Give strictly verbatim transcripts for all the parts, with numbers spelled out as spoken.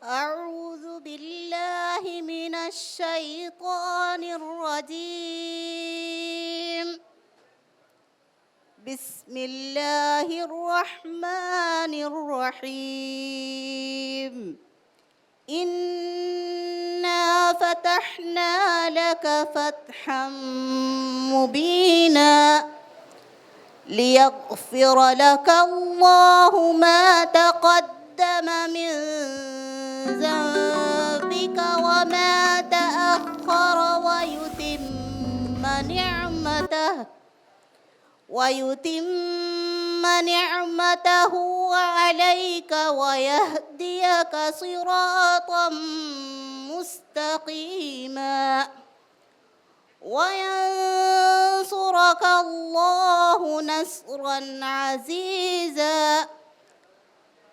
أعوذ بالله من الشيطان الرجيم. بسم الله الرحمن الرحيم. إنا فتحنا لك فتحا مبينا ليغفر لك الله ما تقدم من ذنبك وما تأخر ويتم نعمته ويتم نعمته عليك ويهديك صراطا مستقيما وينصرك الله نصرا عزيزا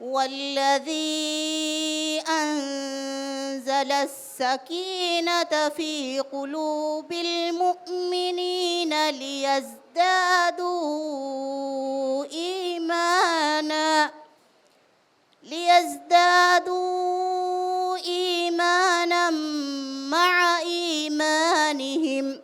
هو الذي أنزل السكينة في قلوب المؤمنين ليزدادوا إيمانا ليزدادوا إيمانا مع إيمانهم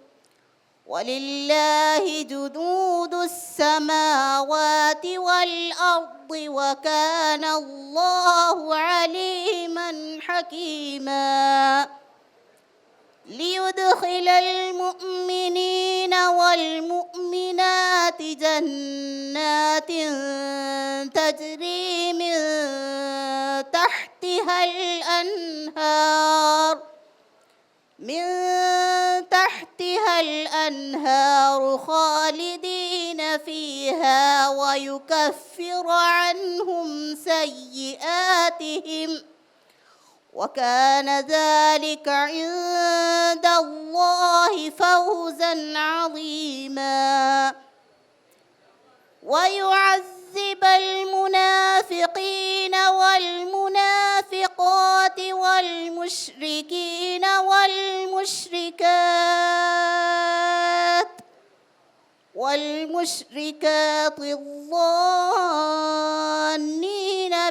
ولله جنود السماوات والأرض وكان الله عليما حكيما ليدخل المؤمنين والمؤمنات جنات تجري من تحتها الأنهار من تحتها الأنهار خالدين فيها ويكفر عنهم سيئاتهم وكان ذلك عند الله فوزا عظيما ويعذب المنافقين والمنافقات والمشركين والمشركات والمشركات الظانين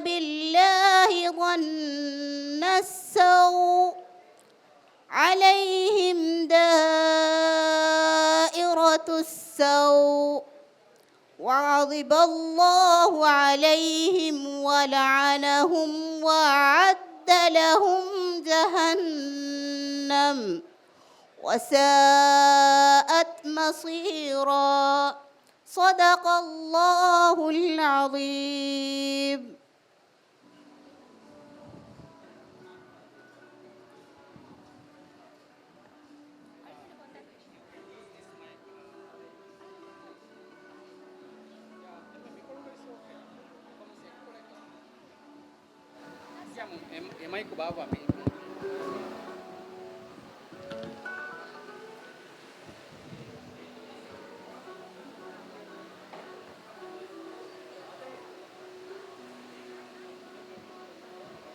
بالله ظن السوء عليهم دائرة السوء وغضب الله عليهم ولعنهم وأعد لهم جهنم وساءت مصيرا. صدق الله العظيم. އެ، އެ މައިކު ބާއްވާ މީ.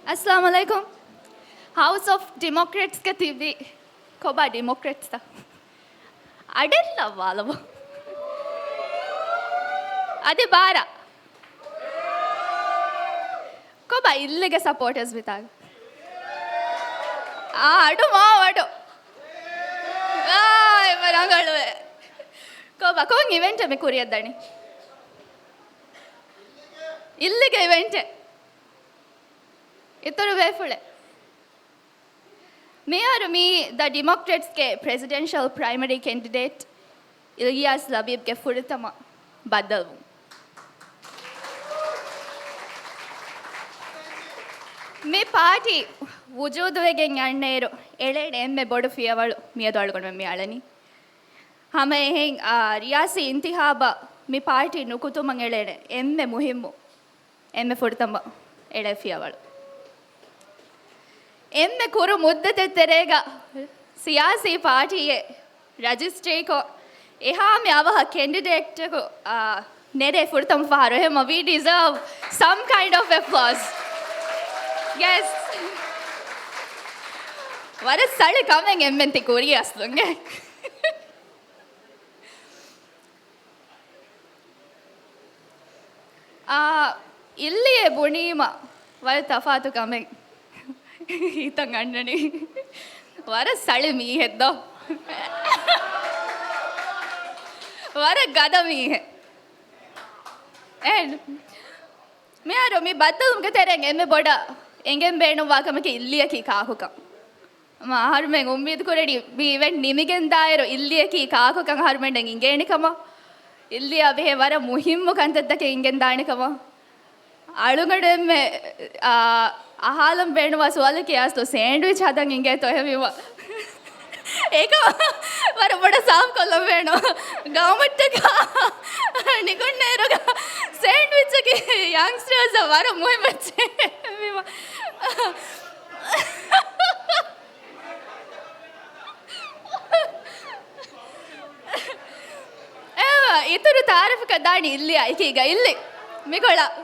އައްސަލާމު ޢަލައިކުމް. ހައުސް އޮފް ޑިމޮކްރެޓްސްގަ ތިއްބީ ކޮބާ ޑިމޮކްރެޓްސްތަ؟ އަޑެއް ލައްވާލަބަ. އަދި ބާރަ. ކޮބާ އިއްލިގެ ސަޕޯޓަސް ވިތާގެ؟ އާ، އަޑު މާ އަޑު. އާ، އެބަ ރަނގަޅުވޭ. ކޮބާ، ކޮން އިވެންޓެއް މި ކުރިއަށް ދަނީ؟ އިއްލިގެ އިވެންޓެއް. އިތުރު ބޭފުޅެއް. މިހާރު މީ ދަ ޑިމޮކްރެޓްސްގެ ޕްރެޒިޑެންޝަލް ޕްރައިމަރީ ކެންޑިޑޭޓް އިލްޔާސް ލަބީބްގެ ފުރަތަމަ ބައްދަލުވުން. މި ޕާޓީ ވުޖޫދުވެގެން އަންނައިރު އެޅޭނެ އެންމެ ބޮޑު ފިޔަވަޅު މިއަދު އަޅުގަނޑުމެން މި އަޅަނީ. ހަމައެހެން، އާ، ރިޔާސީ އިންތިހާބަށް މި ޕާޓީ ނުކުތުމަށް އެޅޭނެ އެންމެ މުހިއްމު، އެންމެ ފުރަތަމަ އެޅޭ ފިޔަވަޅު. އެންމެ ކުރު މުއްދަތެއް ތެރޭގަ ސިޔާސީ ޕާޓީއެއް ރަޖިސްޓްރީކޮށް، އެހާމެ އަވަހަށް ކެންޑިޑޭޓަކު، އާ، ނެރޭ ފުރަތަމަ ފަހަރު. އެހެމަ، we deserve some kind of applause. Yes. ވަރަށް ސަޅި ކަމެއް އެންމެން ތި ކުރީ އަސްލުން. އާ، އިއްލިއޭ ބުނީމަ ވަރަށް ތަފާތު ކަމެއް. ހިތަށް އަންނަނީ. ވަރަށް ސަޅި މީހެއް ދޯ. ވަރަށް ގަދަ މީހެއް. އެހެން. މިހާރު މި ބައްދަލުވުމުގެ ތެރެއިން އެންމެ ބޮޑަށް އެނގެން ބޭނުންވާ ކަމަކީ އިއްލިއަކީ ކާކުކަން. މަ އަހަރުމެން އުއްމީދު ކުރަނީ މި އިވެންޓް ނިމިގެން ދާއިރު އިއްލިއަކީ ކާކުކަން އަހަރުމެންނަށް އިނގޭނެ ކަމަށް. އިއްލިއާ ބެހޭ ވަރަށް މުހިއްމު ކަންތައްތަކެއް އިނގެން ދާނެ ކަމަށް. އަޅުގަނޑު އެންމެ، އާ، އަހާލަން ބޭނުންވާ ސުވާލަކީ އަސްލު ސޭންޑްވިޗް ހަދަން އިނގޭތޯ އެހެންވީމަ. އޭކަ ވަރަށް ބޮޑަށް ސާފުކޮށްލަން ބޭނުން. ގައުމަށްޓަކާ ނިކުންނޭރުގަ ސޭންޑްވިޗަކީ ޔަންގްސްޓަރސް ވަރަށް މުހިއްމު އެއްޗެއް އެހެންވީމަ. އޭ، އިތުރު ތާރީފަކަށް ދާނީ އިއްލިއާ އެކީގަ އިއްލި. މިކޮޅަށް.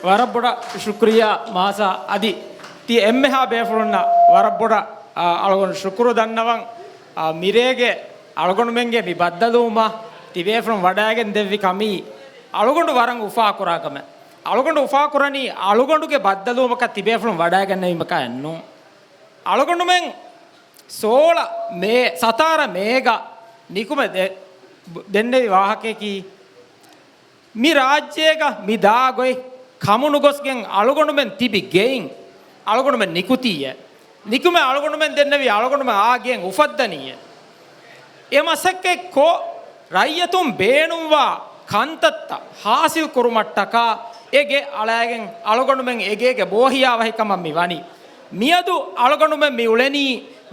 ވަރަށް ބޮޑަށް ޝުކުރިއްޔާ މާސާ. އަދި ތި އެންމެހާ ބޭފުޅުންނަށް ވަރަށް ބޮޑަށް، އާ، އަޅުގަނޑު ޝުކުރު ދަންނަވަން. އާ، މިރޭގެ އަޅުގަނޑުމެންގެ މި ބައްދަލުވުމަށް ތި ބޭފުޅުން ވަޑައިގެން ދެއްވި ކަމީ އަޅުގަނޑު ވަރަށް އުފާކުރާ ކަމެއް. އަޅުގަނޑު އުފާކުރަނީ އަޅުގަނޑުގެ ބައްދަލުވުމަކަށް ތި ބޭފުޅުން ވަޑައިގެންނެވީމަކާ އެއްނޫން. އަޅުގަނޑުމެން ސޯޅަ މޭ، ސަތާރަ މޭގަ ނިކުމެ ދެ-، ދެންނެވި ވާހަކަޔަކީ، މި ރާއްޖޭގަ މި ދާ ގޮތް ކަމުނުގޮސްގެން އަޅުގަނޑުމެން ތިބި ގެއިން އަޅުގަނޑުމެން ނިކުތީއޭ. ނިކުމެ އަޅުގަނޑުމެން ދެންނެވި އަޅުގަނޑުމެން އާ ގެއިން އުފައްދަނީއޭ. އެ މަސައްކަތް ކޮށް، ރައްޔަތުން ބޭނުންވާ ކަންތައްތައް ހާސިލް ކުރުމަށްޓަކާ އެ ގެ އަޅައިގެން އަޅުގަނޑުމެން އެ ގޭގެ ބޯހިޔާވަހިކަމަށް މި ވަނީ. މިއަދު އަޅުގަނޑުމެން މި އުޅެނީ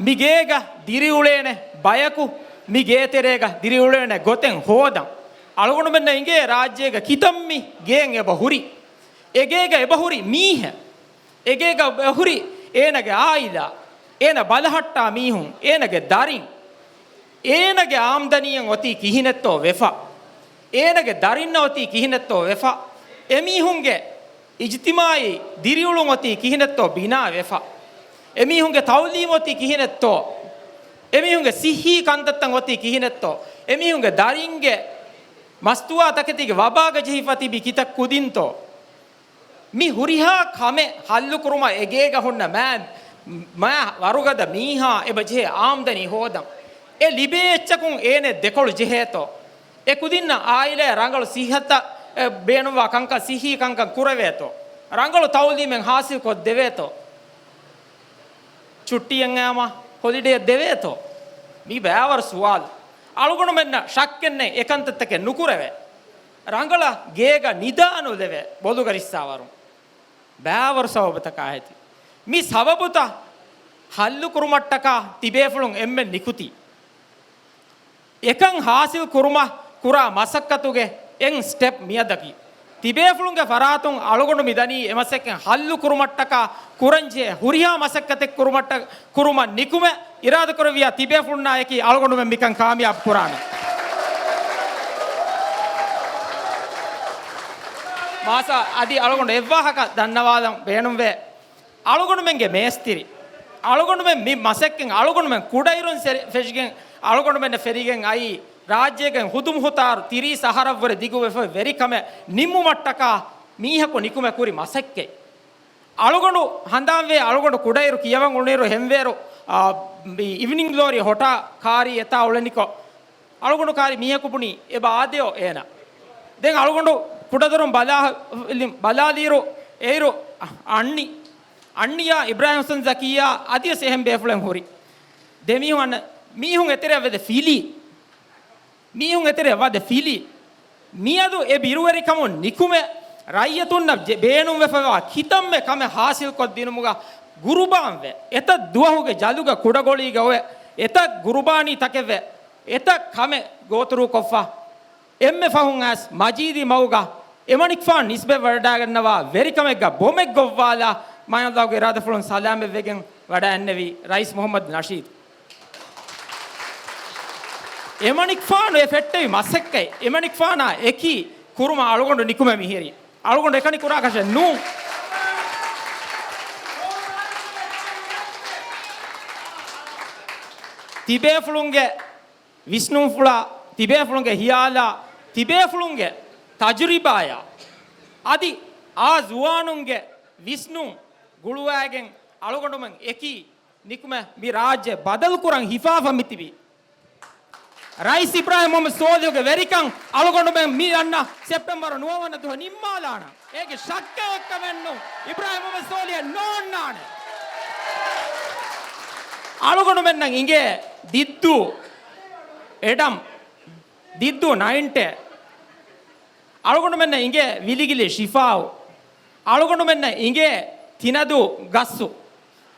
މި ގޭގަ ދިރިއުޅޭނެ ބަޔަކު، މި ގޭތެރޭގަ ދިރިއުޅޭނެ ގޮތެއް ހޯދަން. އަޅުގަނޑުމެންނަށް އިނގޭ ރާއްޖޭގަ ކިތަންމި ގޭން އެބަ ހުރި. އެ ގޭގަ އެބަ ހުރި މީހެއް. އެ ގޭގަ އެބަ ހުރި އޭނަގެ އާއިލާ، އޭނަ ބަލަހައްޓާ މީހުން، އޭނަގެ ދަރިން. އޭނަގެ އާމްދަނީއަށް އޮތީ ކިހިނެއްތޯ ވެފަ؟ އޭނަގެ ދަރިންނަށް އޮތީ ކިހިނެއްތޯ ވެފަ؟ އެމީހުންގެ އިޖްތިމާއީ ދިރިއުޅުން އޮތީ ކިހިނެއްތޯ ބިނާ ވެފަ؟ އެމީހުންގެ ތައުލީމް އޮތީ ކިހިނެއްތޯ؟ އެމީހުންގެ ސިއްހީ ކަންތައްތައް އޮތީ ކިހިނެއްތޯ؟ އެމީހުންގެ ދަރިންގެ މަސްތުވާ ތަކެތީގެ ވަބާގަ ޖެހިފަ ތިބި ކިތައް ކުދިންތޯ؟ މި ހުރިހާ ކަމެއް ހައްލުކުރުމަށް އެގޭގަ ހުންނަ މާ، މާ ވަރުގަދަ މީހާ އެބަ ޖެހޭ އާމްދަނީ ހޯދަން. އެ ލިބޭ އެއްޗަކުން އޭނެ ދެކޮޅު ޖެހޭތޯ؟ އެ ކުދިންނަށް އާއިލާ ރަނގަޅު ސިއްހަތަށް، އެ، ބޭނުންވާ ކަންކަން، ސިއްހީ ކަންކަން ކުރެވޭތޯ؟ ރަނގަޅު ތައުލީމެއް ހާސިލް ކޮށްދެވޭތޯ؟ ޗުއްޓީއެއް އައިމަ ހޮލިޑޭއެއް ދެވޭތޯ؟ މީ ބައިވަރު ސުވާލު. އަޅުގަނޑުމެންނަށް ޝައްކެއްނެތް އެކަންތައްތަކެއް ނުކުރެވޭ. ރަނގަޅަށް ގޭގަ ނިދާނުލެވޭ ބޮލުގަ ރިއްސާވަރުން. ބައިވަރު ސަބަބުތަކާ އެތި. މި ސަބަބުތައް ހައްލު ކުރުމަށްޓަކާ ތިބޭފުޅުން އެންމެން ނިކުތީ. އެކަން ހާސިލް ކުރުމަށް ކުރާ މަސައްކަތުގެ އެއް ސްޓެޕް މިއަދަކީ. ތިބޭފުޅުންގެ ފަރާތުން އަޅުގަނޑު މިދަނީ އެ މަސައްކަތް ހައްލު ކުރުމަށްޓަކާ ކުރަންޖެހޭ ހުރިހާ މަސައްކަތެއް ކުރުމަށްޓަ-، ކުރުމަށް ނިކުމެ، އިރާދަކުރެއްވިޔާ ތިބޭފުޅުންނާއެކީ އަޅުގަނޑުމެން މިކަން ކާމިޔާބު ކުރާނެ. މާސާ އަދި އަޅުގަނޑު އެއްވާހަކަ ދަންނަވާލަން ބޭނުންވޭ. އަޅުގަނޑުމެންގެ މޭސްތިރި، އަޅުގަނޑުމެން މި މަސައްކަތް އަޅުގަނޑުމެން ކުޑައިރުން ސެރި-، ފެށިގެން އަޅުގަނޑުމެންނަށް ފެރިގެން އައީ ރާއްޖޭގެ ހުދުމުހުތާރު ތިރީސް އަހަރަށްވުރެ ދިގުވެފަ ވެރިކަމެއް ނިންމުމަށްޓަކާ މީހަކު ނިކުމެ ކުރި މަސައްކަތް. އަޅުގަނޑު ހަނދާންވޭ، އަޅުގަނޑު ކުޑައިރު ކިޔަވަން އުޅުނިއިރު ހެންވޭރު، އާ، މި އިވިނިން ގްލޯރީ ހޮޓާ ކާރީ އެތާ އުޅެނިކޮށް، އަޅުގަނޑު ކާރި މީހަކު ބުނީ، އެބަ އާދެޔޯ އޭނަ. ދެން އަޅުގަނޑު ކުޑަދޮރުން ބަލާ-، ބަލާލިއިރު، އެއިރު އަންނި، އަންނިޔާ އިބްރާހިމް ޙަސަން ޒަކިއްޔާ އަދިވެސް އެހެން ބޭފުޅެއް ހުރި. ދެ މީހުން އަންނަ، މީހުން އެތެރެއަށް ވަދެ ފިލީ. މީހުން އެތެރެއަށް ވަދެ ފިލީ. މިއަދު އެ ބިރުވެރިކަމުން ނިކުމެ، ރައްޔިތުންނަށް ޖެ-، ބޭނުންވެފަވާ ކިތަންމެ ކަމެއް ޙާޞިލްކޮށްދިނުމުގަ ގުރުބާންވެ، އެތައް ދުވަހުގެ ޖަލުގަ ކުޑަގޮޅީގަ އޮވެ، އެތައް ގުރުބާނީ ތަކެއްވެ، އެތައް ކަމެއް ގޯތުރުކޮށްފަ، އެންމެ ފަހުން އައިސް މަޖީދީ މަގުގަ އެމަނިކުފާނު ނިސްބަތް ވަޑައިގަންނަވާ ވެރިކަމެއްގަ ބޮމެއް ގޮއްވާލާ، މާތް ﷲ ގެ އިރާދަފުޅުން ސަލާމަތްވެގެން ވަޑައިގެންނެވި ރައީސް މުޙައްމަދު ނަޝީދު. އެމަނިކުފާނު އެ ފެއްޓެވި މަސައްކަތް، އެމަނިކުފާނާ އެކީ ކުރުމަށް އަޅުގަނޑު ނިކުމެ މިހިރީ. އަޅުގަނޑު އެކަނި ކުރާކަށެއް ނޫން. ތިބޭފުޅުންގެ ވިސްނުންފުޅާ، ތިބޭފުޅުންގެ ހިޔާލާ، ތިބޭފުޅުންގެ ތަޖުރިބާޔާ، އަދި އާ ޒުވާނުންގެ ވިސްނުން ގުޅުވައިގެން އަޅުގަނޑުމެން އެކީ ނިކުމެ މި ރާއްޖެ ބަދަލުކުރަން ހިފާފަ މިތިބީ. ރައީސް އިބްރާހިމް މުޙައްމަދު ސޯލިހުގެ ވެރިކަން އަޅުގަނޑުމެން މި އަންނަ ސެޕްޓެމްބަރު ނުވަ ވަނަ ދުވަހު ނިންމާލާނަން. އޭގެ ޝައްކެއް އެއްކަމެއްނު. އިބްރާހިމް މުޙައްމަދު ސޯލިހެއް ނޯންނާނެ. އަޅުގަނޑުމެންނަށް އިނގޭ ދިއްދޫ އެޑަމް، ދިއްދޫ ނައިންޓޭ. އަޅުގަނޑުމެންނަށް އިނގޭ ވިލިގިލި ޝިފާއު. އަޅުގަނޑުމެންނަށް އިނގޭ ތިނަދޫ ގައްސު.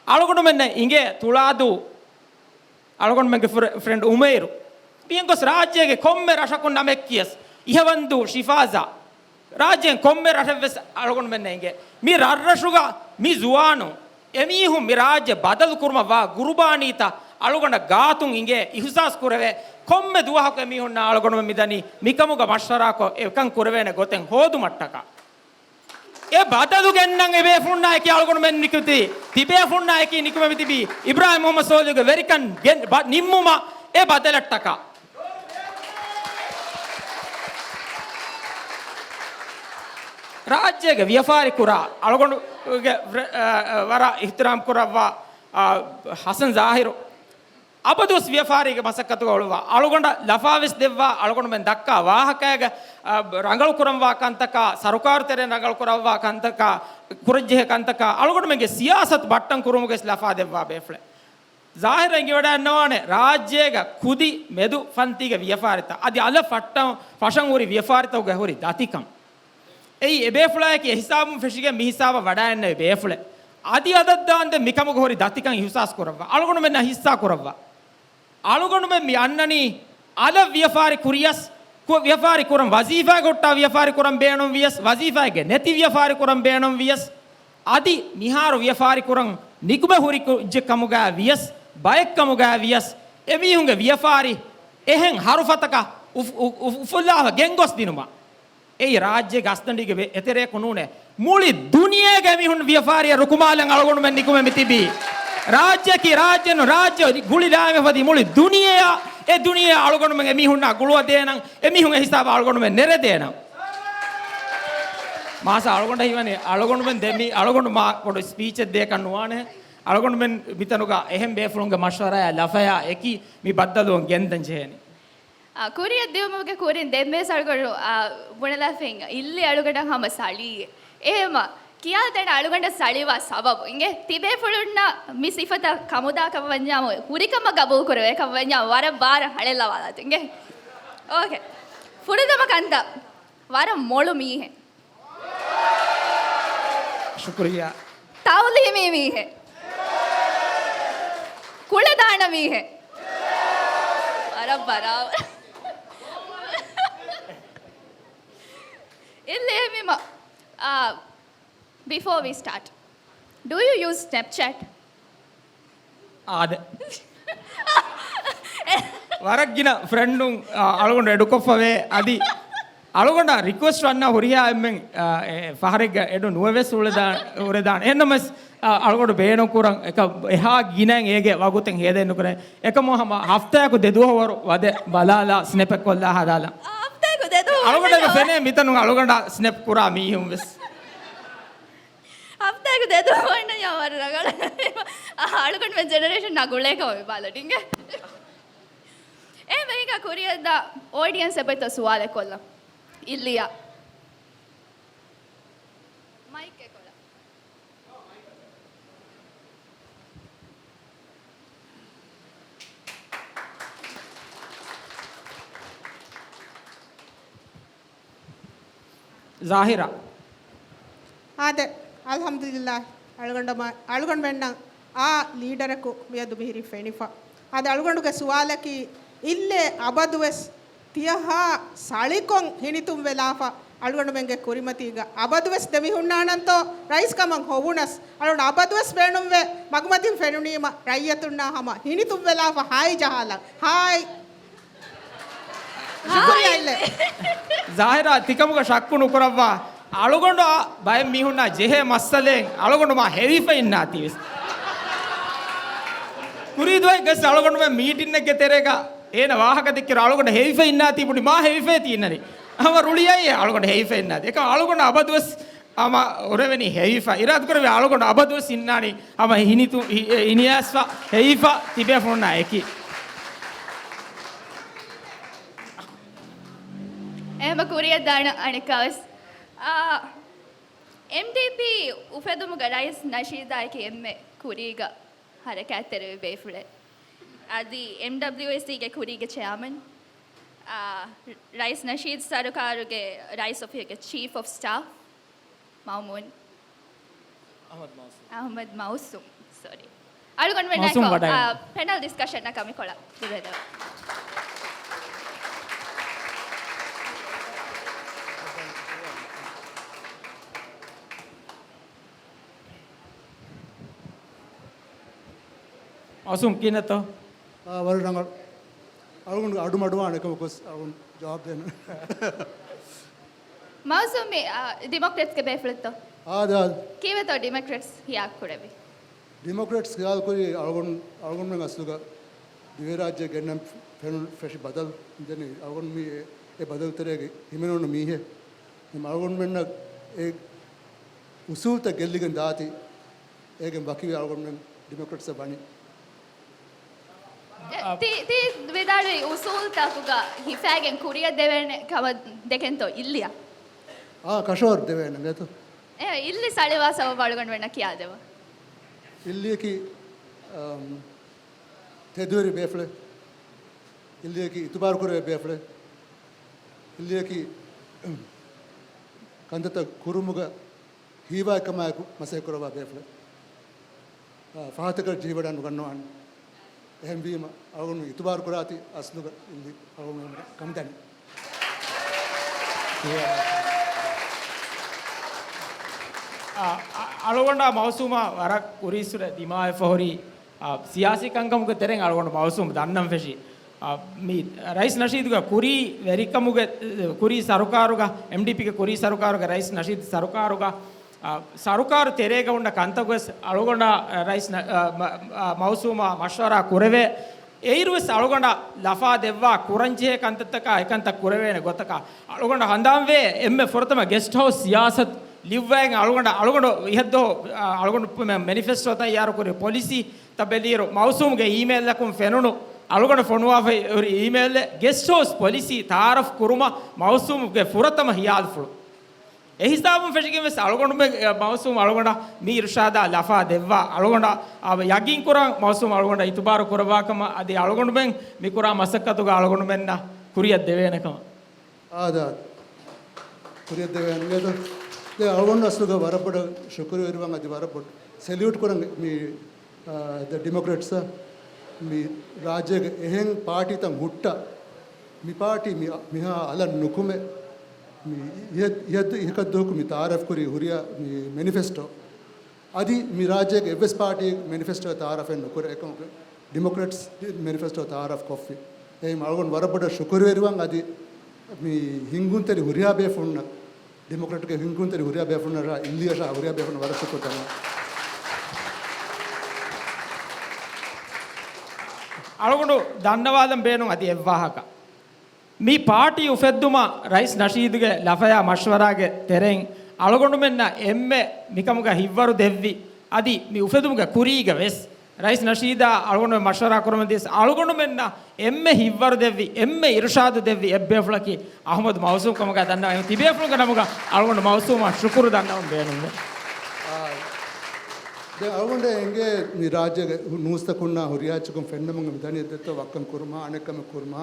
އަޅުގަނޑުމެންނަށް އިނގޭ ތުޅާދޫ. އަޅުގަނޑުމެންގެ ފުރެ-، ފްރެންޑް އުމައިރު. މިއަންގޮސް ރާއްޖޭގެ ކޮންމެ ރަށަކުން ނަމެއް ކިޔަސް، އިހަވަންދޫ ޝިފާޒާ. ރާއްޖޭން ކޮންމެ ރަށެއްވެސް އަޅުގަނޑުމެންނަށް އިނގޭ. މި ރަށްރަށުގަ މި ޒުވާނުން އެމީހުން މި ރާއްޖެ ބަދަލު ކުރުމަށް ވާ ގުރުބާނީތައް އަޅުގަނޑަށް ގާތުން އިނގޭ އިހުސާސް ކުރެވޭ. ކޮންމެ ދުވަހަކު އެމީހުންނާ އަޅުގަނޑުމެން މިދަނީ މިކަމުގަ މަޝްވަރާކޮށް އެކަން ކުރެވޭނެ ގޮތެއް ހޯދުމަށްޓަކާ. އެ ބަދަލު ގެންނަން އެ ބޭފުޅުންނާ އެކީ އަޅުގަނޑުމެން ނިކުތީ، ތިބޭފުޅުންނާ އެކީ ނިކުމެ މިތިބީ، އިބްރާހިމް މުޙައްމަދު ސޯލިހުގެ ވެރިކަން ގެން-، ބަ-، ނިންމުމަށް އެ ބަދަލަށްޓަކާ. ރާއްޖޭގެ ވިޔަފާރި ކުރާ އަޅުގަނޑުގެ ރެ-، އަ، އަ، ވަރަށް އިޙްތިރާމް ކުރައްވާ، އަ، ޙަސަން ޒާހިރު. އަބަދުވެސް ވިޔަފާރީގެ މަސައްކަތުގަ އުޅުއްވާ. އަޅުގަނޑަށް ލަފާވެސް ދެއްވާ، އަޅުގަނޑުމެން ދައްކާ ވާހަކައިގަ، އަ، ރަނގަޅު ކުރަންވާ ކަންތަކާ، ސަރުކާރު ތެރެއިން ރަނގަޅު ކުރައްވާ ކަންތަކާ، ކުރަންޖެހޭ ކަންތަކާ، އަޅުގަނޑުމެންގެ ސިޔާސަތު ބައްޓަން ކުރުމުގެ ވެސް ލަފާ ދެއްވާ ބޭފުޅެއް. ޒާހިރު އެނގިވަޑައިގަންނަވާނެ، ރާއްޖޭގަ ކުދި މެދު ފަންތީގެ ވިޔަފާރިތައް، އަދި އަލަށް ފައްޓަން ފަށަން ހުރި ވިޔަފާރިތަކުގަ ހުރި ދަތިކަން. އެއީ އެބޭފުޅާއެކީ އެހިސާބުން ފެށިގެން މިހިސާބަށް ވަޑައިގެންނެވި ބޭފުޅެއް. އަދި އަދަށްދާންދެން މިކަމުގަ ހުރި ދަތިކަން އިހުސާސް ކުރައްވާ. އަޅުގަނޑުމެންނަށް ހިއްސާ ކުރައްވާ. އަޅުގަނޑުމެން މި އަންނަނީ އަލަށް ވިޔަފާރި ކުރިޔަސް، ކު-، ވިޔަފާރި ކުރަން ވަޒީފާގެ ހުއްޓާ ވިޔަފާރި ކުރަން ބޭނުން ވިޔަސް، ވަޒީފާގެ ނެތި ވިޔަފާރި ކުރަން ބޭނުން ވިޔަސް، އަދި މިހާރު ވިޔަފާރި ކުރަން ނިކުމެ ހުރި ކުއްޖެއް ކަމުގައި ވިޔަސް، ބައެއް ކަމުގައި ވިޔަސް، އެމީހުންގެ ވިޔަފާރި އެހެން ހަރުފަތަކަށް އުފު-، އު-، އު-، އުފުއްލާފަ ގެންގޮސް ދިނުމަށް. އެއީ ރާއްޖޭގެ އަސްދަނޑީގެ ވެ-، އެތެރެއަކު ނޫނޭ. މުޅި ދުނިޔޭގެ މީހުން ވިޔަފާރިއަށް ރުކުމާލަން އަޅުގަނޑުމެން ނިކުމެ މިތިބީ. ރާއްޖެއަކީ ރާއްޖެ ނޫން، ރާއްޖެ ގުޅި ލާމެފަދީ މުޅި ދުނިޔެއާ. އެ ދުނިޔެއާ އަޅުގަނޑުމެން އެމީހުންނާ ގުޅުވަދޭނަން، އެމީހުން އެހިސާބަށް އަޅުގަނޑުމެން ނެރެދޭނަން. މާސަ އަޅުގަނޑަށް ހީވަނީ އަޅުގަނޑުމެން ދެ މީ-، އަޅުގަނޑު މާ ބޮޑު ސްޕީޗެއް ދޭކަށް ނުވާނެ. އަޅުގަނޑުމެން މިތަނުގަ އެހެން ބޭފުޅުންގެ މަޝްވަރާއާ ލަފަޔާ އެކީ މި ބައްދަލުވަން ގެންދަން ޖެހޭނީ. އާ، ކުރިއަށް ދިއުމުގެ ކުރިން ދެންވެސް އަޅުގަނޑު، އާ، ބުނެލަފިން އިއްލި އަޅުގަނޑަށް ހަމަ ސަޅީ. އެހެމަ ކިޔާދޭން އަޅުގަނޑަށް ސަޅިވާ ސަބަބު އިނގޭ. ތިބޭފުޅުންނަށް މި ސިފަތައް ކަމުދާ ކަމަށް ވަންޏާމު، ހުރިކަމަށް ގަބޫލު ކުރެވޭ ކަމަށް ވަންޏާމު، ވަރަށް ބާރަށް ހަޅޭއްލަވާލާތި އިނގޭ. އޯކޭ. ފުރަތަމަ ކަންތައް، ވަރަށް މޮޅު މީހެއް. ޝުކުރިއްޔާ. ތައުލީމީ މީހެއް. ކުޅެދާނަ މީހެއް. ވަރަށް ބަރާބަރަށް. އިއްލި އެހެންވީމަ، އާ، before we start, do you use Snapchat? އާދެ. ވަރަށް ގިނަ ފްރެންޑުން، އާ، އަޅުގަނޑު އެޑުކޮށްފަވޭ. އަދި އަޅުގަނޑަށް ރިކުއެސްޓް ވަންނަ ހުރިހާ އެންމެން، އާ، އެ، ފަހަރެއްގަ އެޑު ނުވެވެސް އުޅެދާ-، އުޅެދާނެ. އެހެންނަމަވެސް، އާ، އަޅުގަނޑު ބޭނުންކުރަން އެކަ-، އެހާ ގިނައިން އޭގެ ވަގުތެއް ހޭދައެއް ނުކުރޭ. އެކަމު ހަމަ ހަފްތާއަކު ދެދުވަހު ވަރު ވަދެ ބަލާލާ ސްނެޕެއް ކޮށްލާ ހަދާލަން. ހަފްތާއަކު ދެދުވަހު އަޅުގަނޑަށް ވަންނަ ފެނޭ މިތަނުން އަޅުގަނޑާ ސްނެޕް ކުރާ މީހުން ވެސް. ހަފްތާއަކު ދެދުވަހު ވަންނަ ޔާ ވަރަށް ރަނގަޅު. އަޅުގަނޑުމެން ޖެނެރޭޝަން ނަގުޅޭ ކަމަށް ބަލަ ޑިނގެ. އެ ވެހިގަ ކުރިއަށްދާ އޯޑިއަންސް އެބައިތޯ ސުވާލެއް ކޮށްލަން. އިއްލިއަށް. މައިކް އެކޮޅަށް. ޒާހިރާ. އާދެ، އަލްޙަމްދުލިއްލާހް، އަޅުގަނޑުމަ-، އަޅުގަނޑުމެންނަށް އާ ލީޑަރަކު މިއަދު މިހިރީ ފެނިފަ. އާދެ، އަޅުގަނޑުގެ ސުވާލަކީ، އިއްލޭ އަބަދުވެސް ތިޔަހާ ސަޅިކޮށް ހިނިތުންވެލާފަ، އަޅުގަނޑުމެންގެ ކުރިމަތީގަ އަބަދުވެސް ދެމިހުންނާނަންތޯ ރައީސް ކަމަށް ހޮވުނަސް، އަޅުގަނޑު އަބަދުވެސް ބޭނުންވޭ މަގުމަތިން ފެނުނީމަ ރައްޔަތުންނާ ހަމަ ހިނިތުންވެލާފަ ހާއި ޖަހާލަން. ހާއި. ޝުކުރިއްޔާ އިލްލެ. ޒާހިރާ ތިކަމުގަ ޝައްކު ނުކުރައްވާ. އަޅުގަނޑާ ބައެއް މީހުންނާ ޖެހޭ މައްސަލައެއް އަޅުގަނޑު މާ ހެވިފަ އިންނާތީވެސް. ކުރީ ދުވަހެއްގަސް އަޅުގަނޑުމެން މީޓިންއެއްގެ ތެރޭގަ އޭނަ ވާހަކަ ދެއްކިރު އަޅުގަނޑު ހެވިފަ އިންނާތީ ބުނި މާ ހެވިފައޭ ތީ އިންނަނީ. ހަމަ ރުޅިއައީ އަޅުގަނޑު ހެވިފަ އިންނާތީ. އެކަމް އަޅުގަނޑު އަބަދުވެސް ހަމަ އުރެވެނީ ހެވިފަ. އިރާދަކުރެވޭ އަޅުގަނޑު އަބަދުވެސް އިންނާނީ ހަމަ ހިނިތު-، ހި-، އެ، ހިނިއައިސްފަ ހެވިފަ ތިބޭފުޅުންނާ އެކީ. އެހެމަ ކުރިއަށް ދާނަ އަނެއްކާވެސް. އާ، އެމްޑީޕީ އުފެދުމުގަ ރައީސް ނަޝީދާއެކީ އެންމެ ކުރީގަ ހަރަކާތްތެރިވި ބޭފުޅެއް. އަދި އެމްޑަބްލިއުއެސްޑީގެ ކުރީގެ ޗެއާމަން، އާ، ރައީސް ނަޝީދު ސަރުކާރުގެ ރައީސް އޮފީހުގެ ޗީފް އޮފް ސްޓާފް މައުމޫން. އަހްމަދު މައުސޫމް. އަހްމަދު މައުސޫމް، ސޮރީ. އަޅުގަނޑުމެންނާއެކު، މައުސޫމް ވަޑައިގަންނަ. އާ، ޕެނަލް ޑިސްކަޝަންއަކަށް މިކޮޅަށް ދުރުވެދެވޭ. މައުސޫމް ކިހިނެއްތޯ؟ އާ، ވަރަށް ރަނގަޅު. އަޅުގަނޑު އަޑު މަޑުވާނެ ކަމަކު ވެސް އަޅުގަނޑު ޖަވާބު ދޭނަން. މައުސޫމް މި، އާ، ޑިމޮކްރެޓްސްގެ ބޭފުޅެއްތޯ؟ އާ، ދާ. ކީއްވެތޯ ޑިމޮކްރެޓްސް ހިޔާ ކުރެވި؟ ޑިމޮކްރެޓްސް ޚިޔާލުކުރީ އަޅުގަނޑު، އަޅުގަނޑުމެން އަސްލުގަ ދިވެހިރާއްޖެ ގެންނަން ފެނުނު ފެށި ބަދަލު ދެނީ އަޅުގަނޑު މީ އެ، އެ ބަދަލު ތެރޭގަ ހިމެނުނު މީހެއް. އަޅުގަނޑުމެންނަށް އެ އުސޫލްތައް ގެއްލިގެން ދާތީ، އޭގެން ވަކިވެ އަޅުގަނޑުމެން ޑިމޮކްރެޓްސްއަށް ވަނީ. އެ، ތި، ތި ވިދާޅުވި އުސޫލްތަކުގަ ހިފައިގެން ކުރިއަށް ދެވޭނެ ކަމަށް ދެކެންތޯ އިއްލިއަ؟ އާ، ކަށަވަރު ދެވޭނެ ނޭތޯ. އެ، އިއްލި ސަޅިވާ ސަބަބު އަޅުގަނޑުމެންނަށް ކިޔާދެވާ. އިއްލިއަކީ، އަމް، ތެދުވެރި ބޭފުޅެއް. އިއްލިއަކީ އިތުބާރު ކުރެވޭ ބޭފުޅެއް. އިއްލިއަކީ ކަންތައްތައް ކުރުމުގަ ހީވާ ކަމާއެކު މަސައްކަތް ކުރައްވާ ބޭފުޅެއް. އާ، ފަހަތަކަށް ޖެހިވަޑައި ނުގަންނަވާނެ. އެހެންވީމަ، އަޅުގަނޑު އިތުބާރު ކުރާތީ އަސްލުގަ އިއްލި އަޅުގަނޑު ކަމުދަނީ. އާ، އަ-، އަޅުގަނޑާ މައުސޫމާ ވަރަށް ކުރީއްސުރެ ދިމާވެފަ ހުރީ، އާ، ސިޔާސީ ކަންކަމުގެ ތެރެއިން އަޅުގަނޑު މައުސޫމް ދަންނަން ފެށި. އާ، މި ރައީސް ނަޝީދުގެ ކުރީ ވެރިކަމުގެ، ކުރީ ސަރުކާރުގަ، އެމްޑީޕީގެ ކުރީ ސަރުކާރުގެ ރައީސް ނަޝީދު ސަރުކާރުގަ، އާ، ސަރުކާރު ތެރޭގަ ހުންނަ ކަންތަކުވެސް އަޅުގަނޑާ، ރައީސް ނަ-، އާ، މަ-، އާ، މައުސޫމާ މަޝްވަރާ ކުރެވޭ. އެއިރުވެސް އަޅުގަނޑަށް ލަފާ ދެއްވާ ކުރަންޖެހޭ ކަންތައްތަކާ އެކަންތައް ކުރެވޭނެ ގޮތަކަށް އަޅުގަނޑަށް ހަނދާންވޭ އެންމެ ފުރަތަމަ ގެސްޓް ހައުސް ސިޔާސަތު ލިއްވައިގެން އަޅުގަނޑަށް، އަޅުގަނޑު އިހަށްދުވަހު، އާ، އަޅުގަނޑު މެ-، މެނިފެސްޓޯތައް ތައްޔާރުކުރި ޕޮލިސީ ތައް ބެލިއިރު މައުސޫމްގެ އީމެއިލްއަކުން ފެނުނު އަޅުގަނޑަށް ފޮނުވާފައި ހުރި އީމެއިލްއެއް ގެސްޓް ހައުސް ޕޮލިސީ ތައާރަފް ކުރުމަށް މައުސޫމްގެ ފުރަތަމަ ހިޔާލުފުޅު. އެ ހިސާބުން ފެށިގެން ވެސް އަޅުގަނޑުމެ-، އެ، މައުސޫމް އަޅުގަނޑަށް މި އިރުޝާދާ ލަފާ ދެއްވާ އަޅުގަނޑަށް، އާ، ޔަގީން ކުރަން މައުސޫމް އަޅުގަނޑަށް އިތުބާރު ކުރައްވާ ކަމަށް އަދި އަޅުގަނޑުމެން މި ކުރާ މަސައްކަތުގަ އަޅުގަނޑުމެންނަށް ކުރިއަށް ދެވޭނެ ކަމަށް. އާދާ، ކުރިއަށް ދެވޭނެ ދޯ. ދެ އަޅުގަނޑު އަސްލުގަ ވަރަށް ބޮޑަށް ޝުކުރުވެރިވަން އަދި ވަރަށް ބޮޑަށް ސެލިއުޓް ކުރަން މި، އާ، ދަ ޑިމޮކްރެޓްސް މި ރާއްޖޭގެ އެހެން ޕާޓީތައް ހުއްޓަ މި ޕާޓީ މި، މިހާ އަލަށް ނުކުމެ މި އިހަށް، އިހަށް ދު-، އިހަކަށް ދުވަހަކު މި ތައާރަފް ކުރި ހުރިހާ މި މެނިފެސްޓޯ. އަދި މި ރާއްޖޭގެ އެއްވެސް ޕާޓީ މެނިފެސްޓޯ ތައާރަފެއް ނުކުރޭ އެކަމަކު ޑިމޮކްރެޓްސް މެނިފެސްޓޯ ތައާރަފް ކޮށްފި. އެހެން އަޅުގަނޑު ވަރަށް ބޮޑަށް ޝުކުރުވެރިވަން އަދި މި ހިންގުންތެރި ހުރިހާ ބޭފުޅުންނަށް، ޑިމޮކްރެޓްގެ ހިންގުންތެރި ހުރިހާ ބޭފުޅުންނަށް އިއްލިއަށާ ހުރިހާ ބޭފުޅުން ވަރަށް ޝުކުރު ދަންނަވަން. އަޅުގަނޑު ދަންނަވާލަން ބޭނުން އަދި އެއްވާހަކަ. މި ޕާޓީ އުފެއްދުމަށް ރައީސް ނަޝީދުގެ ލަފަޔާ މަޝްވަރާގެ ތެރެއިން އަޅުގަނޑުމެންނަށް އެންމެ މިކަމުގަ ހިތްވަރު ދެއްވި، އަދި މި އުފެދުމުގެ ކުރީގަ ވެސް ރައީސް ނަޝީދާ އަޅުގަނޑުމެން މަޝްވަރާ ކުރަމުން ދިޔަސް އަޅުގަނޑުމެންނަށް އެންމެ ހިތްވަރު ދެއްވި، އެންމެ އިރުޝާދު ދެއްވި އެއްބޭފުޅަކީ އަހުމަދު މައުސޫމް ކަމުގަ ދަންނަވަން. ތިބޭފުޅުންގެ ނަމުގަ އަޅުގަނޑު މައުސޫމަށް ޝުކުރު ދަންނަވަން ބޭނުންވޭ. އާ، ދެން އަޅުގަނޑަށް އެނގޭ މި ރާއްޖޭގެ ނޫސްތަކުންނާ ހުރިހާ އެއްޗަކުން ފެންނަމުން މި ދަނީ އެއްދެއްތޯ ވައްކަން ކުރުމާ، އަނެއްކަމެއް ކުރުމާ،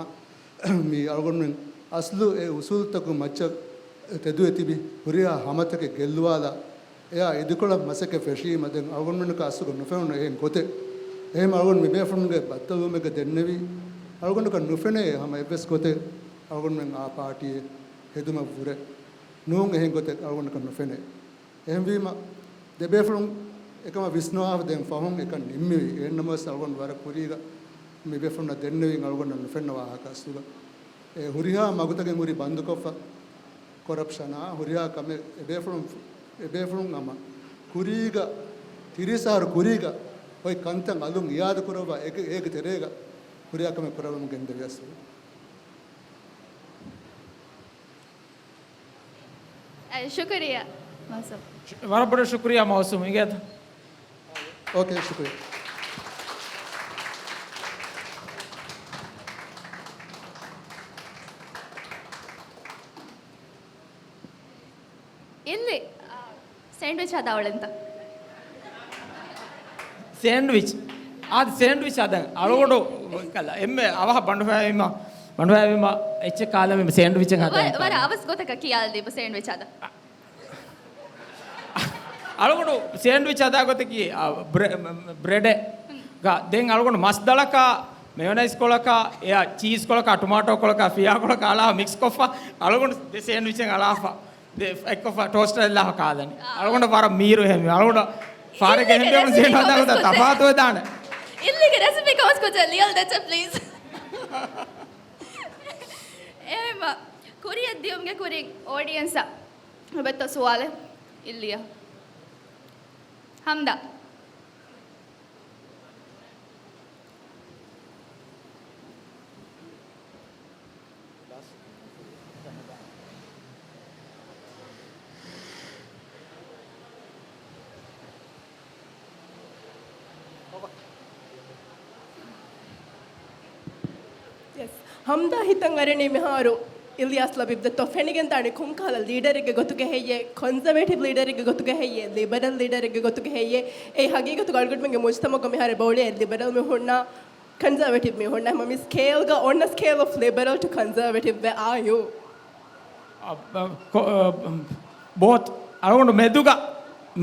މި އަޅުގަނޑުމެން އަސްލު އެ އުސޫލުތަކުން މައްޗަށް ތެދުވެ ތިބި ހުރިހާ ހަމަތަކެއް ގެއްލުވާލާ، އެއާ އިދިކޮޅަށް މަސައްކަތް ފެށީމަ ދެން އަޅުގަނޑުމެންނަކަށް އަސްލުގަ ނުފެނުނު އެހެން ގޮތެއް. އެހެން އަޅުގަނޑު މިބޭފުޅުންގެ ބައްދަލުވުމެއްގަ ދެންނެވީ، އަޅުގަނޑަކަށް ނުފެނޭ ހަމަ އެއްވެސް ގޮތެއް އަޅުގަނޑުމެން އާ ޕާޓީއެއް ހެދުމަށްވުރެ. ނޫން އެހެން ގޮތެއް އަޅުގަނޑަކަށް ނުފެނޭ. އެހެންވީމަ، ދެބޭފުޅުން އެކަމަށް ވިސްނާފަ ދެން ފަހުން އެކަން ނިންމެވި. އެހެންނަމަވެސް އަޅުގަނޑު ވަރަށް ކުރީގަ މިބޭފުޅުންނަށް ދެންނެވީ އަޅުގަނޑަށް ނުފެންނަ ވާހަކަ އަސްލުގަ. އެ ހުރިހާ މަގުތަކެއް ހުރި ބަންދުކޮށްފަ، ކޮރަޕްޝަނާ ހުރިހާ ކަމެއް އެބޭފުޅުން، އެބޭފުޅުން ހަމަ ކުރީގަ، ތިރީސް އަހަރު ކުރީގަ އޮތް ކަންތައް އަލުން އިއާދަ ކުރައްވާ އޭގެ، އޭގެ ތެރޭގަ ހުރިހާ ކަމެއް ކުރައްވަމުން ގެންދެވި އަސްލު. އައި، ޝުކުރިއްޔާ، މައުސޫމް. ވަރަށް ބޮޑަށް ޝުކުރިއްޔާ، މައުސޫމް. އިނގޭތަ؟ އޯކޭ، ޝުކުރިއްޔާ. އިއްލި، ސޭންޑްވިޗް ހަދާ އުޅެންތަ؟ ސޭންޑްވިޗް. އާދެ، ސޭންޑްވިޗް ހަދަން. އަޅުގަނޑު ކަލަ އެންމެ އަވަހަށް ބަނޑުފައިވީމަ، ބަނޑުފައިވީމަ އެއްޗެއް ކާލަމެ ސޭންޑްވިޗެއް ހަދާ. ވަރަށް އަވަސް ގޮތަކަށް ކިޔާލަދީބަ ސޭންޑްވިޗް ހަދާ. އަޅުގަނޑު ސޭންޑްވިޗް ހަދާ ގޮތަކީ، އާ، ބްރެ-، މް-، މް-، ބްރެޑެއް ގަ ދެން އަޅުގަނޑު މަސްދަޅަކާ، މެޔޮނައިޒް ކޮޅަކާ، އެއާ ޗީޒް ކޮޅަކާ، ޓޮމާޓޯ ކޮޅަކާ، ފިޔާ ކޮޅަކާ އަޅާ މިކްސް ކޮށްފަ، އަޅުގަނޑު ދެ ސޭންޑްވިޗެއް އަޅާފަ. ދެ އެއްކޮށްފަ ޓޯސްޓަރެއް ލާފަ ކާލަނީ. އަޅުގަނޑަށް ވަރަށް މީރު އެހެން. އަޅުގަނޑަށް ފާރެގެ އެހެން ބޭފުޅުން ސޭންޑް ހަދާ ގޮތަށް ތަފާތުވެދާނެ. އިއްލިގެ ރެސިޕީ ކަމަސް ކޮޗަށް ލިޔަލް ދެއްޗެއް ޕްލީޒް. އެހެންމަ ކުރިއަށް ދިޔުމުގެ ކުރިން އޯޑިއެންސަށް އެބައޮތްތޯ ސުވާލެއް؟ އިއްލިއަށް. ހަމްދާ. ޔެސް. ހަމްދާ ހިތަށް އަރަނީ މިހާރު އިލްޔާސް ލަބީބް ދެއްތޯ ފެނިގެންދާނީ ކޮންކަހަލަ ލީޑަރެއްގެ ގޮތުގަ ހެއްޔޭ، ކޮންޒަވޭޓިވް ލީޑަރެއްގެ ގޮތުގަ ހެއްޔޭ، ލިބަރަލް ލީޑަރެއްގެ ގޮތުގަ ހެއްޔޭ. އެއީ ހަގީގަތުގަ އަޅުގަނޑުމެންގެ މުޖްތަމަޢުގަ މިހާރު އެބައުޅޭ ލިބަރަލް މީހުންނާ ކޮންޒަވޭޓިވް މީހުންނާ ހަމަ މި ސްކޭލްގަ އޮންނަ ސްކޭލް އޮފް ލިބަރަލް ޓު ކޮންޒަވޭޓިވް ވެ އާޔޫ. އަ، އަ، ކޮ-، އަ، ބޯތް އަޅުގަނޑު މެދުގަ،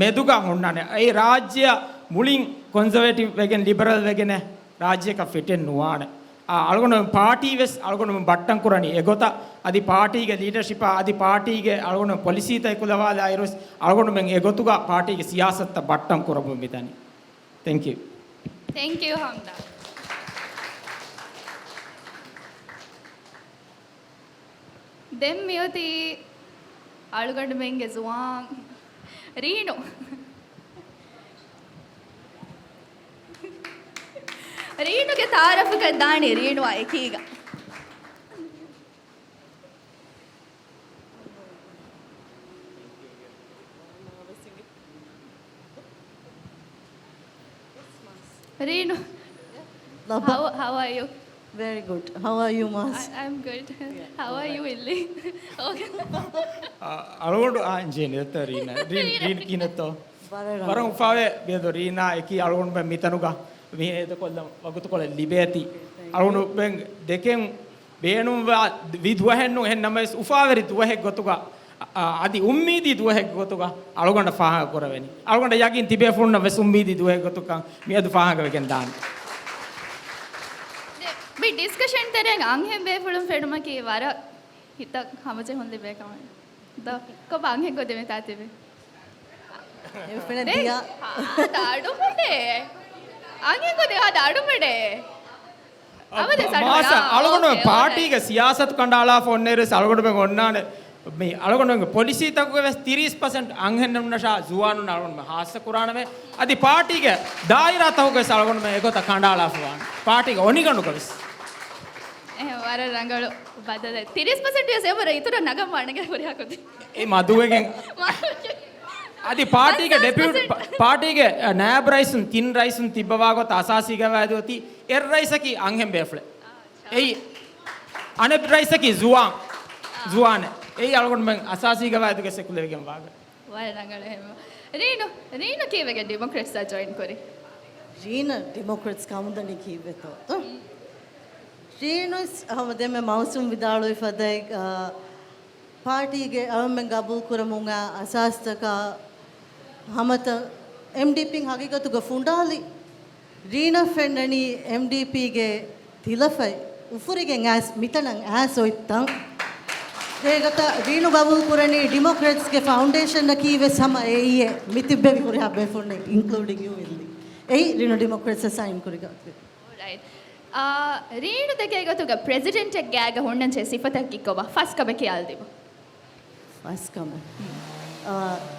މެދުގަ ހުންނާނެ. އެއީ ރާއްޖެއަށް މުޅިން ކޮންޒަވޭޓިވް ވެގެން ލިބަރަލް ވެގެނެއް ރާއްޖެއަކަށް ފިޓެއް ނުވާނެ. އާ، އަޅުގަނޑު ޕާޓީ ވެސް އަޅުގަނޑު ބައްޓަން ކުރަނީ އެގޮތަށް، އަދި ޕާޓީގެ ލީޑަޝިޕާ، އަދި ޕާޓީގެ އަޅުގަނޑު ޕޮލިސީތައް އެކުލަވާލާއިރު ވެސް އަޅުގަނޑުމެން އެގޮތުގަ ޕާޓީގެ ސިޔާސަތުތައް ބައްޓަން ކުރަމުން މިދަނީ. ތެންކް ޔޫ. ތެންކް ޔޫ، ހަމްދާ. ދެން މިއޮތީ އަޅުގަނޑުމެންގެ ޒުވާން ރީނު. ރީނުގެ ތައާރަފުގަ ދާނީ ރީނުއާ އެކީގަ. ރީނު. ލަބާ. How, how are you? Very good. How are you, Mas? I, I'm good. Yeah. How are you, Illi? Okay. އަ-، އަޅުގަނޑު އާ އިންޖީނިއަރތޯ ރީނާ؟ ރީން، ރީން ކިހިނެއްތޯ؟ ވަރަށް ވަރަށް ރަނގަޅު. އުފާވޭ ބިޔަދު ރީނާ އެކީ އަޅުގަނޑުމެން މިތަނުގަ މި އެދެކޮށްލަން ވަގުތުކޮޅެއް ލިބޭތީ. އަޅުގަނޑުމެން ދެކެން ބޭނުންވާ ވި ދުވަހެއްނު އެހެން ނަމަވެސް އުފާވެރި ދުވަހެއް ގޮތުގަ، އަ، އަދި އުއްމީދީ ދުވަހެއް ގޮތުގަ އަޅުގަނޑަށް ފާހަގަ ކުރެވެނީ. އަޅުގަނޑަށް ޔަގީން ތިބޭފުޅުންނަށް ވެސް އުއްމީދީ ދުވަހެއް ގޮތުކަން މިއަދު ފާހަގަވެގެން ދާނެ. މި ޑިސްކަޝަން ތެރޭގަ އަންހެން ބޭފުޅުން ފެނުމަކީ ވަރަށް ހިތަށް ހަމަޖެހުން ލިބޭ ކަމެއް. ދޯ، ކޮބާ އަންހެން ގޮތެއް މިތާ ތިބެ؟ އެ ފެނެއް ދެ-، ދިޔާ. އާ، ދާ އަޑު މަޑޭ. އަންހެން ގޮތެއް އާ، ދާ އަޑު މަޑޭ. އަ، އަބަދު މާ-، ސަޑު މާސަ، ވެރާ. އަޅުގަނޑުމެން އޯކޭ، ޕާޓީގެ ސިޔާސަތު ކަނޑައަޅާފަ އޮންނައިރުވެސް އަޅުގަނޑުމެން އޮންނާނެ މި އަޅުގަނޑުމެންގެ ޕޮލިސީތަކުގެ ވެސް ތިރީސް ޕަސެންޓް އަންހެނުންނަށާ ޒުވާނުން އަޅުގަނޑުމެން ހާއްސަ ކުރާނަމޭ. އަދި ޕާޓީގެ ދާއިރާތަކުގެ ވެސް އަޅުގަނޑުމެން އެގޮތަށް ކަނޑައަޅާފަވާނެ. ޕާޓީގެ އޮނިގަނޑުގަ ވެސް. އެހެން ވަރަށް ރަނގަޅު ބަދަލެއް. ތިރީސް ޕަސެންޓް ވެސް އެބަރ އިތުރަށް ނަގަން ވާނެގެ ހުރިހާ ކުދި. އެ މަދުވެގެން. މަދުވެގެން. އަދި ޕާޓީގެ ޕަންސާސް ޑެޕިއުޓް، ޕަސެންޓް. ޕާ-، ޕާޓީގެ، އަ، ނާއިބް ރައީސުން ތިން ރައީސުން ތިއްބަވާ ގޮތަށް އަސާސީ ގަވާއިދު އޮތީ އެއް ރައީސަކީ އަންހެން ބޭފުޅެއް. އެއީ އަނެއް ރައީސަކީ ޒުވާން. ޒުވާނެއް. އެއީ އަޅުގަނޑުމެން އަސާސީ ގަވާއިދުގެ ސެކުލެވިގެން ވާގޮތް. ވަރަށް ރަނގަޅު ހެމަ. ރީނު، ރީނު ކީއްވެގެން ޑިމޮކްރެޓްސްއާ ޖޮއިން ކުރީ؟ ރީނަ ޑިމޮކްރެޓްސް ކަމުދަނީ ކީއްވެތޯ؟ ތޯ؟ ރީނުސް ހަމަ ދެންމެ މައުސޫމް ވިދާޅުވި ފަދައިން، އާ، ޕާޓީގެ އަޅުމެން ގަބޫލު ކުރަމުން އައި އަސާސްތަކާ ހަމަތަ އެމްޑީޕީން ހަގީގަތުގަ ފުނޑާލި ރީނަ ފެންނަނީ އެމްޑީޕީގެ ތިލަފަތް އުފުރިގެން އައިސް މިތަނަށް އައިސް އޮތްތަން. އެގޮތަށް ރީނު ގަބޫލު ކުރަނީ ޑިމޮކްރެޓްސްގެ ފައުންޑޭޝަނަކީ ވެސް ހަމަ އެއީ. މި ތިއްބެވި ހުރިހާ ބޭފުޅުން، އިންކްލޫޑިން ޔޫ އިއްލި. އެއީ ރީނު ޑިމޮކްރެޓްސް ސައިން ކުރި ގޮތް. އާ، ރީނު ދެކޭ ގޮތުގަ ޕްރެޒިޑެންޓެއް ގާގަ ހުންނަންޖެހޭ ސިފަތަކީ ކޮބާ؟ ފަސް ކަމެއް ކިޔާލަދީބަ. ފަސް ކަމެއް. އާ،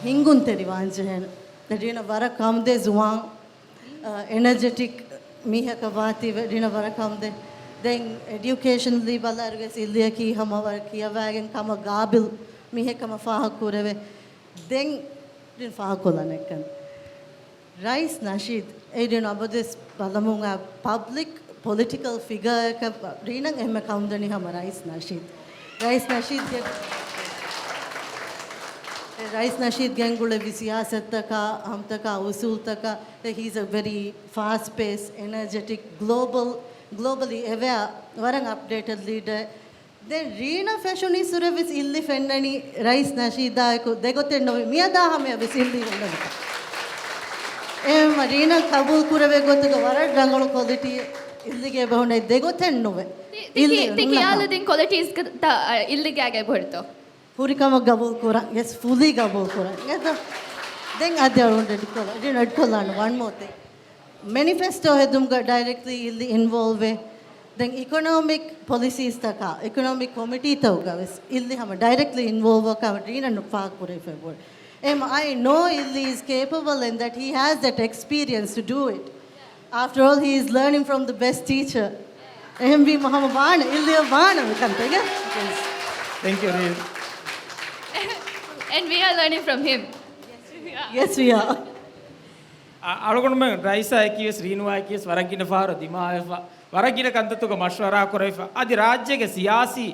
ހިނގުންތެރިވާން ޖެހޭނެ. ރީނަ ވަރަށް ކަމުދޭ ޒުވާން، އާ، އެނަޖެޓިކް މީހަކަށް ވާތީވެ ރީނަ ވަރަށް ކަމުދޭ. ދެން އެޑިއުކޭޝަނަލީ ބަލާއިރުވެސް އިއްލިއަކީ ހަމަ ވަރަށް ކިޔަވާގެން ކަމަށް ގާބިލް މީހެއް ކަމަށް ފާހަގަ ކުރެވޭ. ދެން ރީނަ ފާހަގަކޮށްލާނެ އެއްކަން. ރައީސް ނަޝީދު، އޭ ރީނު އަބަދުވެސް ބަލަމުން އާ ޕަބްލިކް ޕޮލިޓިކަލް ފިގަރއަކަށް ރީނަ އެންމެ ކަމުދަނީ ހަމަ ރައީސް ނަޝީދު. ރައީސް ނަޝީދުގެ، ރައީސް ނަޝީދު ގެންގުޅެވި ސިޔާސަތުތަކާ، ހަމަތަކާ، އުސޫލުތަކާ، ހީ އިޒް އަ ވެރީ ފާސްޓް ޕޭސް، އެނަޖެޓިކް، ގްލޯބަލް، ގްލޯބަލީ އެވެއާ، ވަރަށް އަޕްޑޭޓެޑް ލީޑަރ. ދެން ރީނަ ފެށުނީ ސުރެ ވެސް އިއްލި ފެންނަނީ ރައީސް ނަޝީދާއެކު ދެގޮތެއް ނުވި. މިއަދާ ހަމަޔަށް ވެސް އިއްލި ހުންނަނީ. އެހެންވީމަ ރީނަ ގަބޫލު ކުރެވޭ ގޮތުގަ ވަރަށް ރަނގަޅު ކޮލިޓީ އިއްލިގެ އެބަ ހުންނަނީ ދެގޮތެއް ނުވެ. ތި، ތި ކި، އިއްލި ތި ހުންނަ ކިޔާލަދިން ކޮލިޓީސް ތަ، އަ، އިއްލިގާގަ އެބަހުރިތޯ؟ ހުރިކަމަށް ގަބޫލު ކުރަން. ޔެސް، ފުލީ ގަބޫލު ކުރަން. އެދޯ؟ ދެން އަދި އަޅުގަނޑު އެޑްކޮށްލާ، ރީނަ އެޑްކޮށްލާނަ ވަން މޯ ތިން. މެނިފެސްޓޯ ހެދުމުގަ ޑައިރެކްޓްލީ އިއްލި އިންވޯލްވޭ. ދެން އިކޮނޮމިކް ޕޮލިސީސްތަކާ، އިކޮނޮމިކް ކޮމިޓީތަކުގަ ވެސް އިއްލި ހަމަ ޑައިރެކްޓްލީ އިންވޯލްވް ވާކަމަށް ރީނަ ނު ފާހަގަ ކުރެވިފައި ބުނެ. އެހެން، I know އިއްލި is capable and that he has that experience to do it. After all, he is learning from the best teacher. އެހެންވީމަ ހަމަ ވާނެ، އިއްލިއަށް ވާނެ މިކަންތައް. Thank you, ރީން. And we are learning from him. Yes, we are. އަ، އަޅުގަނޑުމެން ރައީސާއެކީވެސް ރީނުއާއެކީވެސް ވަރަށް ގިނަ ފަހަރު ދިމާވެފަ، ވަރަށް ގިނަ ކަންތައްތަކުގަ މަޝްވަރާ ކުރެވިފަ، އަދި ރާއްޖޭގެ ސިޔާސީ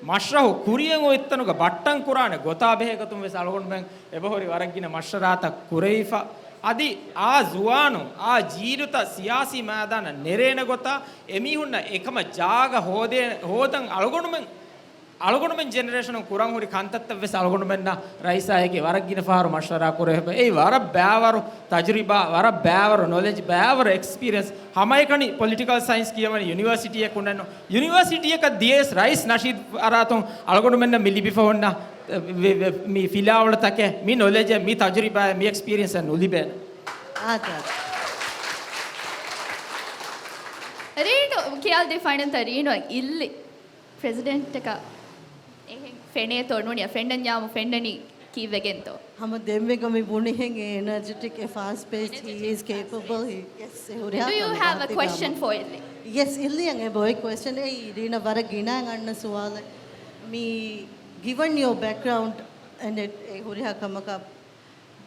މަޝްރަހު ކުރިއަށް އޮތްތަނުގަ ބައްޓަން ކުރާނެ ގޮތާ ބެހޭ ގޮތުން ވެސް އަޅުގަނޑުމެން އެބަހުރި ވަރަށް ގިނަ މަޝްވަރާތައް ކުރެވިފަ. އަދި އާ ޒުވާނުން، އާ ޖީލުތައް ސިޔާސީ މައިދާނަށް ނެރޭނެ ގޮތާ އެމީހުންނަށް އެކަމަށް ޖާގަ ހޯދޭ، ހޯދަން އަޅުގަނޑުމެން އަޅުގަނޑުމެން ޖެނެރޭޝަނުން ކުރަން ހުރި ކަންތައްތައް ވެސް އަޅުގަނޑުމެންނަށް ރައީސާއެކޭ ވަރަށް ގިނަ ފަހަރު މަޝްވަރާ ކުރެވިފަ. އެއީ ވަރަށް ބައިވަރު ތަޖުރިބާ، ވަރަށް ބައިވަރު ނޮލެޖް، ބައިވަރު އެކްސްޕީރިއަންސް. ހަމައެކަނި ޕޮލިޓިކަލް ސައިންސް ކިޔަވަނީ ޔުނިވަރސިޓީއަކު ނެންނު. ޔުނިވަރސިޓީއަކަށް ދިޔަސް ރައީސް ނަޝީދު ފަރާތުން އަޅުގަނޑުމެންނަށް މި ލިބިފަ ހުންނަ ވެ-، ވެ-، މި ފިލާވަޅުތަކެއް، މި ނޮލެޖެއް، މި ތަޖުރިބާއެއް، މި އެކްސްޕީރިއަންސެއް ނުލިބޭނެ. އާދެ. ރީނު ކިޔާލަދީފަ އިންނަންތަ ރީނު އިއްލި ޕްރެޒިޑެންޓަކަށް އެހެން ފެނޭތޯ ނޫނިއްޔާ، ފެންނަންޏާމު ފެންނަނީ ކީއްވެގެންތޯ؟ ހަމަ ދެންމެގަ މި ބުނިހެން އެ އެނަޖެޓިކް، އެ ފާސްޓް ޕޭސްޑް، he is capable, he, yes, އެ ހުރިހާ ކަމެއް ގާތީގަ ހަމަ. Do you have a question for އިއްލި? ޔެސް، އިއްލިއަށް އެބައޮތް ކޮއެސްޗަން އެއީ ރީނަ ވަރަށް ގިނައިން އަންނަ ސުވާލެއް. މި given your background and އެ ހުރިހާ ކަމަކަށް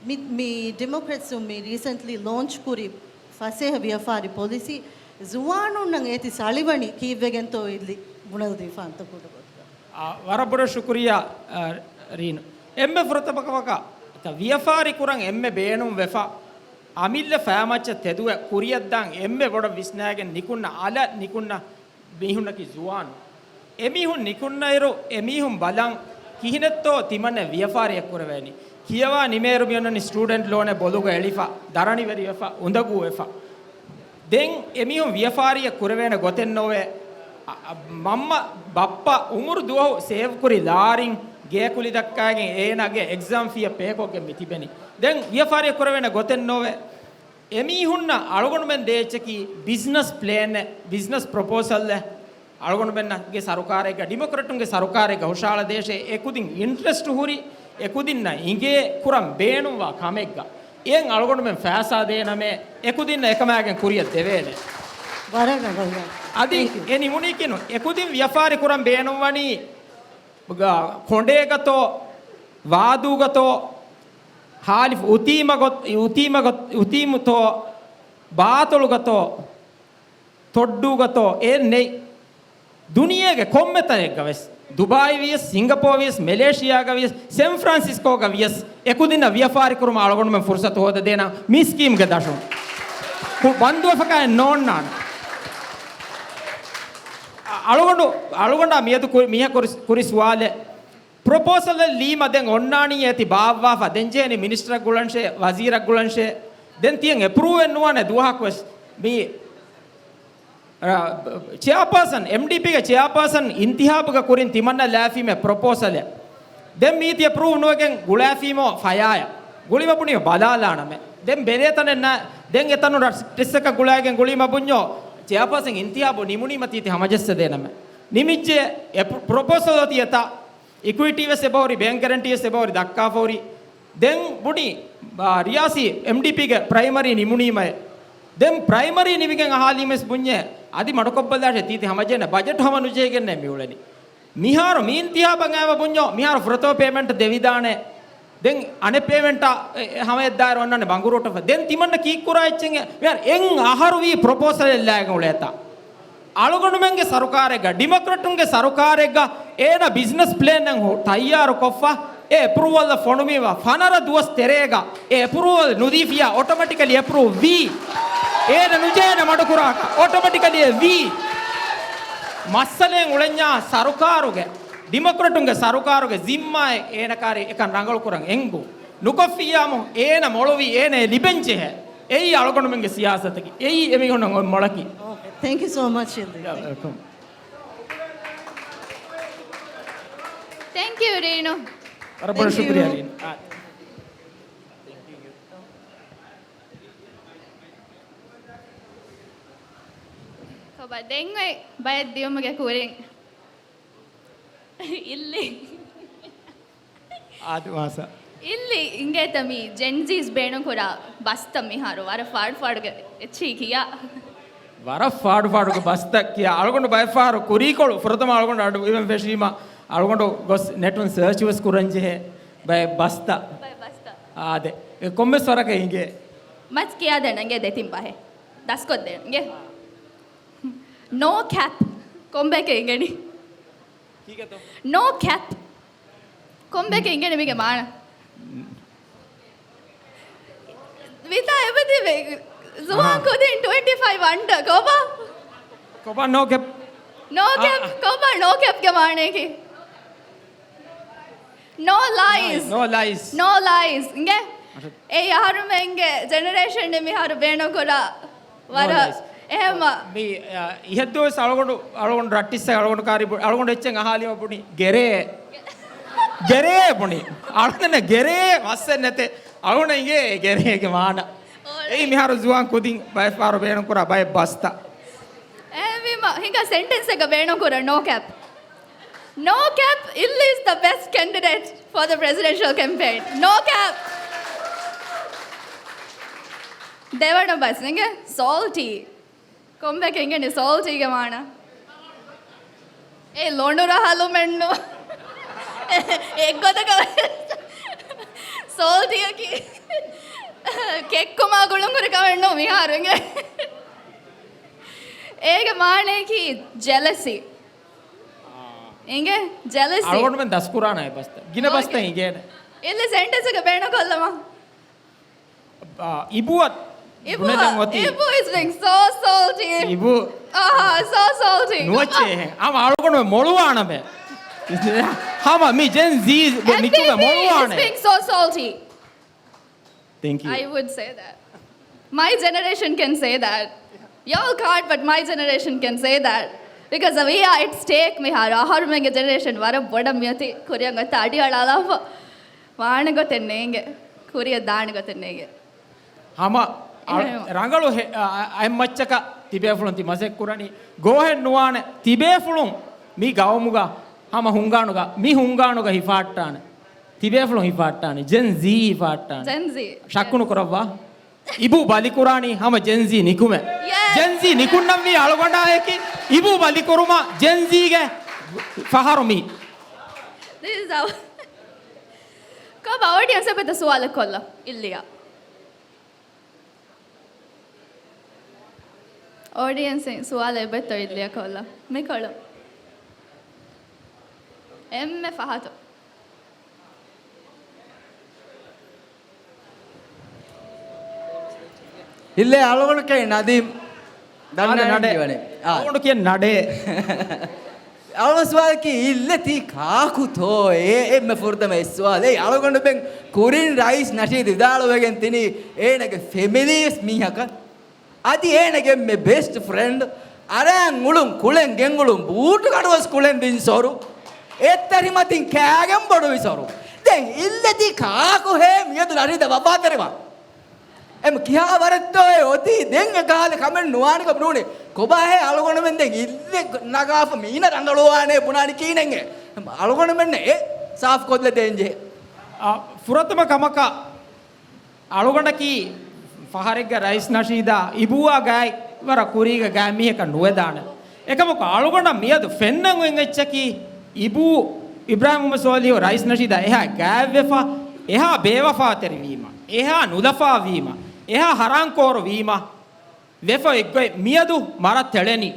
މި، މި ޑިމޮކްރެޓްސުން މި ރީސެންޓްލީ ލޯންޗް ކުރި ފަސޭހަ ވިޔަފާރި ޕޮލިސީ ޒުވާނުންނަށް އޭތި ސަޅިވަނީ ކީއްވެގެންތޯ އިއްލި ބުނެލަދީފާންތަ ކުޑަ ގޮތަކަށް. އާ، ވަރަށް ބޮޑަށް ޝުކުރިއްޔާ، އާ، ރީނު. އެންމެ ފުރަތަމަ ކަމަކަށް ވިޔަފާރި ކުރަން އެންމެ ބޭނުން ވެފަ، އަމިއްލަ ފައިމައްޗަށް ތެދުވެ ކުރިއަށްދާން އެންމެ ބޮޑަށް ވިސްނާގެން ނިކުންނަ އަލަށް ނިކުންނަ މީހުންނަކީ ޒުވާނު. އެމީހުން ނިކުންނައިރު، އެމީހުން ބަލަން ކިހިނެއްތޯ ތިމަންނަ ވިޔަފާރިއެއް ކުރެވޭނީ. ކިޔަވާ ނިމޭއިރު މިއޮންނަނީ ސްޓޫޑެންޓް ލޯނެއް ބޮލުގަ އެޅިފަ، ދަރަނިވެރިވެފަ، އުނދަގޫވެފަ. ދެން އެމީހުން ވިޔަފާރިއެއް ކުރެވޭނެ ގޮތެއް ނޯވޭ. އަ، އަ، މަންމަ ބައްޕަ އުމުރު ދުވަހު ސޭވް ކުރި ލާރިން ގޭކުލި ދައްކާގެން އޭނާގެ އެގްޒާމް ފީއަށް ޕޭކޮށްގެން މި ތިބެނީ. ދެން ވިޔަފާރިއެއް ކުރެވޭނެ ގޮތެއް ނޯވޭ. އެމީހުންނަށް އަޅުގަނޑުމެން ދޭ އެއްޗަކީ ބިޒްނަސް ޕްލޭނެއް، ބިޒްނަސް ޕްރޮޕޯސަލްއެއް. އަޅުގަނޑުމެންގެ ސަރުކާރެއްގަ، ޑިމޮކްރެޓުންގެ ސަރުކާރެއްގަ ހުށަހަޅަދޭށޭ، އެކުދިން އިންޓްރެސްޓް ހުރި، އެކުދިންނަށް އިނގޭ ކުރަން ބޭނުންވާ ކަމެއްގަ. އެއަށް އަޅުގަނޑުމެން ފައިސާ ދޭނަމޭ، އެކުދިންނަށް އެކަމާގެން ކުރިއަށް ދެވޭނެ. ވަރަށް ރަނގަޅު. އަދި ތެންކް ޔޫ. އެ ނިމުނީކީނު، އެކުދިން ވިޔަފާރި ކުރަން ބޭނުންވަނީ ކޮނޑޭގަތޯ، ވާދޫގަތޯ، ހާލިފް އުތީމަގޮ-، އުތީމަގޮ-، އުތީމުތޯ، ބާތޮޅުގަތޯ، ތޮއްޑޫގަތޯ އެއް ނެތް. ދުނިޔޭގެ ކޮންމެ ތަނެއްގަ ވެސް، ދުބާއި ވިޔަސް، ސިންގަޕޯ ވިޔަސް، މެލޭޝިޔާގަ ވިޔަސް، ސެން ފްރާންސިސްކޯގަ ވިޔަސް، އެކުދިންނަށް ވިޔަފާރިކުރުމަށް އަޅުގަނޑުމެން ފުރުސަތު ހޯދަދޭނަން މި ސްކީމްގެ ދަށުން. ކު-، ބަންދުވެފަކާއެއް ނޯންނާނެ. އަ-، އަޅުގަނޑު، އަޅުގަނޑާ މިއަދު ކުރި، މީހަކު ކުރި، ކުރި ސުވާލެއް. ޕްރޮޕޯސަލެއް ލީމަ ދެން އޮންނާނީ އޭތި ބާއްވާފަ، ދެން ޖެހެނީ މިނިސްޓަރަށް ގުޅަންށޭ، ވަޒީރަށް ގުޅަންށޭ. ދެން ތިޔަން އެޕްރޫވެއް ނުވާނެ ދުވަހަކު ވެސް. މީ އ، ޗެއާޕާސަން، އެމްޑީޕީގެ ޗެއާޕާސަން އިންތިހާބުގަ ކުރިން ތިމަންނަ ލާފީމެ ޕްރޮޕޯސަލެއް. ދެން މީތި އެޕްރޫވް ނުވެގެން ގުޅާފީމޯ ފަޔާޔަށް. ގުޅިމަ ބުނި ބަލާލާނަމެ. ދެން ބެލޭތަނެއް ނާ، ދެން އެތަނު ރަސްޓިއްސަކަށް ގުޅާގެން ގުޅީމަ ބުންޏޯ، ޗެއާޕާސަން އިންތިހާބު ނިމުނީމަ ތީތި ހަމަޖައްސަދޭނަމެ. ނިމިއްޖެ އެޕް-، ޕްރޮޕޯސަލް އޮތީ އެތާ، އިކުއިޓީ ވެސް އެބަހުރި، ބޭންކް ގެރެންޓީ ވެސް އެބަހުރި ދައްކާފަހުރި. ދެން ބުނި، އާ، ރިޔާސީ އެމްޑީޕީގެ ޕްރައިމަރީ ނިމުނީމައެ. ދެން ޕްރައިމަރީ ނިމިގެން އަހާލީމެސް ބުންޏޭ، އަދި މަޑުކޮށްބަލާށޭ ތީތި ހަމަޖެންނަ ބަޖެޓް ހަމަ ނުޖެހިގެންނޭ މިއުޅެނީ. މިހާރު މީން ތިހާ ބަނގާވަ ބުންޏޯ، މިހާރު ފުރަތަމަ ޕޭމެންޓް ދެވިދާނެ. ދެން އަނެއް ޕޭމެންޓާ އެ، އެ، ހަމައެއްދާއިރު އޮންނާނެ ބަނގުރޫޓަށް. ދެން ތިމަންނަ ކީއްކުރާ އެއްޗެއް ވެ-، އެއް އަހަރު ވީ ޕްރޮޕޯސަލެއް ލާގެން އުޅޭތާ. އަޅުގަނޑުމެންގެ ސަރުކާރެއްގަ، ޑިމޮކްރެޓުންގެ ސަރުކާރެއްގަ އޭނަ ބިޒްނަސް ޕްލޭންއެއް ހު-، ތައްޔާރު ކޮށްފަ، އެ އެޕްރޫވަލްއަށް ފޮނުވީމަ ފަނަރަ ދުވަސް ތެރޭގަ އެ އެޕްރޫވަލް ނުދީފިޔާ އޮޓޮމެޓިކަލީ އެޕްރޫވް ވީ. އޭނަ ނުޖެހޭނެ މަޑުކުރާކަށް އޮޓޮމެޓިކަލީ އެ ވީ. މައްސަލައެއް އުޅެންޏާ ސަރުކާރުގެ، ޑިމޮކްރެޓުންގެ ސަރުކާރުގެ ޒިންމާއެއް އޭނަ ކާރި އެކަން ރަނގަޅުކުރަން އެނގު. ނުކޮށްފިއްޔާމު އޭނަ މޮޅުވީ އޭނައަށް ލިބެންޖެހޭ. އެއީ އަޅުގަނޑުމެންގެ ސިޔާސަތަކީ. އެއީ އެމީހުންނަށް އޮތް މޮޅަކީ. ތެންކް ޔޫ ސޯ މަޗް. ޔާ، ވެލްކަމް. ތެންކް ޔޫ ރީނު. ވަރަށް ބޮޑަށް ޝުކުރިޔާ ރީނު. އާ. ކޮބާ ދެން އޮތް ބައެއް ދިޔުމުގެ ކުރިން. އިއްލި. އާދެ ވާސަ. އިއްލި އިނގޭތަ މީ ޖެންޒީސް ބޭނުންކުރާ ބަސްތައް މިހާރު ވަރަށް ފާޑު ފާޑުގެ އެއްޗިހި ކިޔާ. ވަރަށް ފާޑު ފާޑުގެ ބަސްތައް ކިޔާ. އަޅުގަނޑު ބައެއް ފަހަރު ކުރީކޮޅު ފުރަތަމަ އަޅުގަނޑު އަޑު އިވެން ފެށީމަ އަޅުގަނޑު ގޮސް ނެޓުން ސަރޗް ވެސް ކުރަން ޖެހޭ ބައެއް ބަސްތައް. ބައެއް ބަސްތައް. އާދެ. އެ ކޮންމެސް ވަރަކަށް އިނގޭ. މަސް ކިޔާދޭނަން އިނގޭ ދެތިން ބަހެއް. ދަސްކޮށްދޭނަން އިނގޭ. ނޯ ކެޕް. ކޮންބައެކޭ އިނގެނީ؟ ކީކޭތޯ؟ ނޯ ކެޕް. ކޮންބައެކޭ އިނގެނީ މީގެ މާނަ؟ ވިތާ އެބަދީ ޒުވާން އަހާ. ކުދިން ޓްވެންޓީ ފައިވް އަންޑަ ކޮބާ؟ ކޮބާ ނޯ ކެޕް؟ ނޯ އާ، ކެޕް. އާ. ކޮބާ ނޯ ކެޕްގެ މާނައަކީ؟ ނޯ ލައިސް. ނޯ ލައިސް. ނޯ ލައިސް. އިނގޭ؟ އަށަ. އެއީ އަހަރުމެންގެ ޖެނެރޭޝަން މިހާރު ބޭނުންކުރާ ވަރަށް ނޯ ލައިސް. އެހެންމަ. މި، އ، އިހަށްދުވަސް އަޅުގަނޑު، އަޅުގަނޑު ރައްޓިއްސަށް އަޅުގަނޑު ކާރި ބު-، އަޅުގަނޑު އެއްޗެއް އަހާލީމަ ބުނި ގެރޭ. ގެރޭ ބުނި. އަޅުގަނޑަށް ގެރޭ މައްސަލަ ނެތޭ. އަޅުގަނޑަށް އިނގޭ ގެރޭގެ މާނަ. އެއީ މިހާރު ޒުވާން ކުދިން ބައެއް ފަހަރު ބޭނުންކުރާ ބައެއް ބަސްތައް. އެހެންވީމަ ހިނގާ ސެންޓެންސްއެއްގަ ބޭނުންކުރަން ނޯ ކެޕް. ނޯ ކެޕް، އިއްލި is the best candidate for the presidential campaign. ނޯ ކެޕް. ދެވަނަ ބަސް އިނގޭ ސޯލްޓީ. ކޮންބައެކޭ އިނގެނީ ސޯލްޓީގެ މާނަ؟ އޭ ލޮނު ރަހަލުމެއްނު. އެއްގޮތަކަށް ސޯލްޓީއަކީ ކެއްކުމާ ގުޅުންހުރި ކަމެއްނު މިހާރު އިނގޭ. އޭގެ މާނައަކީ ޖެލަސީ. އިނގޭ؟ ޖެލަސީ. އަޅުގަނޑުމެން ދަސްކުރާނަ އެ ބަސްތައް. ގިނަ އޯކޭ. ބަސްތައް އިނގޭނެ. އިއްލި ސެންޓެންސްއެއްގަ ބޭނުންކޮށްލަމާ. އާ، އިބުއަށް އިބު، ބުނެލަން އޮތީ. އިބު is being so salty. އިބު. އާ، so salty. ނުވައްޗޭ. އަމަ އަޅުގަނޑުމެން މޮޅުވާނަމޭ. ހަމަ މި ޖެން ޒީ މިކުމެ މޮޅުވާނެ. Is being so salty. Thank you. I would say that. My generation can say that. Y'all can't, but my generation can say that. Because we are at stake މިހާރު. އަހަރުމެންގެ ޖެނެރޭޝަން ވަރަށް ބޮޑަށް މިއޮތީ ކުރިއަށް އޮތް އަޑިއަޅާލާފަ. ވާނެ ގޮތެއް ނޭނގެ. ކުރިއަށް ދާނެ ގޮތެއް ނޭނގެ. ހަމަ އަ-، އެހެން. ރަނގަޅު ހެ-، އަ-، އަ-، އެއްމައްޗަކަށް ތިބޭފުޅުން ތި މަސައްކަތް ކުރަނީ. ގޯހެއް ނުވާނެ. ތިބޭފުޅުން މި ގައުމުގަ ހަމަ ހުންގާނުގަ، މި ހުންގާނުގަ ހިފާއްޓާނެ. ތިބޭފުޅުން ހިފާއްޓާނެ. ޖެން ޒީ ހިފާއްޓާނެ. ޖެން ޒީ. ޝައްކު ނުކުރައްވާ. އިބޫ ބަލިކުރާނީ ހަމަ ޖެންޒީ ނިކުމެ. ޔެސް. ޖެންޒީ ނިކުންނަންވީ އަޅުގަނޑާއެކީ އިބޫ ބަލިކުރުމަށް ޖެންޒީގެ ފަހަރު މީ. ކޮބާ އޯޑިއެންސް އެބަތަ ސުވާލެއް ކޮށްލަ އިއްލިއަށް. އޯޑިއެންސް ސުވާލެއް އެބަތަ އިއްލިއަށް ކޮށްލަ. މިކޮޅު. އެންމެ ފަހަތު. އިއްލޭ އަޅުގަނޑު ކިޔަނީ ނަދީމް. ދަންނާނެ ނަޑޭ. ކިޔަނީ. އާ. އަޅުގަނޑު ކިޔަނީ ނަޑޭ. އަޅުގަނޑު ސުވާލަކީ އިއްލޭ ތީ ކާކުތޯ؟ އެ އެންމެ ފުރަތަމަ އެއް ސުވާލެއް. އަޅުގަނޑުމެން ކުރިން ރައީސް ނަޝީދު ވިދާޅުވެގެން ތިނީ އޭނަގެ ފެމިލީ ވެސް މީހަކަށް. އަދި އޭނަގެ އެންމެ ބެސްޓް ފްރެންޑް އަރައިން އުޅުން ކުޅެން ގެންގުޅުން ބޫޓު ގަޑުވެސް ކުޅެން ދިން ސޮރު. އެއްތެރިމަތިން ކާގެން ބޮޑުވި ސޮރު. ދެން އިއްލެތި ކާކު ހޭ މިއަދު ނަށީދަ ވައްވާތެރިވާ. އެމް ކިހާ ވަރެއްތޯ އެ އޮތީ ދެން އެ ކަހަލަ ކަމެއް ނުވާނެކަމަށް ނޫނީ. ކޮބާހޭ އަޅުގަނޑުމެން ދެން އިއްލެ ނަގާފަ މީނަ ރަނގަޅުވާނޭ ބުނާނީ ކީނެއްގެ. އަޅުގަނޑުމެންނަށް އެ ސާފު ކޮށްލަދޭން ޖެހޭ. އާ، ފުރަތަމަ ކަމަކަށް އަޅުގަނޑަކީ ފަހަރެއްގަ ރައީސް ނަޝީދާ އިބޫއާ ގާތް ވަރަށް ކުރީގަ ގާތް މީހަކަށް ނުވެދާނެ. އެކަމަކު އަޅުގަނޑަށް މިއަދު ފެންނަން އޮތް އެއްޗަކީ އިބޫ އިބްރާހިމް މުހައްމަދު ސޯލިހު ރައީސް ނަޝީދާ އެހާ ގާތްވެފަ، އެހާ ބޭވަފާތެރިވީމަ، އެހާ ނުލަފާވީމަ، އެހާ ހަރާންކޯރު ވީމަ، ވެފަ އެއްގޮތް މިއަދު މަރަށް ތެޅެނީ.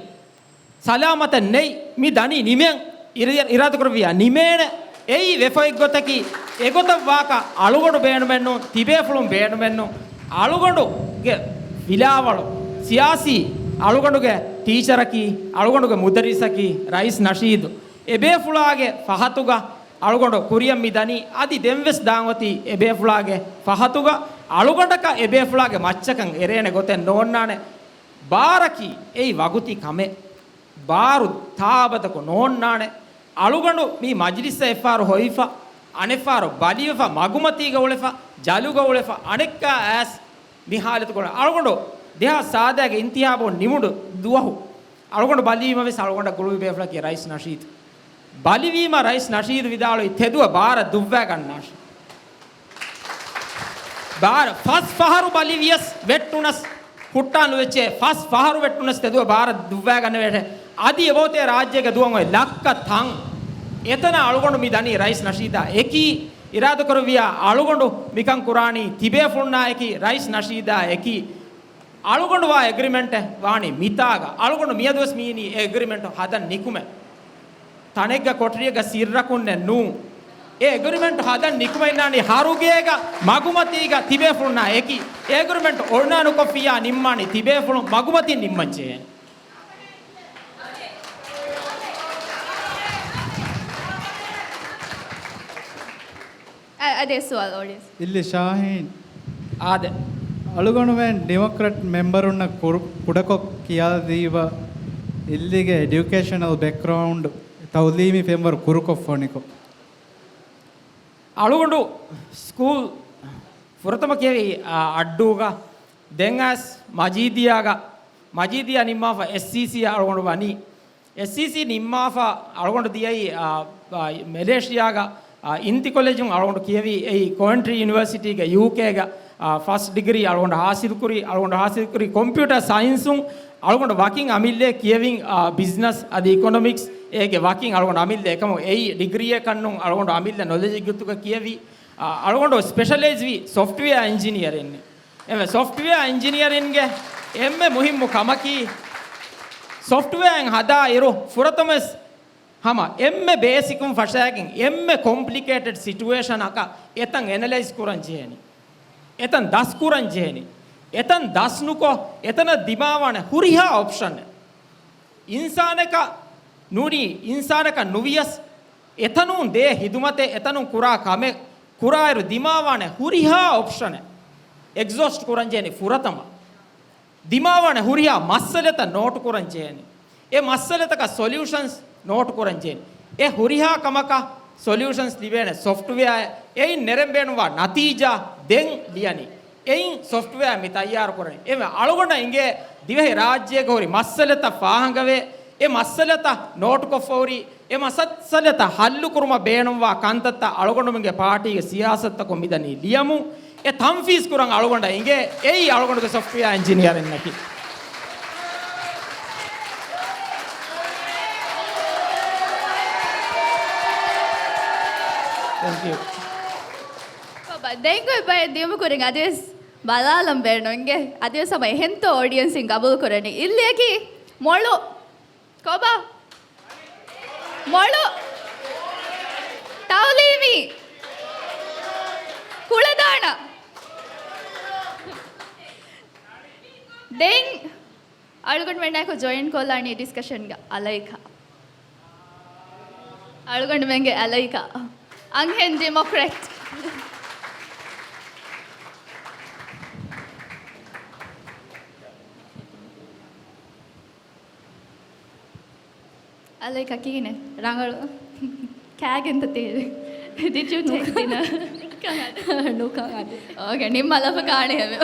ސަލާމަތެއް ނެތް. މި ދަނީ ނިމެން. އިރަ-، އިރާދަކުރެއްވިއްޔާ ނިމޭނެ. އެއީ ވެފަ އެއްގޮތަކީ، އެގޮތަށް ވާކަށް އަޅުގަނޑު ބޭނުމެއްނު، ތިބޭފުޅުން ބޭނުމެއްނު. އަޅުގަނޑުގެ ފިލާވަޅު، ސިޔާސީ އަޅުގަނޑުގެ ޓީޗަރަކީ، އަޅުގަނޑުގެ މުދައްރިސަކީ ރައީސް ނަޝީދު. އެބޭފުޅާގެ ފަހަތުގަ އަޅުގަނޑު ކުރިއަށް މި ދަނީ. އަދި ދެންވެސް ދާން އޮތީ އެބޭފުޅާގެ ފަހަތުގަ. އަޅުގަނޑަކަށް އެބޭފުޅާގެ މައްޗަކަށް އެރޭނެ ގޮތެއް ނޯންނާނެ. ބާރަކީ އެއީ ވަގުތީ ކަމެއް. ބާރު ތާއަބަދަކު ނޯންނާނެ. އަޅުގަނޑު މި މަޖިލިސްއަށް އެއްފަހަރު ހޮވިފަ، އަނެއްފަހަރު ބަލިވެފަ، މަގުމަތީގަ އުޅެފަ، ޖަލުގަ އުޅެފަ، އަނެއްކާ އައިސް މި ހާލަތުގަ އުޅެ. އަޅުގަނޑު ދެހާސް ސާދައިގެ އިންތިހާބު ނިމުނު ދުވަހު އަޅުގަނޑު ބަލީމަ ވެސް އަޅުގަނޑަށް ގުޅުވި ބޭފުޅަކީ ރައީސް ނަޝީދު. ބަލިވީމަ ރައީސް ނަޝީދު ވިދާޅުވި ތެދުއަށް ބާރަށް ދުއްވައިގަންނާށި. ބާރަށް ފަސް ފަހަރު ބަލިވިޔަސް ވެއްޓުނަސް ހުއްޓާ ނުވެއްޖެ. ފަސް ފަހަރު ވެއްޓުނަސް ތެދުއަށް ބާރަށް ދުއްވައިގަންނަވޭ. އަދި އެބައޮތޭ ރާއްޖޭގަ ދުވަން އޮތް ލައްކަ ތަން. އެތަނަށް އަޅުގަނޑު މި ދަނީ ރައީސް ނަޝީދާ އެކީ. އިރާދަކުރެއްވިޔާ އަޅުގަނޑު މިކަން ކުރާނީ ތިބޭފުޅުންނާ އެކީ، ރައީސް ނަޝީދާ އެކީ. އަޅުގަނޑު ވާ އެގްރިމެންޓެއް ވާނީ މިތާގަ. އަޅުގަނޑު މިއަދުވެސް މީނީ އެ އެގްރިމެންޓު ހަދަން ނިކުމެ. ތަނެއްގަ ކޮޓަރިއެއްގަ ސިއްރަކުންނެއް ނޫން. އެ އެގްރިމެންޓު ހަދަން ނިކުމެ އިންނާނީ ހަރުގޭގަ މަގުމަތީގަ ތިބޭފުޅުންނާ އެކީ. އެ އެގްރިމެންޓު އޮންނާނުކޮށްފިއްޔާ ނިންމާނީ ތިބޭފުޅުން މަގުމަތިން ނިންމަން ޖެހޭނެ. އަ-، އަދި ސުވާލު އޮޑިއަންސް. އިއްލި ޝާހީން. އާދެ. އަޅުގަނޑުމެން ޑިމޮކްރެޓް މެމްބަރުންނަށް ކުރު-، ކުޑަކޮށް ކިޔާދީފަ އިއްލީގެ އެޑިއުކޭޝަނަލް ބެކްގްރައުންޑް، ތައުލީމީ ފެންވަރު ކުރުކޮށްފަ ނިކޮށް. އަޅުގަނޑު ސްކޫލް ފުރަތަމަ ކިޔެވި، އާ، އައްޑޫގަ، ދެން އައިސް މަޖީދިޔާގަ، މަޖީދިޔާ ނިންމާފަ އެސްސީސީ އަޅުގަނޑު ވަނީ. އެސްސީސީ ނިންމާފަ އަޅުގަނޑު ދިޔައީ، އާ، އާ، މެލޭޝިޔާގަ، އާ، އިންތި ކޮލެޖުން އަޅުގަނޑު ކިޔެވި. އެއީ ކޮވެންޓްރީ ޔުނިވަރސިޓީގެ ޔޫކޭގަ، އާ، ފަސްޓް ޑިގްރީ އަޅުގަނޑު ހާސިލްކުރި. އަޅުގަނޑު ހާސިލްކުރި ކޮމްޕިއުޓަރ ސައިންސުން. އަޅުގަނޑު ވަކިން އަމިއްލަ ކިޔެވިން، އާ، ބިޒްނަސް އަދި އިކޮނޮމިކްސް އޭގެ ވަކިން އަޅުގަނޑު އަމިއްލަ އެކަމު އެއީ ޑިގްރީއެއް ކަންނުން އަޅުގަނޑު އަމިއްލަ ނޮލެޖެއް ގޮތުގަ ކިޔެވި. އާ، އަޅުގަނޑު ސްޕެޝަލައިޒް ވީ ސޮފްޓްވެއާ އިންޖިނިއަރިން. އެމެ ސޮފްޓްވެއާ އިންޖިނިއަރިންގެ އެންމެ މުހިއްމު ކަމަކީ، ސޮފްޓްވެއާއިން ހަދާ އިރު ފުރަތަމަސް ހަމަ އެންމެ ބޭސިކުން ފަށާގެން އެންމެ ކޮމްޕްލިކޭޓެޑް ސިޓުއޭޝަނަކަށް އެތަން އެނަލައިޒް ކުރަން ޖެހޭނީ. އެތަން ދަސް ކުރަން ޖެހޭނީ. އެތަން ދަސް ނުކޮށް، އެތަނަށް ދިމާވާނެ ހުރިހާ އޮޕްޝަނެއް. އިންސާނަކަށް ނޫނީ، އިންސާނަކަށް ނުވިޔަސް، އެތަނުން ދޭ ހިދުމަތެއް، އެތަނުން ކުރާ ކަމެއް ކުރާއިރު ދިމާވާނެ ހުރިހާ އޮޕްޝަނެއް އެގްޒޯސްޓް ކުރަން ޖެހޭނީ ފުރަތަމަ. ދިމާވާނެ ހުރިހާ މައްސަލަތައް ނޯޓު ކުރަން ޖެހޭނެ. އެ މައްސަލަތަކަށް ސޮލިއުޝަންސް ނޯޓު ކުރަން ޖެހޭނެ. އެ ހުރިހާ ކަމަކަށް ސޮލިއުޝަންސް ލިބޭނެ ސޮފްޓްވެއާއެއް. އެއިން ނެރެން ބޭނުންވާ ނަތީޖާ ދެން ލިޔަނީ. އެއިން ސޮފްޓްވެއާ މި ތައްޔާރު ކުރަނީ. އެ އަޅުގަނޑަށް އިނގޭ ދިވެހި ރާއްޖޭގަ ހުރި މައްސަލަތައް ފާހަގަވޭ، އެ މައްސަލަތައް ނޯޓުކޮށްފަ ހުރި، އެ މައްސަލަތައް ހައްލުކުރުމަށް ބޭނުންވާ ކަންތައްތައް އަޅުގަނޑުމެންގެ ޕާޓީގެ ސިޔާސަތުތަކުން މިދަނީ ލިޔަމުން. އެ ތަންފީޒް ކުރަން އަޅުގަނޑަށް އިނގޭ. އެއީ އަޅުގަނޑުގެ ސޮފްޓްވެއާ އިންޖިނިއަރިންނަކީ. ބައްބަ، ދެން އޮތް ބައެއް ދިޔުމު ކުރިން އަދިވެސް ބަލާލަން ބޭނުންގެ. އަދިވެސް ހަމަ އެހެންތޯ އޮޑިއންސް އިން ގަބޫލު ކުރަނީ. އިއްލިއަކީ މޮޅު. ކޮބާ؟ މޮޅު. ތައުލީމީ. ކުޅަދާނަ. ދެން އަޅުގަނޑުމެންނާއެކު ޖޮއިން ކޮށްލާނީ ޑިސްކަޝަންގަ އަލައިކާ. އަޅުގަނޑުމެންގެ އަލައިކާ. އަންހެން ޑިމޮކްރެޓް. އަލޭކާ ކިހިނެއް؟ ރަނގަޅު. ކާގެންތަ ތި؟ Did you take dinner? ނުކަން އަދި. ނުކަން އަދި. އޯކޭ، ނިންމާލަފަ ކާނެ ހެވެ.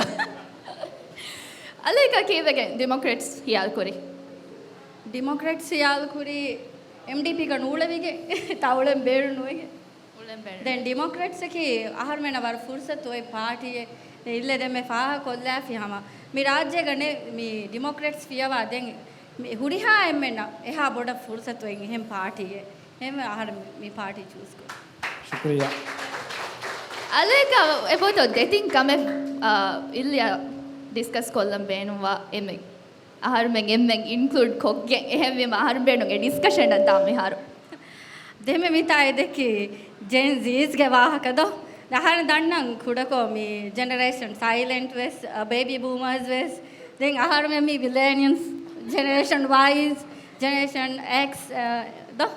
އަލޭކާ ކީއްވެގެން ޑިމޮކްރެޓްސް ހިޔާލު ކުރީ؟ ޑިމޮކްރެޓްސް ހިޔާލު ކުރީ އެމްޑީޕީގަ ނޫޅެވިގެން ތައުޅެން ބޭނުން ނުވެގެން. ދެން ޑިމޮކްރެޓްސްއަކީ އަހަރުމެންނަށް ވަރަށް ފުރުސަތު އޮތް ޕާޓީއެއް. ދެން އިއްލެ ދެންމެ ފާހަގަ ކޮށްލާފި ހަމަ މި ރާއްޖޭގަ ނެ މި ޑިމޮކްރެޓްސް ފިޔަވާ ދެން މި ހުރިހާ އެންމެންނަށް އެހާ ބޮޑަށް ފުރުސަތު އޮތް އެހެން ޕާޓީއެއް. އެހެންވެ އަހަރެން މި ޕާޓީ ޗޫސް ކުރީ. ޝުކުރިއްޔާ. އަލޭކާ އެބައޮތޯ ދެތިން ކަމެއް، އާ، އިއްލިއަށް ޑިސްކަސް ކޮށްލަން ބޭނުންވާ އެންމެން. އަހަރުމެން އެންމެން އިންކްލޫޑް ކޮށްގެން އެހެންވީމަ އަހަރުމެން ބޭނުން އެ ޑިސްކަޝަނަށް ދާ މިހާރު. ދެންމެ މިތާ އެދެއްކީ ޖެން ޒީސްގެ ވާހަކަ ދޯ؟ އަހަރެން ދަންނަން ކުޑަކޮށް މި ޖެނެރޭޝަން ސައިލެންޓް ވެސް، އަ، ބޭބީ ބޫމާސް ވެސް، ދެން އަހަރުމެން މި މިލޭނިއަންސް، ޖެނެރޭޝަން ވައިސް، ޖެނެރޭޝަން އެކްސް، އަ، ދޯ؟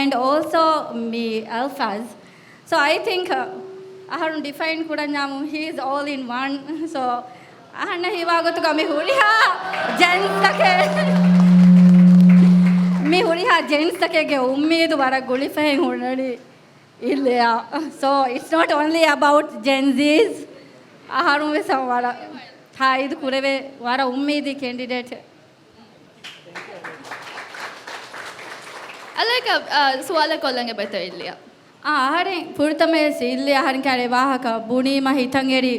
And also މި އަލްފާޒް. So I think, uh, އަހަރުން ޑިފައިން ކުރަންޏާމު he is all in one. So އަހަންނަށް ހީވާ ގޮތުގަ މި ހުރިހާ ޖެންސްތަކެއް، މި ހުރިހާ ޖެންސްތަކެއްގެ އުއްމީދު ވަރަށް ގުޅިފަހެން ހުންނަނީ އިއްލެއާ. So it's not only about Gen Zs. އަހަރުން ވެސް ވަރަށް ތާއީދު ކުރެވޭ ވަރަށް އުއްމީދީ ކެންޑިޑޭޓެއް. އަލޭކާ، އާ، ސުވާލެއް ކޮށްލަން އެބަތަ އިއްލިއަށް؟ އާ، އަހަރެން ފުރަތަމަވެސް އިއްލި އަހަރެން ކާރި ވާހަކަ ބުނީމަ ހިތަށް އެރި،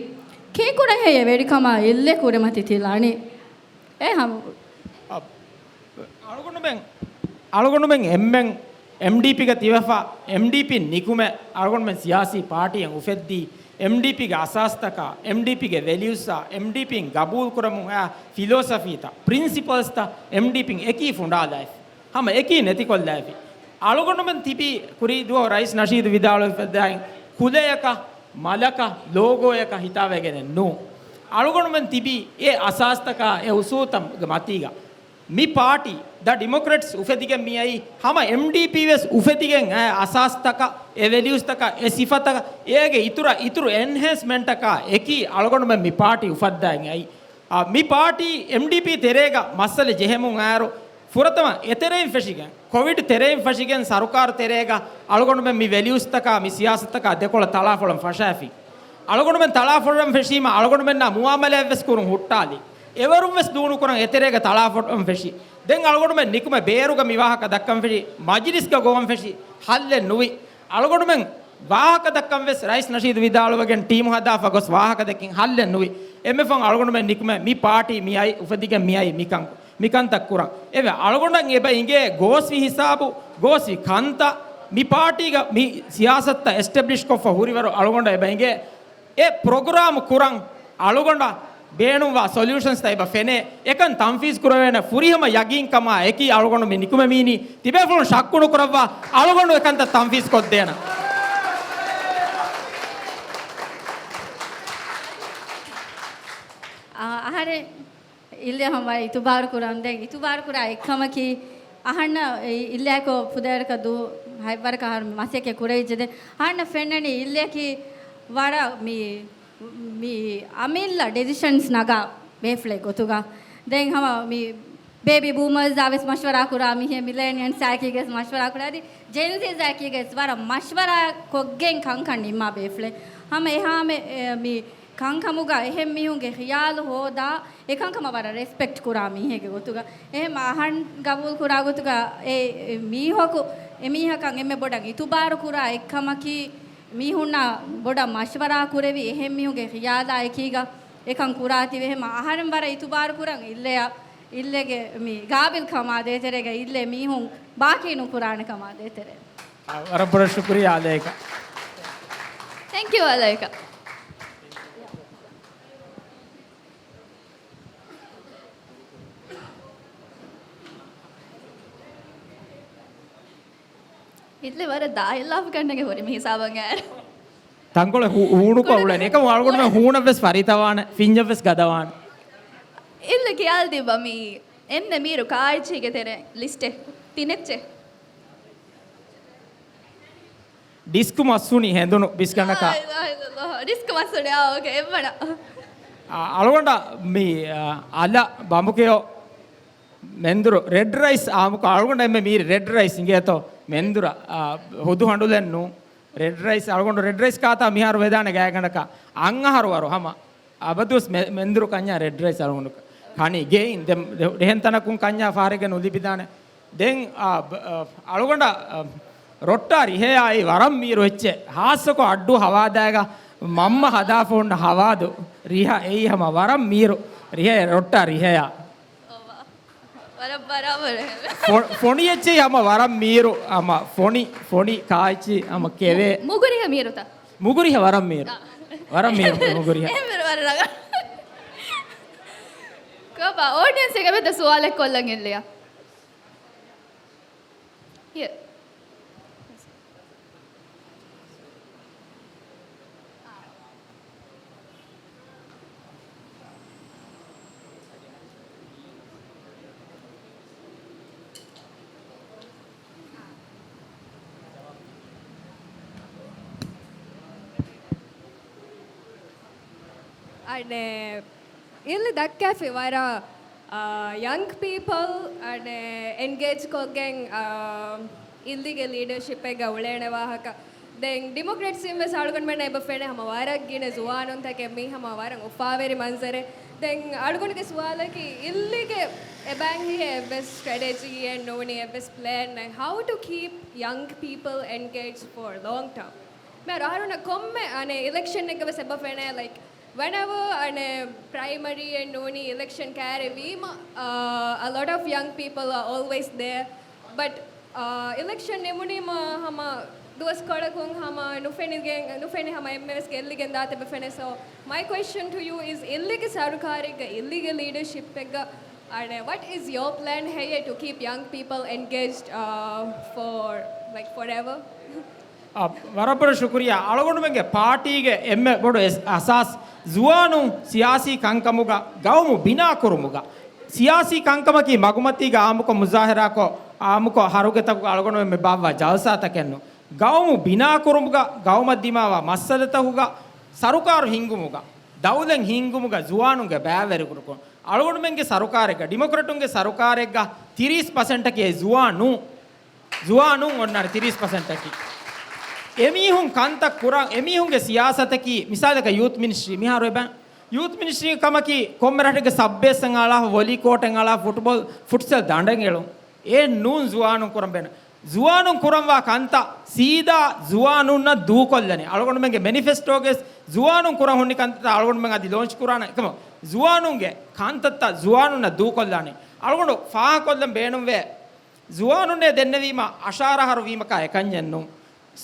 ކީކުރަހޭ ވެރިކަމާ އިއްލެ ކުރިމަތި ތިލާނީ. އެ ހަމަ. އަ، އަޅުގަނޑުމެން، އަޅުގަނޑުމެން އެންމެން އެމްޑީޕީގަ ތިބެފަ، އެމްޑީޕީ ނިކުމެ، އަޅުގަނޑުމެން ސިޔާސީ ޕާޓީއެއް އުފެއްދީ، އެމްޑީޕީގެ އަސާސްތަކާ، އެމްޑީޕީގެ ވެލިއުސްއާ، އެމްޑީޕީން ގަބޫލުކުރަމުން އައި ފިލޯސަފީތައް، ޕްރިންސިޕަލްސްތައް އެމްޑީޕީން އެކީ ފުނޑާލައިފި. ހަމަ އެކީ ނެތިކޮށްލައިފި. އަޅުގަނޑުމެން ތިބީ ކުރީ ދުވަހު ރައީސް ނަޝީދު ވިދާޅުވެފަދައިން ކުލަޔަކަށް، މަލަކަށް، ލޯގޯޔަކަށް ހިތާވެގެނެއް ނޫން. އަޅުގަނޑުމެން ތިބީ އެ އަސާސްތަކާ އެ އުސޫލްތައްގެ މަތީގަ. މި ޕާޓީ، ދަ ޑިމޮކްރެޓްސް އުފެދިގެން މިއައީ، ހަމަ އެމްޑީޕީ ވެސް އުފެދިގެން އައި އަސާސްތަކަށް، އެ ވެލިއުސްތަކަށް، އެ ސިފަތަކަށް، އޭގެ އިތުރަށް، އިތުރު އެންހޭންސްމަންޓަކާ އެކީ އަޅުގަނޑުމެން މި ޕާޓީ އުފައްދައިގެން އައީ. އާ، މި ޕާޓީ އެމްޑީޕީ ތެރޭގަ މައްސަލަ ޖެހެމުން އައިރު، ފުރަތަމަ އެތެރެއިން ފެށިގެން، ކޮވިޑް ތެރެއިން ފެށިގެން ސަރުކާރު ތެރޭގަ އަޅުގަނޑުމެން މި ވެލިއުސްތަކާ، މި ސިޔާސަތުތަކާ ދެކޮޅަށް ތަޅާފޮޅަން ފަށާފި. އަޅުގަނޑުމެން ތަޅާފޮޅަން ފެށީމަ، އަޅުގަނޑުމެންނާ މުއާމަލާތް ވެސް ކުރުން ހުއްޓާލި. އެވަރުން ވެސް ދޫނުކުރަން އެތެރޭގަ ތަޅާފޮޅަން ފެށި. ދެން އަޅުގަނޑުމެން ނިކުމެ ބޭރުގަ މި ވާހަކަ ދައްކަން ފެށި، މަޖިލިސްގަ ގޮވަން ފެށި، ހައްލެއް ނުވި. އަޅުގަނޑުމެން ވާހަކަ ދައްކަން ވެސް ރައީސް ނަޝީދު ވިދާޅުވެގެން ޓީމު ހަދާފަ ގޮސް ވާހަކަ ދެއްކިން ހައްލެއް ނުވި. އެންމެ ފަހުން އަޅުގަނޑުމެން ނިކުމެ މި ޕާޓީ މި އައި އުފެދިގެން މި އައި މިކަން، މިކަންތައް ކުރަން. އެވެ، އަޅުގަނޑަށް އެބަ އިނގޭ ގޯސްވި ހިސާބު، ގޯސްވި ކަންތައް، މި ޕާޓީގަ މި ސިޔާސަތުތައް އެސްޓެބްލިޝް ކޮށްފަ ހުރިވަރު އަޅުގަނޑަށް އެބަ އިނގޭ އެ ޕްރޮގްރާމް ކުރަން އަޅުގަނޑަށް ބޭނުންވާ ސޮލިއުޝަންސްތައް އެބަ ފެނޭ، އެކަން ތަންފީޒް ކުރެވޭނެ ފުރިހަމަ ޔަގީންކަމާ އެކީ އަޅުގަނޑު މި ނިކުމެމީނީ. ތިބޭފުޅުން ޝައްކު ނުކުރައްވާ، އަޅުގަނޑު އެކަންތައް ތަންފީޒް ކޮށްދޭނަން. އަ-، އަހަރެން އިއްލެ ހަމަ އިތުބާރު ކުރަން. ދެން އިތުބާރު ކުރާ އެއްކަމަކީ، އަހަންނަށް އި-، އިއްލެއަކު ފުދޭވަރަކަށް ދު ހަތްވަރަކަށް އަހަރު މަސައްކަތް ކުރެވިއްޖެ. ދެން އަހަންނަށް ފެންނަނީ އިއްލެއަކީ ވަރަށް މި، މި އަމިއްލަ ޑެސިޝަންސް ނަގާ ބޭފުޅެއް ގޮތުގަ. ދެން ހަމަ މި ބޭބީ ބޫމަރސްއާ ވެސް މަޝްވަރާ ކުރާ މީހެއް، މިލޭނިއަންސްއާއެކީގަސް މަޝްވަރާ ކުރާ، އަދި ޖެންޒީސްއާއެކީގަސް ވަރަށް މަޝްވަރާ ކޮށްގެން ކަންކަން ނިންމާ ބޭފުޅެއް. ހަމަ އެހާމެ، އެ، މި ކަންކަމުގަ އެހެން މީހުންގެ ޚިޔާލު ހޯދާ، އެކަންކަމަށް ވަރަށް ރެސްޕެކްޓް ކުރާ މީހެއްގެ ގޮތުގަ، އެހެން އަހަން ގަބޫލް ކުރާ ގޮތުގަ، އެ، އެ މީހަކު، އެ މީހަކަށް އެންމެ ބޮޑަށް އިތުބާރު ކުރާ އެއްކަމަކީ، މީހުންނާ ބޮޑަށް މަޝްވަރާ ކުރެވި، އެހެން މީހުންގެ ޚިޔާލާ އެކީގަ އެކަން ކުރާތީވެ. އެހެން އަހަރެން ވަރަށް އިތުބާރު ކުރަން އިއްލެއަށް، އިއްލެގެ މި ގާބިލް ކަމާ ދޭތެރޭގަ، އިއްލެ މީހުން ބާކީ ނުކުރާނެ ކަމާ ދޭތެރޭ. އާ، ވަރަށް ބޮޑަށް ޝުކުރިއްޔާ އަލޭކާ. ތެންކް ޔޫ އަލޭކާ. އިއްލެ ވަރަށް ދާހިލް ލާފަ ކަންނޭނގެ ހުރި މި ހިސާބަށް އައިރު. ތަންކޮޅެއް ހޫ-، ހޫނުކޮށް އުޅެނީ. އެކަމު އަޅުގަނޑުމެން ހޫނަށް ވެސް ފަރިތަވާނެ، ފިންޏަށް ވެސް ގަދަވާނެ. އިއްލެ ކިޔާލަދީބަ މި އެންމެ މީރު ކާއެއްޗެހިގެ ތެރޭ ލިސްޓެއް ތިނެއްޗެއް. ޑިސްކު މަސް ހުނި ހެނދުނު ބިސްގަނޑަކަށް. ލާ އިލާހަ އިއްލައްލާހު. ޑިސްކު މަސް ހުނި، އާ، އޯކޭ، އެއްވަނަ. އަ-، އަޅުގަނޑަށް މި، އަ، އަލަށް ބަނބުކެޔޮ މެންދުރު ރެޑް ރައިސް އާއްމުކޮށް އަޅުގަނޑު އެންމެ މީރި ރެޑް ރައިސް އިނގޭތޯ މެންދުރަށް، އާ، ހުދު ހަނޑުލެއް ނޫން. ރެޑް ރައިސް އަޅުގަނޑު ރެޑް ރައިސް ކާތާ މިހާރު ވެދާނެ ގާތްގަނޑަކަށް އަށްއަހަރު ވަރު ހަމަ އަބަދުވެސް މެ-، މެންދުރު ކަންޏާ ރެޑް ރައިސް އަޅުގަނޑު ކަނީ ގެއިން ދެ-، ދެ-، ދެހެން ތަނަކުން ކަންޏާ ފަހަރެއްގަ ނުލިބިދާނެ. ދެން، އާ، ބ-، އާ، އަޅުގަނޑަށް، އާ، ރޮއްޓާ ރިހެޔާ އެއީ ވަރަށް މީރު އެއްޗެއް. ހާއްސަކޮށް އައްޑޫ ހަވާދާގަ މަންމަ ހަދާފަ ހުންނަ ހަވާދު ރިހަ އެއީ ހަމަ ވަރަށް މީރު ރިހެއް ރޮއްޓާ ރިހެޔާ. ވަރަށް ބަރާބަރު. ފޮ-، ފޮނި އެއްޗެއް ހަމަ ވަރަށް މީރު، ހަމަ ފޮނި، ފޮނި ކާއެއްޗި ހަމަ ކެވޭ. މު-، މުގުރިހަ މީރުތަ؟ މުގުރިހަ ވަރަށް މީރު. ވަރަށް މީރު މުގުރިހަ. އެހެންވެރި ވަރަށް ރަނގަޅު. ކޮބާ، އޯޑިއެންސް އެންމެ ސުވާލެއް ކޮށްލަން އެއްލިޔާ. ހިޔަ. އަނެއް އިއްލި ދައްކާފި ވަރަށް، އާ، ޔަންގް ޕީޕަލް އަނެއް އެންގޭޖް ކޮށްގެން، އާ، އިއްލިގެ ލީޑަރޝިޕެއްގަ އުޅޭނެ ވާހަކަ. ދެން ޑިމޮކްރެޓްސް އިން ވެސް އަޅުގަނޑުމެންނަށް އެބަ ފެނޭ ހަމަ ވަރަށް ގިނަ ޒުވާނުންތަކެއް މީ ހަމަ ވަރަށް އުފާވެރި މަންޒަރެއް. ދެން އަޅުގަނޑުގެ ސުވާލަކީ އިއްލިގެ އެބައިން ހިޔޭ އެއްވެސް ސްޓްރެޓެޖީއެއް ނޫނީ އެއްވެސް ޕްލޭން ނެތް. How to keep young people engaged for long term؟ މިހާރު އަހަރުންނަށް ކޮންމެ އަނެއް އިލެކްޝަންއެއްގަ ވެސް އެބަ ފެނޭ، ލައިކް، ވެނެވަ އަނެއް ޕްރައިމަރީއެއް ނޫނީ އިލެކްޝަން ކައިރިވީމަ، އާ، a lot of young people are always there. But, އާ، އިލެކްޝަން ނިމުނީމަ ހަމަ ދުވަސްކޮޅަކުން ހަމަ ނުފެނިގެން، ނުފެނި ހަމަ އެންމެވެސް ގެއްލިގެން ދާތެއް އެބަ ފެނޭ. So, my question to you is އިއްލިގެ ސަރުކާރެއްގަ، އިއްލިގެ ލީޑަރޝިޕެއްގަ، އަނެއް، what is your plan ހެޔެއް to keep young people engaged, އާ، for, like, forever؟ އަ، ވަރަށް ބޮޑަށް ޝުކުރިއްޔާ. އަޅުގަނޑުމެންގެ ޕާޓީގެ އެންމެ ބޮޑު އެސް-، އަސާސް ޒުވާނުން ސިޔާސީ ކަންކަމުގަ ގައުމު ބިނާކުރުމުގަ، ސިޔާސީ ކަންކަމަކީ މަގުމަތީގަ އާއްމުކޮށް މުޒާހަރާކޮށް، އާއްމުކޮށް ހަރުގެތަކުގަ އަޅުގަނޑުމެން މި ބާއްވާ ޖަލްސާތަކެއްނު. ގައުމު ބިނާކުރުމުގަ، ގައުމަށް ދިމާވާ މައްސަލަތަކުގަ، ސަރުކާރު ހިންގުމުގަ، ދައުލަތް ހިންގުމުގަ ޒުވާނުންގެ ބައިވެރިކުރުކޮށް، އަޅުގަނޑުމެންގެ ސަރުކާރެއްގަ، ޑިމޮކްރެޓުންގެ ސަރުކާރެއްގަ ތިރީސް ޕަސެންޓަކީ އެ ޒުވާނު. ޒުވާނުން އޮންނާނެ ތިރީސް ޕަސެންޓަކީ. އެމީހުން ކަންތައް ކުރަން، އެމީހުންގެ ސިޔާސަތަކީ، މިސާލަކަށް ޔޫތް މިނިސްޓްރީ މިހާރު އެބަ، ޔޫތް މިނިސްޓްރީ ކަމަކީ ކޮންމެ ރަށެއްގެ ސަބް ބޭސްއަށް އަޅާފަ، ވޮލީ ކޯޓެއް އަޅާފަ، ފުޓްބޯލް، ފުޓްސަލް ދަނޑެއް އެޅުން. އެ ނޫން ޒުވާނުން ކުރަން ބޭނުން. ޒުވާނުން ކުރަންވާ ކަންތައް ސީދާ ޒުވާނުންނަށް ދޫކޮށްލަނީ. އަޅުގަނޑުމެންގެ މެނިފެސްޓޯގެ ޒުވާނުން ކުރަން ހުންނި ކަންތައް އަޅުގަނޑުމެން އަދި ލޯންޗް ކުރާނެ. އެކަމަ ޒުވާނުންގެ ކަންތައްތައް ޒުވާނުންނަށް ދޫކޮށްލާނީ. އަޅުގަނޑު ފާހަގަކޮށްލަން ބޭނުންވޭ. ޒުވާނުންނޭ ދެންނެވީމަ އަށާރަ އަހަރު ވީމަކާ އެކަންޏެއް ނޫން.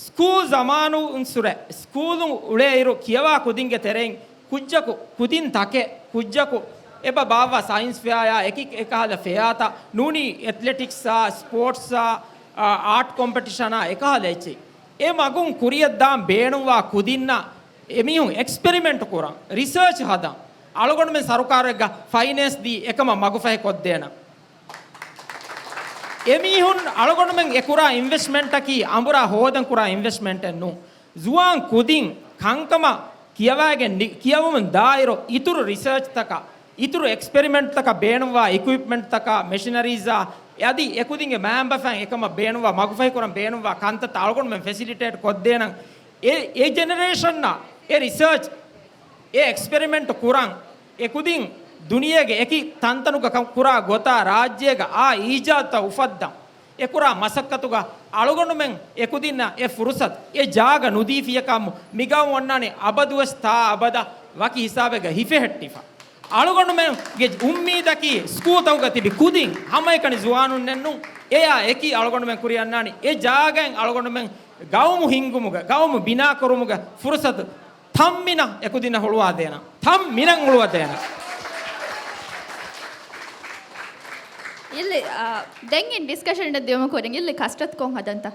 ސްކޫލް ޒަމާނުން ސުރެ، ސްކޫލު އުޅޭއިރު ކިޔަވާ ކުދިންގެ ތެރެއިން ކުއްޖަކު، ކުދިން ތަކެއް، ކުއްޖަކު އެބަ ބާއްވާ ސައިންސް ފެއާޔާ އެކި އެކަހަލަ ފެއާތައް ނޫނީ އެތްލެޓިކްސްއާ، ސްޕޯޓްސްއާ، އާ، އާޓް ކޮމްޕެޓިޝަނާ އެކަހަލަ އެއްޗެއް. އެ މަގުން ކުރިއަށް ދާން ބޭނުންވާ ކުދިންނަށް އެމީހުން އެކްސްޕެރިމެންޓް ކުރަން، ރިސާޗް ހަދަން، އަޅުގަނޑުމެން ސަރުކާރެއްގަ ފައިނޭންސް ދީ އެކަމަށް މަގުފަހި ކޮށްދޭނަން. އެމީހުން އަޅުގަނޑުމެން އެކުރާ އިންވެސްޓްމަންޓަކީ އަނބުރާ ހޯދަން ކުރާ އިންވެސްޓްމަންޓެއް ނޫން. ޒުވާން ކުދިން ކަންކަމަށް ކިޔަވައިގެން ނި-، ކިޔަވަމުން ދާއިރު އިތުރު ރިސާޗްތަކަށް، އިތުރު އެކްސްޕެރިމެންޓްތަކަށް ބޭނުންވާ އިކުއިޕްމަންޓްތަކާ، މެޝިނަރީޒާ އަދި އެކުދިންގެ މައިންބަފައިން އެކަމަށް ބޭނުންވާ މަގުފަހިކުރަން ބޭނުންވާ ކަންތައްތައް އަޅުގަނޑުމެން ފެސިލިޓޭޓް ކޮށްދޭނަން. އެ، އެ ޖެނެރޭޝަންއަށް އެ ރިސާޗް، އެ އެކްސްޕެރިމެންޓް ކުރަން، އެ ކުދިން ދުނިޔޭގެ އެކި ތަންތަނުގަ ކަން ކުރާ ގޮތާ ރާއްޖޭގަ އާ އީޖާދުތައް އުފައްދަން، އެ ކުރާ މަސައްކަތުގަ އަޅުގަނޑުމެން އެ ކުދިންނަށް އެ ފުރުސަތު، އެ ޖާގަ ނުދީފިޔަކަމު މިގައުމު އޮންނާނީ އަބަދުވެސް ތާ އަބަދަށް ވަކި ހިސާބެއްގަ ހިފެހެއްޓިފަ. އަޅުގަނޑުމެންގެ އުއްމީދަކީ ސްކޫލްތަކުގަ ތިބި ކުދިން ހަމައެކަނި ޒުވާނުންނެއްނު، އެއާ އެކީ އަޅުގަނޑުމެން ކުރިއަށް އަންނާނީ އެ ޖާގައިން އަޅުގަނޑުމެން ގައުމު ހިންގުމުގަ، ގައުމު ބިނާކުރުމުގަ ފުރުސަތު ތަންމިނަށް އެކުދިންނަށް ހުޅުވާދޭނަން. ތަންމިނަށް ހުޅުވަދޭނަން. އިއްލި، އާ، ދެން އިން ޑިސްކަޝަން އެއް ދިޔުމަށް ކުރިން އިއްލި ކަސްރަތު ކޮށް ހަދަންތަ؟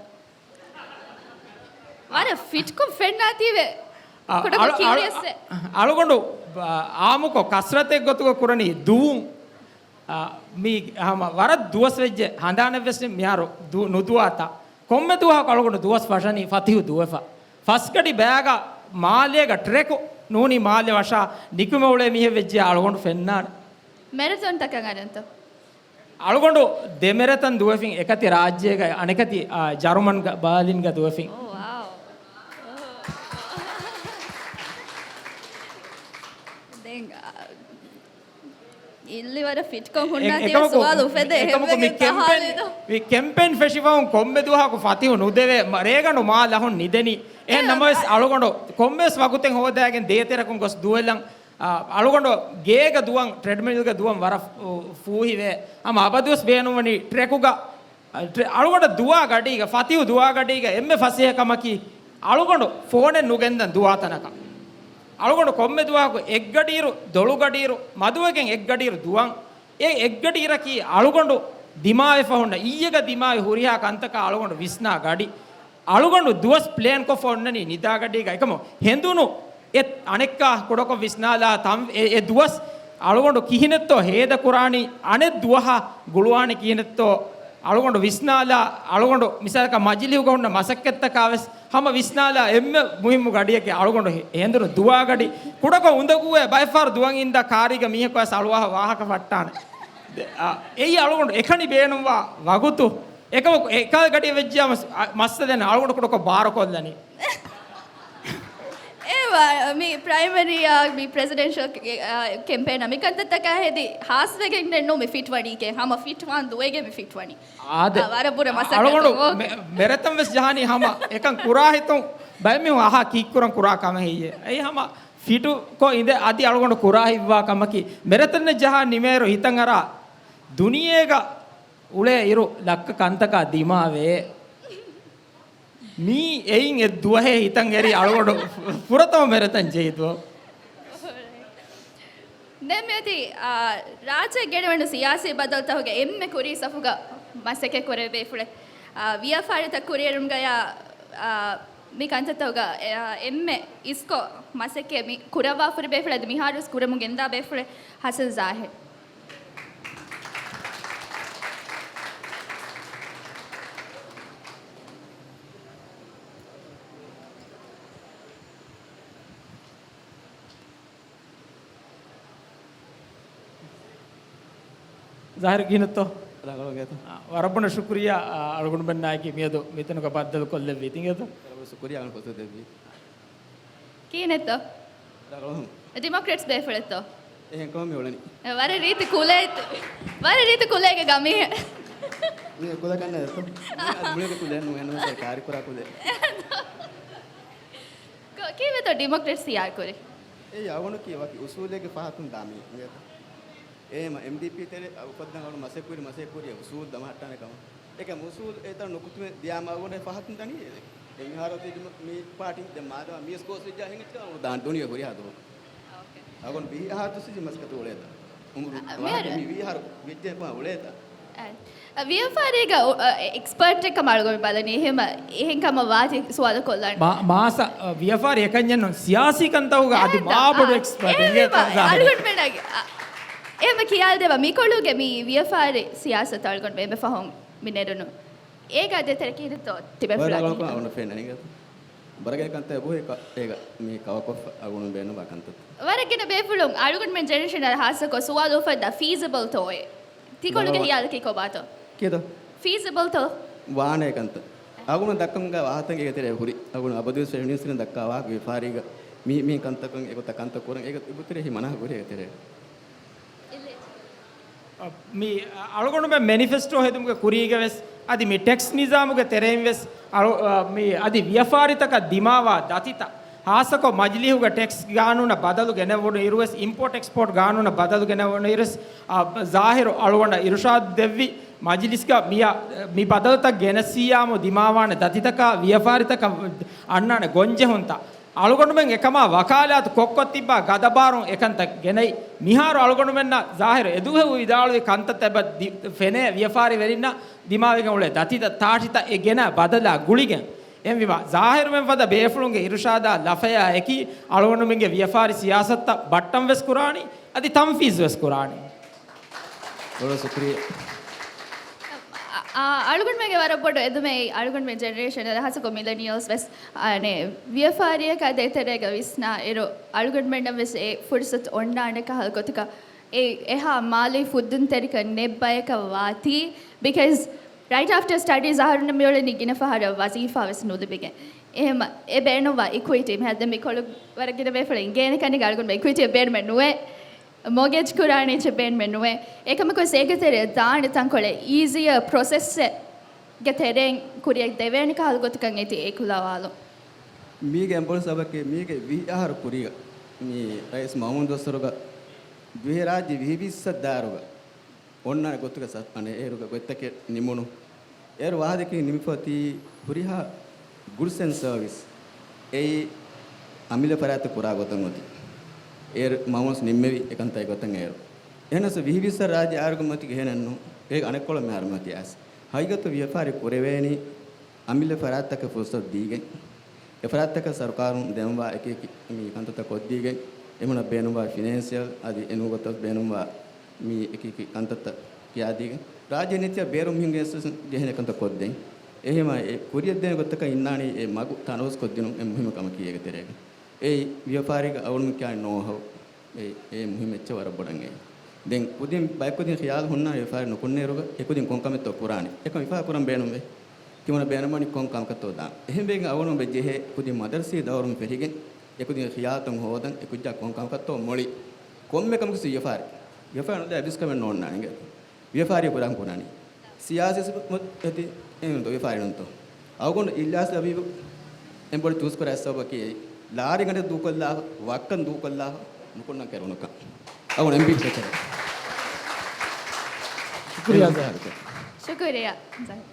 ވަރަށް ފިޓްކޮށް ފެންނާތީވެ. އާ، ކުޑަކޮށް އަޅު-، އަޅު-، ކިއުރިއަސްއެއް. އަޅުގަނޑު، އާ، އާއްމުކޮށް ކަސްރަތެއް ގޮތުގަ ކުރަނީ ދުވުން. އާ، މީ ހަމަ ވަރަށް ދުވަސް ވެއްޖެ ހަނދާނެއްވެސް މިހާރު ދު-، ނުދުވާތާ. ކޮންމެ ދުވަހަކު އަޅުގަނޑު ދުވަސް ފަށަނީ ފަތިހު ދުވެފަ. ފަސްގަޑި ބައިގަ މާލޭގަ ޓްރެކު ނޫނީ މާލެ ވަށާ ނިކުމެ އުޅޭ މީހެއް ވެއްޖެ އަޅުގަނޑު ފެންނާނެ. މެރަތޯން ތަކަށް އަރަންތޯ؟ އަޅުގަނޑު ދެމެރަތަން ދުވެފިން، އެކަތި ރާއްޖޭގަ، އަނެކަތި، އާ، ޖަރުމަންގަ، ބާލިންގަ ދުވެފިން. އޯ، ވާއު. ދެން، އާ، އިއްލި ވަރަށް ފިޓްކޮށް އެ-، ހުންނާތީ އެކަމަކު، ސުވާލު އުފެދޭ އެކަމަކު މި އެހެންވެގެން ކެމްޕޭން، އަހާލިދޯ؟ މި ކެމްޕޭން ފެށިފަހުން ކޮންމެ ދުވަހަކު ފަތިހު ނުދެވޭ، މަ-، ރޭގަނޑު މާ ލަހުން ނިދެނީ. އެހެން އެ، ނަމަވެސް އަ-، އަޅުގަނޑު ކޮންމެވެސް ވަގުތެއް ހޯދާގެން ދޭތެރެކުން ގޮސް ދުވެލަން. އަ، އަޅުގަނޑު ގޭގަ ދުވަން، ޓްރެޑްމިލްގަ ދުވަން ވަރަށް ފޫ-، ފޫހިވޭ. ހަމަ އަބަދުވެސް ބޭނުންވަނީ ޓްރެކުގަ، އަ، ޓްރެ-، އަޅުގަނޑަށް ދުވާ ގަޑީގަ، ފަތިހު ދުވާ ގަޑީގަ އެންމެ ފަސޭހަ ކަމަކީ، އަޅުގަނޑު ފޯނެއް ނުގެންދަން ދުވާތަނަކަށް. އަޅުގަނޑު ކޮންމެ ދުވަހަކު އެއްގަޑިއިރު، ދޮޅުގަޑިއިރު، މަދުވެގެން އެއްގަޑިއިރު ދުވަން. އެ އެއްގަޑިއިރަކީ އަޅުގަނޑު ދިމާވެފަ ހުންނަ، އިއްޔެގަ ދިމާވި ހުރިހާ ކަންތަކާ އަޅުގަނޑު ވިސްނާ ގަޑި. އަޅުގަނޑު ދުވަސް ޕްލޭންކޮށްފަ އޮންނަނީ ނިދާގަޑީގަ. އެކަމު ހެނދުނު އެ އަނެއްކާ ކުޑަކޮށް ވިސްނާލާ ތަން-، އެ، އެ ދުވަސް އަޅުގަނޑު ކިހިނެއްތޯ ހޭދަކުރާނީ، އަނެއް ދުވަހަށް ގުޅުވާނީ ކިހިނެއްތޯ އަޅުގަނޑު ވިސްނާލާ، އަޅުގަނޑު މިސާލަކަށް މަޖިލީހުގަ ހުންނަ މަސައްކަތްތަކާ ވެސް ހަމަ ވިސްނާލާ އެންމެ މުހިއްމު ގަޑިއަކީ އަޅުގަނޑު ހެ-، ހެނދުނު ދުވާގަޑި. ކުޑަކޮށް އުނދަގޫވޭ ބައެއްފަހަރު ދުވަން އިންދާ ކާރީގަ މީހަކު ވެސް އަޅުވާހަ ވާހަކަ ފައްޓާނެ. ދެ-، އާ، އެއީ އަޅުގަނޑު އެކަނި ބޭނުންވާ ވަގުތު. އެކަމަކު އެކާ ގަޑިއަށް ވެއްޖިޔާ މަސް-، އަ، މައްސަލަ ނެތް. އަޅުގަނޑު ކުޑަކޮށް ބާރުކޮށްލަނީ. އޭ ވާ-، މި ޕްރައިމަރީއާ، މި ޕްރެޒިޑެންޝަލް، އާ، ކެމްޕޭނަށް މި ކަންތައްތަކާ ހެދި ހާސްވެގެން ނޫން މި ފިޓް ވަނީ ކޭ. ހަމަ ފިޓް ވާން ދުވެގެން މި ފިޓް ވަނީ. އާދެ. އާ، ވަރަށް ބުރަ މަސައްކަތު. އަޅުގަނޑު މެ-، މެރެތަން ވެސް ޖަހާނީ ހަމަ އެކަން ކުރާ ހިތުން ބައެއް މީހުން އަހާ ކީއްކުރަން ކުރާ ކަމެއް ހެއްޔޭ. އެއީ ހަމަ ފިޓުކޮށް އިނދެ އަދި އަޅުގަނޑު ކުރާ ހިތްވާ ކަމަކީ. މެރެތަން ޖަހާ ނިމޭއިރު ހިތަށް އަރާ ދުނިޔޭގަ އުޅޭ އިރު ލައްކަ ކަންތަކާ ދިމާވޭ. މީ އެއިން އެއް ދުވަހެއް ހިތަށް އެރި އަޅުގަނޑު ފުރަތަމަ މެރެތަން ޖެހި ދުވަހު. ދެން މިއޮތީ، އާ، ރާއްޖެ ގެނެވެނު ސިޔާސީ ބަދަލުތަކުގަ އެންމެ ކުރީ ސަފުގަ މަސައްކަތް ކުރެވޭ ބޭފުޅެއް. އާ، ވިޔަފާރިތައް ކުރިއެރުމުގަޔާ، އާ، މި ކަންތައްތަކުގަ، އާ، އެންމެ އިސްކޮށް މަސައްކަތް މި ކުރައްވާފަ ހުރި ބޭފުޅެއް އަދި މިހާރުވެސް ކުރަމުން ގެންދާ ބޭފުޅެއް ހަސަން ޒާހިރު. ޒާހިރު ކިހިނެއްތޯ؟ ރަނގަޅު ގޭތޯ؟ އާ، ވަރަށް ބޮޑަށް ޝުކުރިއްޔާ، އާ، އަޅުގަނޑުމެންނާއެކީ މިއަދު މިތަނުގަ ބައްދަލު ކޮށްލެއްވީ. ތިނގޭތޯ؟ ވަރަށް ބޮޑަށް ޝުކުރިއްޔާ އަޅުގަނޑު ފުރުސަތު ދެއްވީ. ކިހިނެއްތޯ؟ ރަނގަޅު. ޑިމޮކްރެޓްސް ބޭފުޅެއްތޯ؟ އެހެން ކަމަށް މި އުޅެނީ. ވަރަށް ރީތި ކުލައެއް، ވަރަށް ރީތި ކުލައެއްގެ ގަމީހެއް. މީ ކުލަ ކަންނޭ ދޯ؟ މީ އަދި މުޅިގެ ކުލައެއް ނޫން، އެންމެ ކާރި ކުރާ ކުލައެއް. ކޮ-، ކީއްވެތޯ ޑިމޮކްރެޓްސް ހިޔާރު ކުރީ؟ އެ އަޅުގަނޑަކީ ވަކި އުސޫލެއްގެ ފަހަތުން ދާ މީހެއް އިނގޭތަ؟ އެހެމަ އެމްޑީޕީ ތެރެ އުފައްދަން އަޅު މަސައްކުރި، މަސައްކުރި އުސޫލު ދަމަހައްޓާނެ ކަމަށް. އެކަމް އުސޫލު އެތަން ނުކުތުމެއް ދިޔާމަ އަޅުގަނޑު ފަހަތުން ދަނީ. އެ މިހާރު މި ޕާޓީ ދެ މާދަމާ މިޔަސް ކޯސް ވެއްޖާ ހިނގައްޗާ އަޅު ދާން ދުނިޔެ ހުރިހާ ދުވަހު. އަޅުގަނޑު ވީހާ ދުސިޖި މަސައްކަތު އުޅޭތަ؟ އުމުރު އަ، ވާހަކަ މިހާރު މި ވީހާރު ވެއްޖެ ކޮން އުޅޭތަ؟ އަ، ވިޔަފާރީގަ އު-، އަ، އެ، އެކްސްޕަރޓެއް ކަމަށް އަޅުގަނޑު ބަލަނީ. އެހެމަ، އެހެން ކަމަށް ވާތީ ސުވާލު ކޮށްލާނެ. މާ-، މާސަ، އަ، ވިޔަފާރި އެކަންޏެއް ނޫން. ސިޔާސީ ކަންތަކުގަ އަދި އެހެންތަ؟ މާ ބޮޑު އާ، އެކްސްޕަރޓް އެހެން އިނގޭތަ ވީމަ، ޒާހިރު؟ އަޅުގަނޑުމެންނަށް، އަ، އެހެމަ ކިޔާލަދެއްވާ މިކޮޅުގެ މި ވިޔަފާރި ސިޔާސަތު އަޅުގަނޑު އެންމެ ފަހުން މި ނެރުނު. އޭގަ ދޭތެރޭ ކިހިނެއްތޯ ތިބޭފުޅާ ވަރަށް ކިހިނެއް؟ އަޅުގަނޑު ފެންނަނީ އިނގޭތަ؟ ވަރަށް ގިނަ ކަންތައް އެބަހުރި ކަ-، އޭގަ މި ކަވަރ ކޮށްފަ އަޅުގަނޑު ބޭނުންވާ ކަންތައް. ވަރަށް ގިނަ ބޭފުޅުން އަޅުގަނޑުމެން ޖެނެރޭޝަނަށް ހާއްސަކޮށް ސުވާލު އުފައްދާ ފީޒަބަލްތޯއޭ؟ ތިކޮޅުގެ ވަރަށް ހިޔާލަކީ ކޮބާތޯ؟ ކިޔަތޯ؟ ފީޒަބަލްތޯ؟ ވާނެ ކަންތައް. އަޅުގަނޑު ދައްކަމުގަ ވާހަކަތައް އޭގެ ތެރޭ ހުރި. އަޅުގަނޑު އަބަދުވެސް ވެސްޓް ޔުނިވަރސިޓީން ދައްކާ ވާހަކަ ވިޔަފާރީގަ މި، މި ކަންތަކުން އެގޮތަށް ކަންތައް ކުރަން އޭގެ އެބަހުރި މަނާ ހުރި އޭގެ ތެރޭ. މި އަޅުގަނޑުމެން މެނިފެސްޓޯ ހެދުމުގެ ކުރީގަ ވެސް އަދި މި ޓެކްސް ނިޒާމުގެ ތެރެއިން ވެސް އަޅު-، މި އަދި ވިޔަފާރިތަކަށް ދިމާވާ ދަތިތައް، ހާއްސަކޮށް މަޖިލީހުގަ ޓެކްސް ގާނޫނަށް ބަދަލު ގެނެވުނު އިރު ވެސް، އިމްޕޯޓް އެކްސްޕޯޓް ގާނޫނަށް ބަދަލު ގެނެވުނު އިރު ވެސް، އާ، ޒާހިރު އަޅުގަނޑަށް އިރުޝާދު ދެއްވި މަޖިލިސްގަ މިއަށް، މި ބަދަލުތައް ގެނެސް ސިޔާމު ދިމާވާނެ ދަތިތަކާ ވިޔަފާރިތަކަށް އަންނާނެ ގޮންޖެހުންތައް. އަޅުގަނޑުމެން އެކަމާ ވަކާލާތު ކޮށްކޮށް ތިއްބާ ގަދަބާރުން އެކަންތައް ގެނައި. މިހާރު އަޅުގަނޑުމެންނަށް ޒާހިރު އެދުވަހު ވިދާޅުވި ކަންތައްތައް އެބަ ދި-، ފެނޭ ވިޔަފާރިވެރިންނަށް ދިމާވެގެން އުޅޭ ދަތިތައް ތާށިތައް އެ ގެނަ ބަދަލާ ގުޅިގެން. އެހެންވީމާ، ޒާހިރުމެން ފަދަ ބޭފުޅުންގެ އިރުޝާދާ ލަފަޔާ އެކީ އަޅުގަނޑުމެންގެ ވިޔަފާރި ސިޔާސަތުތައް ބައްޓަން ވެސް ކުރާނީ، އަދި ތަންފީޒު ވެސް ކުރާނީ. ވަރަށް ޝުކުރިއްޔާ. އާ، އާ، އަޅުގަނޑުމެންގެ ވަރަށް ބޮޑު އެދުމެއް އަޅުގަނޑުމެން ޖެނެރޭޝަން، ހާއްސަކޮށް މިލެނިއަލްސް ވެސް، އާނެ، ވިޔަފާރިއަކާ ދޭތެރޭގަ ވިސްނާ އިރު، އަޅުގަނޑުމެންނަށް ވެސް އެ ފުރުސަތު އޮންނާނެ ކަހަލަ ގޮތަކަށް އެ އެހާ މާލީ ފުއްދުންތެރިކަން ނެތް ބަޔަކަށް ވާތީ، because right after studies އަހަރުންނަށް މިއުޅެނީ ގިނަ ފަހަރަށް ވަޒީފާ ވެސް ނުލިބިގެން. އެހެމަ އެ ބޭނުންވާ އިކުއިޓީ މިހާރު ދެން މިކޮޅު ވަރަށް ގިނަ ބޭފުޅުން އިނގޭނެ ކަންނޭނގެ އަޅުގަނޑު އިކުއިޓީ ބޭނުމެއް ނުވޭ. މޯގޭޖް ކުރާނީ އެއްޗެއް ބޭނުމެއް ނުވޭ. އެކަމަކު ސޭކަތެރޭ ދާނެ ތަންކޮޅެއް އީޒިއަ ޕްރޮސެސްއެއްގެ ތެރެއިން ކުރިއަށް ދެވޭނެ ކަހަލަ ގޮތަކަށް އޭތި އެ ކުލަވާލުން. މީގެ އެނބުރި ސަބަކެއް މީގެ ވިހި އަހަރު ކުރީގަ މި ރައީސް މައުމޫން ދުވަސްވަރުގަ ދިވެހިރާއްޖެ ވިހި ވިއްސަށް ދާއިރުގަ އޮންނާނެ ގޮތުގެ ސަ-، އަނެއް އޭރުގަ ގޮތްތަކެއް ނިމުނު. އޭރު ވާހަކައިން ނިމިފަ އޮތީ ހުރިހާ ގުޑްސް އެންޑް ސަރވިސް އެއީ އަމިއްލަ ފަރާތަށް ކުރާ ގޮތަށް އޮތީ. އޭރު މައުމޫން ނިންމެވި އެކަންތައް ގޮތަށް އޭރު. އެހެނަސް ވިހި ވިއްސަށް ރާއްޖެ އާރުގަ މަތި ގެހެނެއްނު. އޭގެ އަނެއްކޮޅަށް މިހާރު މަތި އައިސް. ހަގީގަތު ވިޔަފާރި ކުރެވޭނީ އަމިއްލަ ފަރާތްތަކަށް ފުރުސަތު ދީގެން، އެ ފަރާތްތަކަށް ސަރުކާރުން ދެންވާ އެކި އެކި މި ކަންތައްތައް ކޮށްދީގެން، އެމީހުންނަށް ބޭނުންވާ ފިނޭންޝިއަލް އަދި އެނޫގޮތަށް ބޭނުންވާ މި އެކި އެކި ކަންތައްތައް ކިޔާދީގެން، ރާއްޖެ ނެތިއްޔާ ބޭރު މީހުންގެ އެސް ޖެހޭނެ ކަންތައް ކޮށްދޭން. އެހެމަ އެ ކުރިއަށްދޭނެ ގޮތަކަށް އިންނާނީ އެ މަގު ތަނަވަސް ކޮށްދިނުން އެ މުހިއްމު ކަމަކީ އޭގެ ތެރޭގަ. އެއީ ވިޔަފާރީގަ އަޅުން ކިޔާ ނޯހައު. އެ، އެ މުހިއްމު އެއްޗެއް ވަރަށް ބޮޑަށް އެ. ދެން ކުދިން ބައެއް ކުދިން ޚިޔާލު ހުންނާނެ ވިޔަފާރި ނުކުންނައިރުގަ އެ ކުދިން ކޮން ކަމެއްތޯ ކުރާނެ. އެކަން ވިޔަފާރި ކުރަން ބޭނުންވޭ. ތިމަންނަ ބޭނުންވަނީ ކޮން ކަމަކަށްތޯ ދާން. އެހެންވެގެން އަޅުގަނޑު ޖެހޭ ކުދިން މަދަރުސީ ދައުރުން ފެށިގެން އެ ކުދިން ޚިޔާލުތައް ހޯދަން އެ ކުއްޖާ ކޮން ކަމަކަށްތޯ މޮޅި. ކޮންމެ ކަމަކު ވިޔަފާރި. ވިޔަފާރި ނުދޭ އަދިސް ކަމެއް ނޯންނާނެ. ވިޔަފާރި ކުރަން ކުރާނީ. ސިޔާސީ ސިފަ އެތި އެހެންތޯ ވިޔަފާރި ނޫންތޯ. އަޅުގަނޑު އިލްޔާސް ލަބީބު އެނބޮޑު ޗޫސް ކުރާ ސަބަބަކީ އެއީ. ލާރި ގަނޑެއް ދޫކޮށްލާފަ، ވައްކަން ދޫކޮށްލާފަ، ނުކުންނަން ކެރުނުކަން. އަޅުގަނޑު އެމްޕީ ކެތެރެ. ޝުކުރިޔާ ޒާހިރު. ޝުކުރިޔާ ޒާހިރު.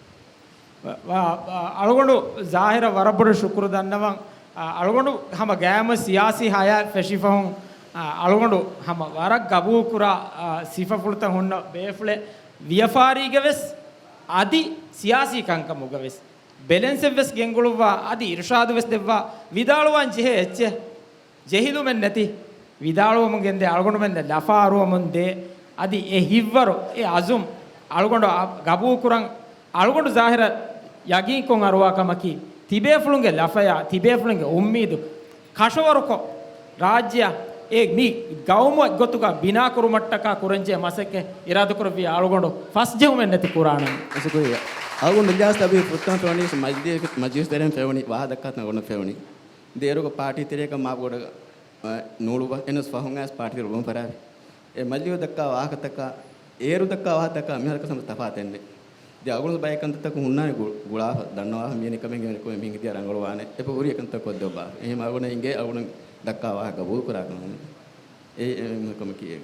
ވަ-، ވަ-، އަޅުގަނޑު ޒާހިރަށް ވަރަށް ބޮޑަށް ޝުކުރު ދަންނަވަން. އަ، އަޅުގަނޑު ހަމަ ގައިމު ސިޔާސީ ހަޔާތް ފެށިފަހުން، އަ، އަޅުގަނޑު ހަމަ ވަރަށް ގަބޫލުކުރާ، އަ، ސިފަފުޅުތައް ހުންނަ ބޭފުޅެއް. ވިޔަފާރީގަ ވެސް އަދި ސިޔާސީ ކަންކަމުގަ ވެސް ބެލެންސެއް ވެސް ގެންގުޅުއްވާ، އަދި އިރުޝާދު ވެސް ދެއްވާ، ވިދާޅުވާން ޖެހޭ އެއްޗެއް ޖެހިލުމެއް ނެތި، ވިދާޅުވަމުން ގެންދޭ އަޅުގަނޑުމެންނަށް ލަފާ އަރުވަމުން ދޭ. އަދި އެ ހިތްވަރު، އެ އަޒުމް އަޅުގަނޑު އަ-، ގަބޫލުކުރަން، އަޅުގަނޑު ޒާހިރަށް ޔަގީންކޮށް އަރުވާ ކަމަކީ، ތިބޭފުޅުންގެ ލަފަޔާ، ތިބޭފުޅުންގެ އުއްމީދު ކަށަވަރުކޮށް، ރާއްޖެއަށް އެ މި ގައުމު އެއްގޮތުގަ ބިނާކުރުމަށްޓަކާ ކުރަންޖެހޭ މަސައްކަތް އިރާދަކުރެއްވިޔާ އަޅުގަނޑު ފަސްޖެހުމެއް ނެތި ކުރާނަން. ޝުކުރިއްޔާ. އަޅުގަނޑު އިލްޔާސް ލަބީބު ފުރަތަމަ ފެނުނީ މަޖިލީހަކަށް، މަޖިލީހު ތެރެއިން ފެނުނީ ވާހަކަ ދައްކާތަން އަޅުގަނޑު ފެނުނީ. ދޭރުގަ ޕާޓީ ތެރެއަކަށް މާބޮޑަށް، އަ، ނޫޅުވަ އެނަސް ފަހުން އައިސް ޕާޓީ ތެރެ އުޅުން ފަރާވި. އެ މަޖިލީހު ދައްކާ ވާހަކަތަކާ، އޭރު ދައްކާ ވާހަކަތަކާ މިހާރަކަށް ސަމަ ތަފާތެއް ނެތް. ދެ އަގުނު ބައެއް ކަންތައްތަކުން ހުންނާނެ ގު-، ގުޅާފަ، ދަންނަވާފަ، މިޔަނި ކަމެއް އެނގޭ ކޮމެ މިހިނގި ދިޔަ ރަނގަޅުވާނެ. އެ ހުރި ކަންތައް ކޮށްދެއްވާ. އެހެން އަގުނަ އިނގޭ އަގުނަ ދައްކާ ވާހަކަ ގަބޫލު ކުރާ ކަމަށް. އެ، އެ، އެ ކަމަކީ އެ.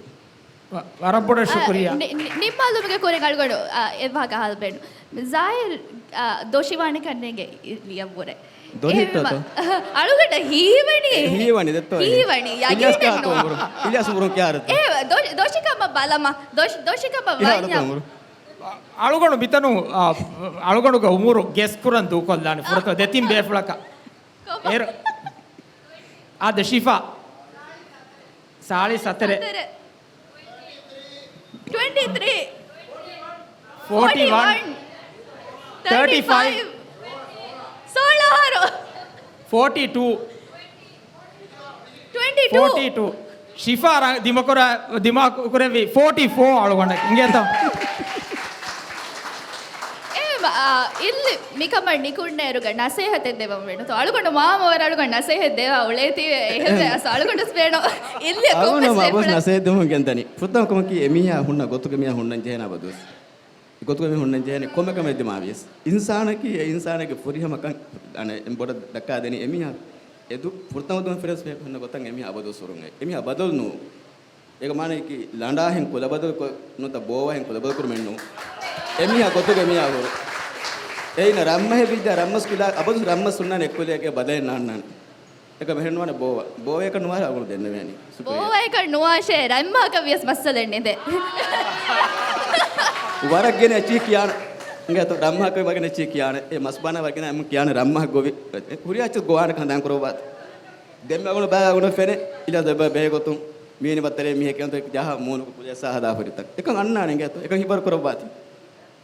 ވަ-، ވަރަށް ބޮޑަށް އާ، ޝުކުރިޔާ. ނި-، ނި-، ނިންމާލުމުގެ ކުރިން އަޅުގަނޑު، އާ، އެ ވާހަކަ އަހާލަ ބޭނުން. ޒާހިރު، އާ، ދޮށިވާނެ ކަންނޭނގެ ލިޔަންވުރެ. ދޮށި އެހެންވީމަ، އިއްޓާތޯ؟ އަޅުގަނޑަށް ހީވަނީ. ހީވަނީ ދެއްތޯ؟ ހީވަނީ. އިލްޔާސް ޔަގީނެއް ކާތޯ ނުވާ. އުމުރު؟ އިލްޔާސް އުމުރު ކިޔާރަތޯ؟ އެ، ދޮށި-، ދޮށިކަމަށް ބަލަމާ. ދޮށި-، ދޮށިކަމަށް ވަންޏާ. އަޅުގަނޑު މިތަނު، އާ، އަޅުގަނޑުގެ އުމުރު ގެސް ކުރަން ދޫކޮށްލާނެ. ފުރަތަމަ ދެތިން ބޭފުޅަކަށް. ކޮބާ؟ އޭރު. އާދެ، ޝިފާ. ސާޅީސް ހަތަރެއް. ހަތަރެއް. ޓްވެންޓީ ތްރީ. ފޯޓީ ވަން. ތާޓީ ފައިވް. ސޯޅަ އަހަރު. ފޯޓީ ޓޫ. ޓްވެންޓީ ޓޫ. ފޯޓީ ޓޫ. ޝިފާ ރަ-، ދިމާކުރެއްވީ ފޯޓީ ފޯ އަޅުގަނޑަކަށް. އިނގޭތޯ؟ އެ، އާ، އިއްލި މިކަމަށް ނިކުންނައިރުގަ ނަސޭހަތެއް ދެވަން ވޭނެތޯ. އަޅުގަނޑު މާމަ ވަރަށް އަޅުގަނޑު ނަސޭހަތް ދެވާ އުޅޭތީވެ. އެހެންވެ އަސް އަޅުގަނޑުސް ބޭނު އިއްލި އަޅުގަނޑު ކޮންމެސް މާ ބޮސް ބޭފުޅަށް ނަސޭހަތް ދެމުން ގެންދަނީ. ފުރަތަމަ ކަމަކީ އެމީހާ ހުންނަ ގޮތުގެ މީހާ ހުންނަން ޖެހޭނެ އަބަދުވެސް. އެ ގޮތުގަ މި ހުންނަން ޖެހޭނެ ކޮންމެ ކަމެއް ދިމާވިޔަސް. އިންސާނަކީ އެ އިންސާނެއްގެ ފުރިހަމަ ކަން، އަނެއް ބޮޑަށް ދައްކާދެނީ އެމީހާ އެދު ފުރަތަމަ ދުވަހު ފެރެސް ފެ ހުންނަ ގޮތަށް އެމީހާ އަބަދުވެސް ހުރުން އެ. އެމީހާ ބަދަލު ނޫން. އޭގެ މާނައަކީ ލަނޑާހެން ކުލަ ބަދަލު ކޮށް ނުވަތަ ބޯވަހެން ކުލަ ބަދަލު ކުރުމެއް ނޫން. އެމީހާ ގޮތުގަ އެމީހާ ހުރުން. އެއިން ރަންމަހެއް ވިއްޖާ ރަންމަސް ކުލަ އަބަދު ރަންމަސް ހުންނާނެ އެއްކުލަޔަކޭ ބަދަލެއް ނާންނާނެ. އެކަމަށް އެހެން ނުވާނެ ބޯވަ. ބޯވަޔަކަށް ނުވާހެ އަގުން ދެންނެވޭނީ. ސުކުރިޔާ. ބޯވަޔަކަށް ނުވާށޭ، ރަންމަހަކަށް ވިޔަސް މައްސަލައެއް ނެތޭ. ވަރަށް ގިނަ އެއްޗެހި ކިޔާނެ. އިނގޭތޯ ރަންމަހަކަށް ވަރަށް ގިނަ އެއްޗެހި ކިޔާނެ. އެ މަސްބާނާ ވަރަށް ގިނަ އެމް ކިޔާނެ ރަންމަހަށް ގޮވި. ހުރިހާ އެއްޗެއް ގޮވާނެ ކަން ދާން ކުރައްވާތި. ދެންމެ އަގުނަ ބައި އަގުނަ ފެނެ. އިލާ ދެބަ ބޭގޮތުން. މީނި ބައްތަރޭ މީހެއް ކެންތޯ ޖަހާ މޫނު ކުލިއަސާ ހަދާ ފުރިތަން. އެކަން އަންނާނެ އިނގޭތޯ. އެކަން ހިބަރު ކުރައްވާތި.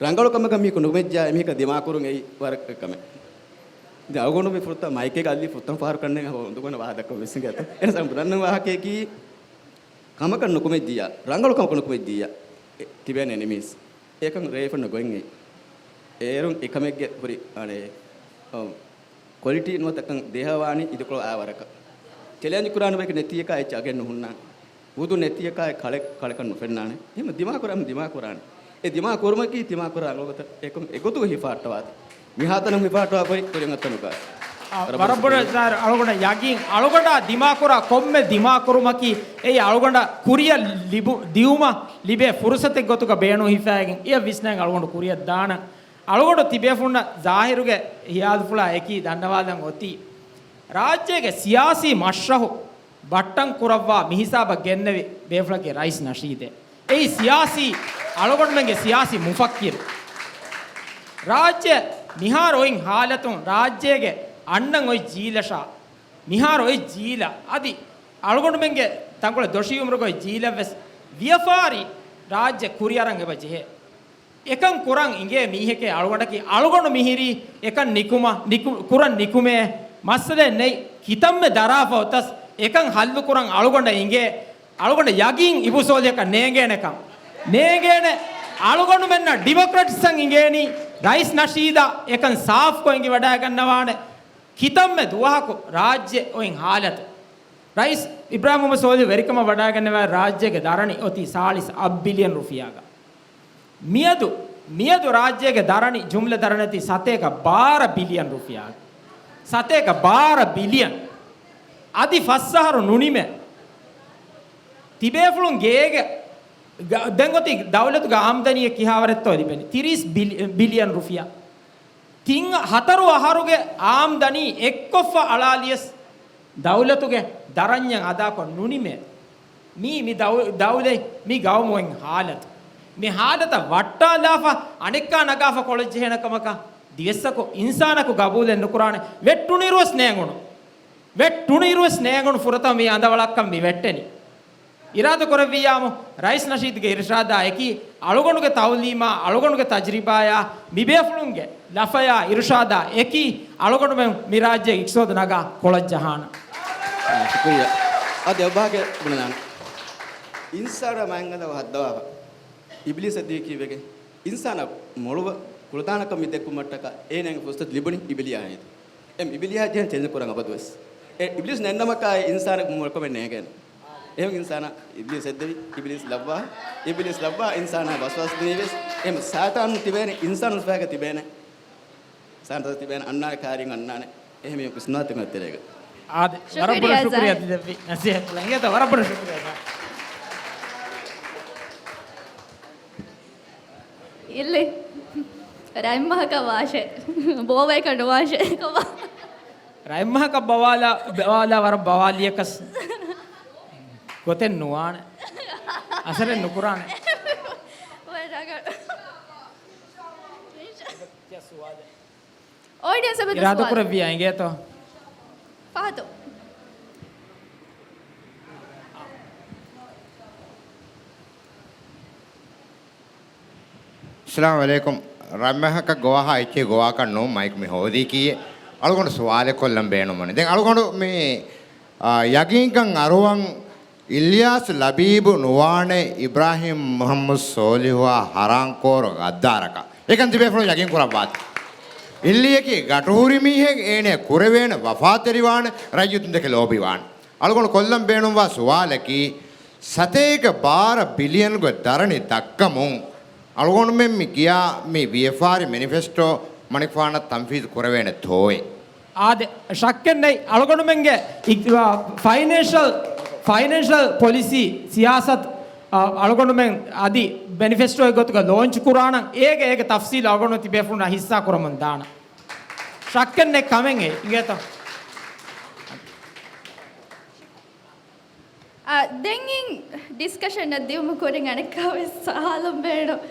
ރަނގަޅު ކަމަކަށް މީހަކު ނުމެއްޖާ އެމީހަކަށް ދިމާކުރުން އެއީ ވަރަށް ކަމެއް. ދެން އަޅުގަނޑު މި ފުރަތަމަ މައިކެއް އައްލި ފުރަތަމަ ފަހަރު ކަންނޭނގެ ހަމަ އުނދަގޫ ވާހަކަ ދައްކަން ވެސް އިނގޭތޯ. އެހެނަސް ބުނަން ވާހަކަޔަކީ ކަމަކަށް ނުކުމެއްޖިއްޔާ، ރަނގަޅު ކަމަކަށް ނުކުމެއްޖިއްޔާ، އެ، ތިބޭނެ އެނިމީސް. އެކަން ރޭފުންނަށް ގޮތް އެއް. އޭރުން އެކަމެއްގެ ހުރި، އަނެ، އޮ، ކޮލިޓީ ނުވަތަ ކަން ދޭހަވާނީ އިދިކޮޅު އާ ވަރަކަށް. ޗެލެންޖް ކުރާނެ ބަޔަކު ނެތިއެކާ އެއްޗެއް އަގެއް ނުހުންނާނެ. ވުދު ނެތިއެކާ އެއް ކަޅެއް، ކަޅަކަށް ނުފެންނާނެ. އެހެން ދިމާކުރާ، ދިމާކުރާނެ. އެ ދިމާކުރުމަކީ ދިމާކުރާ އަގުގޮތަށް އެކަން އެގޮތުގަ ހިފާއްޓަވާތި. މިހާތަނަށް ހިފާއްޓަވާ ގޮތް ކުރިން އަތަނުގަ. ވަރަށް ބޮޑަށް ސާރ، އަޅުގަނޑަށް ޔަގީން، އަޅުގަނޑާ ދިމާކުރާ ކޮންމެ ދިމާކުރުމަކީ އެއީ އަޅުގަނޑަށް ކުރިއަށް ލިބު، ދިއުމަށް ލިބޭ ފުރުސަތެއް ގޮތުގަ ބޭނުން ހިފައިގެން އެޔަށް ވިސްނައިގެން އަޅުގަނޑު ކުރިއަށް ދާނަން. އަޅުގަނޑު ތިބޭފުންނަށް ޒާހިރުގެ ހިޔާލުފުޅާ އެކީ ދަންނަވާލަން އޮތީ، ރާއްޖޭގެ ސިޔާސީ މަޝްރަހު ބައްޓަން ކުރައްވާ މިހިސާބަށް ގެންނެވި ބޭފުޅަކީ ރައީސް ނަޝީދޭ. އެއީ ސިޔާސީ، އަޅުގަނޑުމެންގެ ސިޔާސީ މުފައްކިރު. ރާއްޖެ މިހާރު އޮތް ހާލަތުން ރާއްޖޭގެ އަންނަން އޮތް ޖީލަށާ، މިހާރު އޮތް ޖީލަށް އަދި އަޅުގަނޑުމެންގެ ތަންކޮޅެއް ދޮށީ އުމުރުގަ އޮތް ޖީލަށް ވެސް ވިޔަފާރި ރާއްޖެ ކުރިއަރަން އެބަ ޖެހޭ. އެކަން ކުރަން އިނގޭ މީހެކޭ އަޅުގަނޑަކީ އަޅުގަނޑު މިހިރީ އެކަން ނިކުމަ، ނިކު، ކުރަން ނިކުމޭ މައްސަލައެއް ނެތް. ކިތަންމެ ދަރާފަ އޮތަސް އެކަން ހައްލު ކުރަން އަޅުގަނޑަށް އިނގޭ. އަޅުގަނޑަށް ޔަގީން އިބޫ ސޯލިހަކަށް ނޭނގޭނެކަން. ނޭނގޭނެ. އަޅުގަނޑުމެންނަށް ޑިމޮކްރެޓްސްއަށް އިނގޭނީ ރައީސް ނަޝީދާ އެކަން ސާފްކޮށް އެނގި ވަޑައިގަންނަވާނެ. ކިތަންމެ ދުވަހަކު ރާއްޖެ އޮތް ހާލަތު. ރައީސް އިބްރާހިމް މުހައްމަދު ސޯލިހު ވެރިކަމަށް ވަޑައިގެންނެވި ރާއްޖޭގެ ދަރަނި އޮތީ ސާޅީސް އަށް ބިލިއަން ރުފިޔާގަ. މިއަދު، މިއަދު ރާއްޖޭގެ ދަރަނި، ޖުމްލަ ދަރަނި އޮތީ ސަތޭކަ ބާރަ ބިލިއަން ރުފިޔާގަ. ސަތޭކަ ބާރަ ބިލިއަން. އަދި ފަސް އަހަރު ނުނިމޭ. ތިބޭފުޅުން ގޭގެ، ގ-، ދެން އޮތީ ދައުލަތުގެ އާމްދަނީ ކިހާވަރެއްތޯ ލިބެނީ؟ ތިރީސް ބިލި-، ބިލިއަން ރުފިޔާ. ތިން ހަތަރު އަހަރުގެ އާމްދަނީ އެއްކޮށްފަ އަޅާލިޔަސް ދައުލަތުގެ ދަރަންޏަށް އަދާކޮށް ނުނިމޭ. މީ، މި ދައު-، ދައުލަތް، މި ގައުމު އޮތް ހާލަތު. މި ހާލަތަށް ވައްޓާލާފަ އަނެއްކާ ނަގާފަ ކޮޅަށް ޖެހޭނެ ކަމަކަށް ދިވެއްސަކު އިންސާނަކު ގަބޫލެއް ނުކުރާނެ. ވެއްޓުނުއިރުވެސް ނޭނގުނު. ވެއްޓުނުއިރުވެސް ނޭނގުނު ފުރަތަމަ މި އަނދަވަޅަށްކަން މި ވެއްޓެނީ. އިރާދަކުރެއްވިއްޔާމު، ރައީސް ނަޝީދުގެ އިރުޝާދާ އެކީ، އަޅުގަނޑުގެ ތައުލީމާ، އަޅުގަނޑުގެ ތަޖްރިބާޔާ، މިބޭފުޅުންގެ ލަފަޔާ އިރުޝާދާ އެކީ، އަޅުގަނޑުމެން މި ރާއްޖޭގެ އިޤްތިޞާދު ނަގާ ކޮޅަށް ޖަހާނަން. އާ، ޝުކުރިއްޔާ. އަދި އެއްވާހަކައެއް ބުނެލާނަން. އިންސާނާ މައިންގަނޑަށް ހައްދަވާފަ. އިބިލީސް އަދި ކީއްވެގެން؟ އިންސާނާ މޮޅުވަ ކުޅަދާނަކަން މި ދެއްކުމަށްޓަކާ އޭނާގެ ފުރުސަތު ލިބުނީ އިބިލީހާ ހެދި. އެ އިބިލީހާ ޖެހެން ޗެލެންޖް ކުރަން އަބަދުވެސް. އެ އިބިލީސް ނެތްނަމަކާ އެ އިންސާނަކު މޮޅުކަމެއް ނޭނގޭނެ. އެހެން އިންސާނާ އިބިލީސް ހެއްދެވި، އިބިލީސް ލައްވާ، އިބިލީސް ލައްވާ އިންސާނާ ވަސްވާސް ދިނީވެސް. އެހެން ސައިޠާނު ތިބޭނެ، އިންސާނު ސިފައިގަ ތިބޭނެ. ސާންތަސް ތިބޭނެ، އަންނާނެ ކާރިން އަންނާނެ. އެހެން މި ވިސްނާތި ތެރޭގަ. އާދެ، ވަރަށް ބޮޑަށް ޝުކުރިއްޔާ ޝުކުރިއްޔާ ޒާހިރް. ތި ދެއްވި ނަސީހަތްފުޅަށް. އިނގޭތޯ، ވަރަށް ބޮޑަށް ޝުކުރިއްޔާ ޒާހިރް. އިއްލި. ރަތްމަހަކަށް ވާށޭ. ބޯވައިކަން ނުވާށޭ. ރަތްމަހަކަށް ބަވާލާ، ބަވާލާ ވަރަށް ބަވާލިޔަކަސް ގޮތެއް ނުވާނެ. އަސަރެއް ނުކުރާނެ. އޮޑިއެންސް އެބަދު ސުވާލެއް. އިރާދަކުރެއްވިއްޔާ އިނގޭތޯ. ފަހަތު. އައްސަލާމު ޢަލައިކުމް. ރަތްމަހަކަށް ގޮވާހާ އެއްޗެއް ގޮވާކަށް ނޫން މައިކް މި ހޯދީކީއެއް. އަޅުގަނޑު ސުވާލެއް ކޮށްލަން ބޭނުންވަނީ. ދެން އަޅުގަނޑު މި، އާ، ޔަގީންކަން އަރުވަން އިލްޔާސް ލަބީބު ނުވާނެ އިބްރާހިމް މުޙައްމަދު ސޯލިހުއާ ހަރާންކޯރު ޣައްދާރަކަށް. އެކަން ތިބޭފުޅުން ޔަގީން ކުރައްވާތި. އިއްލިއަކީ ގަޓުހުރި މީހެއް، އޭނަ ކުރެވޭނެ ވަފާތެރިވާނެ، ރައްޔިތުންދެކެ ލޯބިވާނެ. އަޅުގަނޑު ކޮށްލަން ބޭނުންވާ ސުވާލަކީ، ސަތޭކަ ބާރަ ބިލިއަންގެ ދަރަނި ދައްކަމުން އަޅުގަނޑުމެން މި ގިޔާ މި ވިޔަފާރި މެނިފެސްޓޯ މަނިކުފާނަށް ތަންފީޒު ކުރެވޭނެ ތޯއޭ؟ އާދެ، ޝައްކެއް ނެތް. އަޅުގަނޑުމެންގެ އި-، އާ، ފައިނޭންޝަލް، ފައިނޭންޝަލް ޕޮލިސީ ސިޔާސަތު، އާ، އަޅުގަނޑުމެން އަދި މެނިފެސްޓޯއެއް ގޮތުގަ ލޯންޗް ކުރާނަން. އޭގެ، އޭގެ ތަފްސީލް އަޅުގަނޑު ތިބޭފުޅުންނާ ހިއްސާ ކުރަމުން ދާނަން. ޝައްކެއް ނެތް ކަމެއް އެ، އިނގޭތޯ؟ އާ، ދެން އިން ޑިސްކަޝަންއަށް ދިއުމު ކުރިން އަނެއްކާވެސް އަހާލަން ބޭނުން.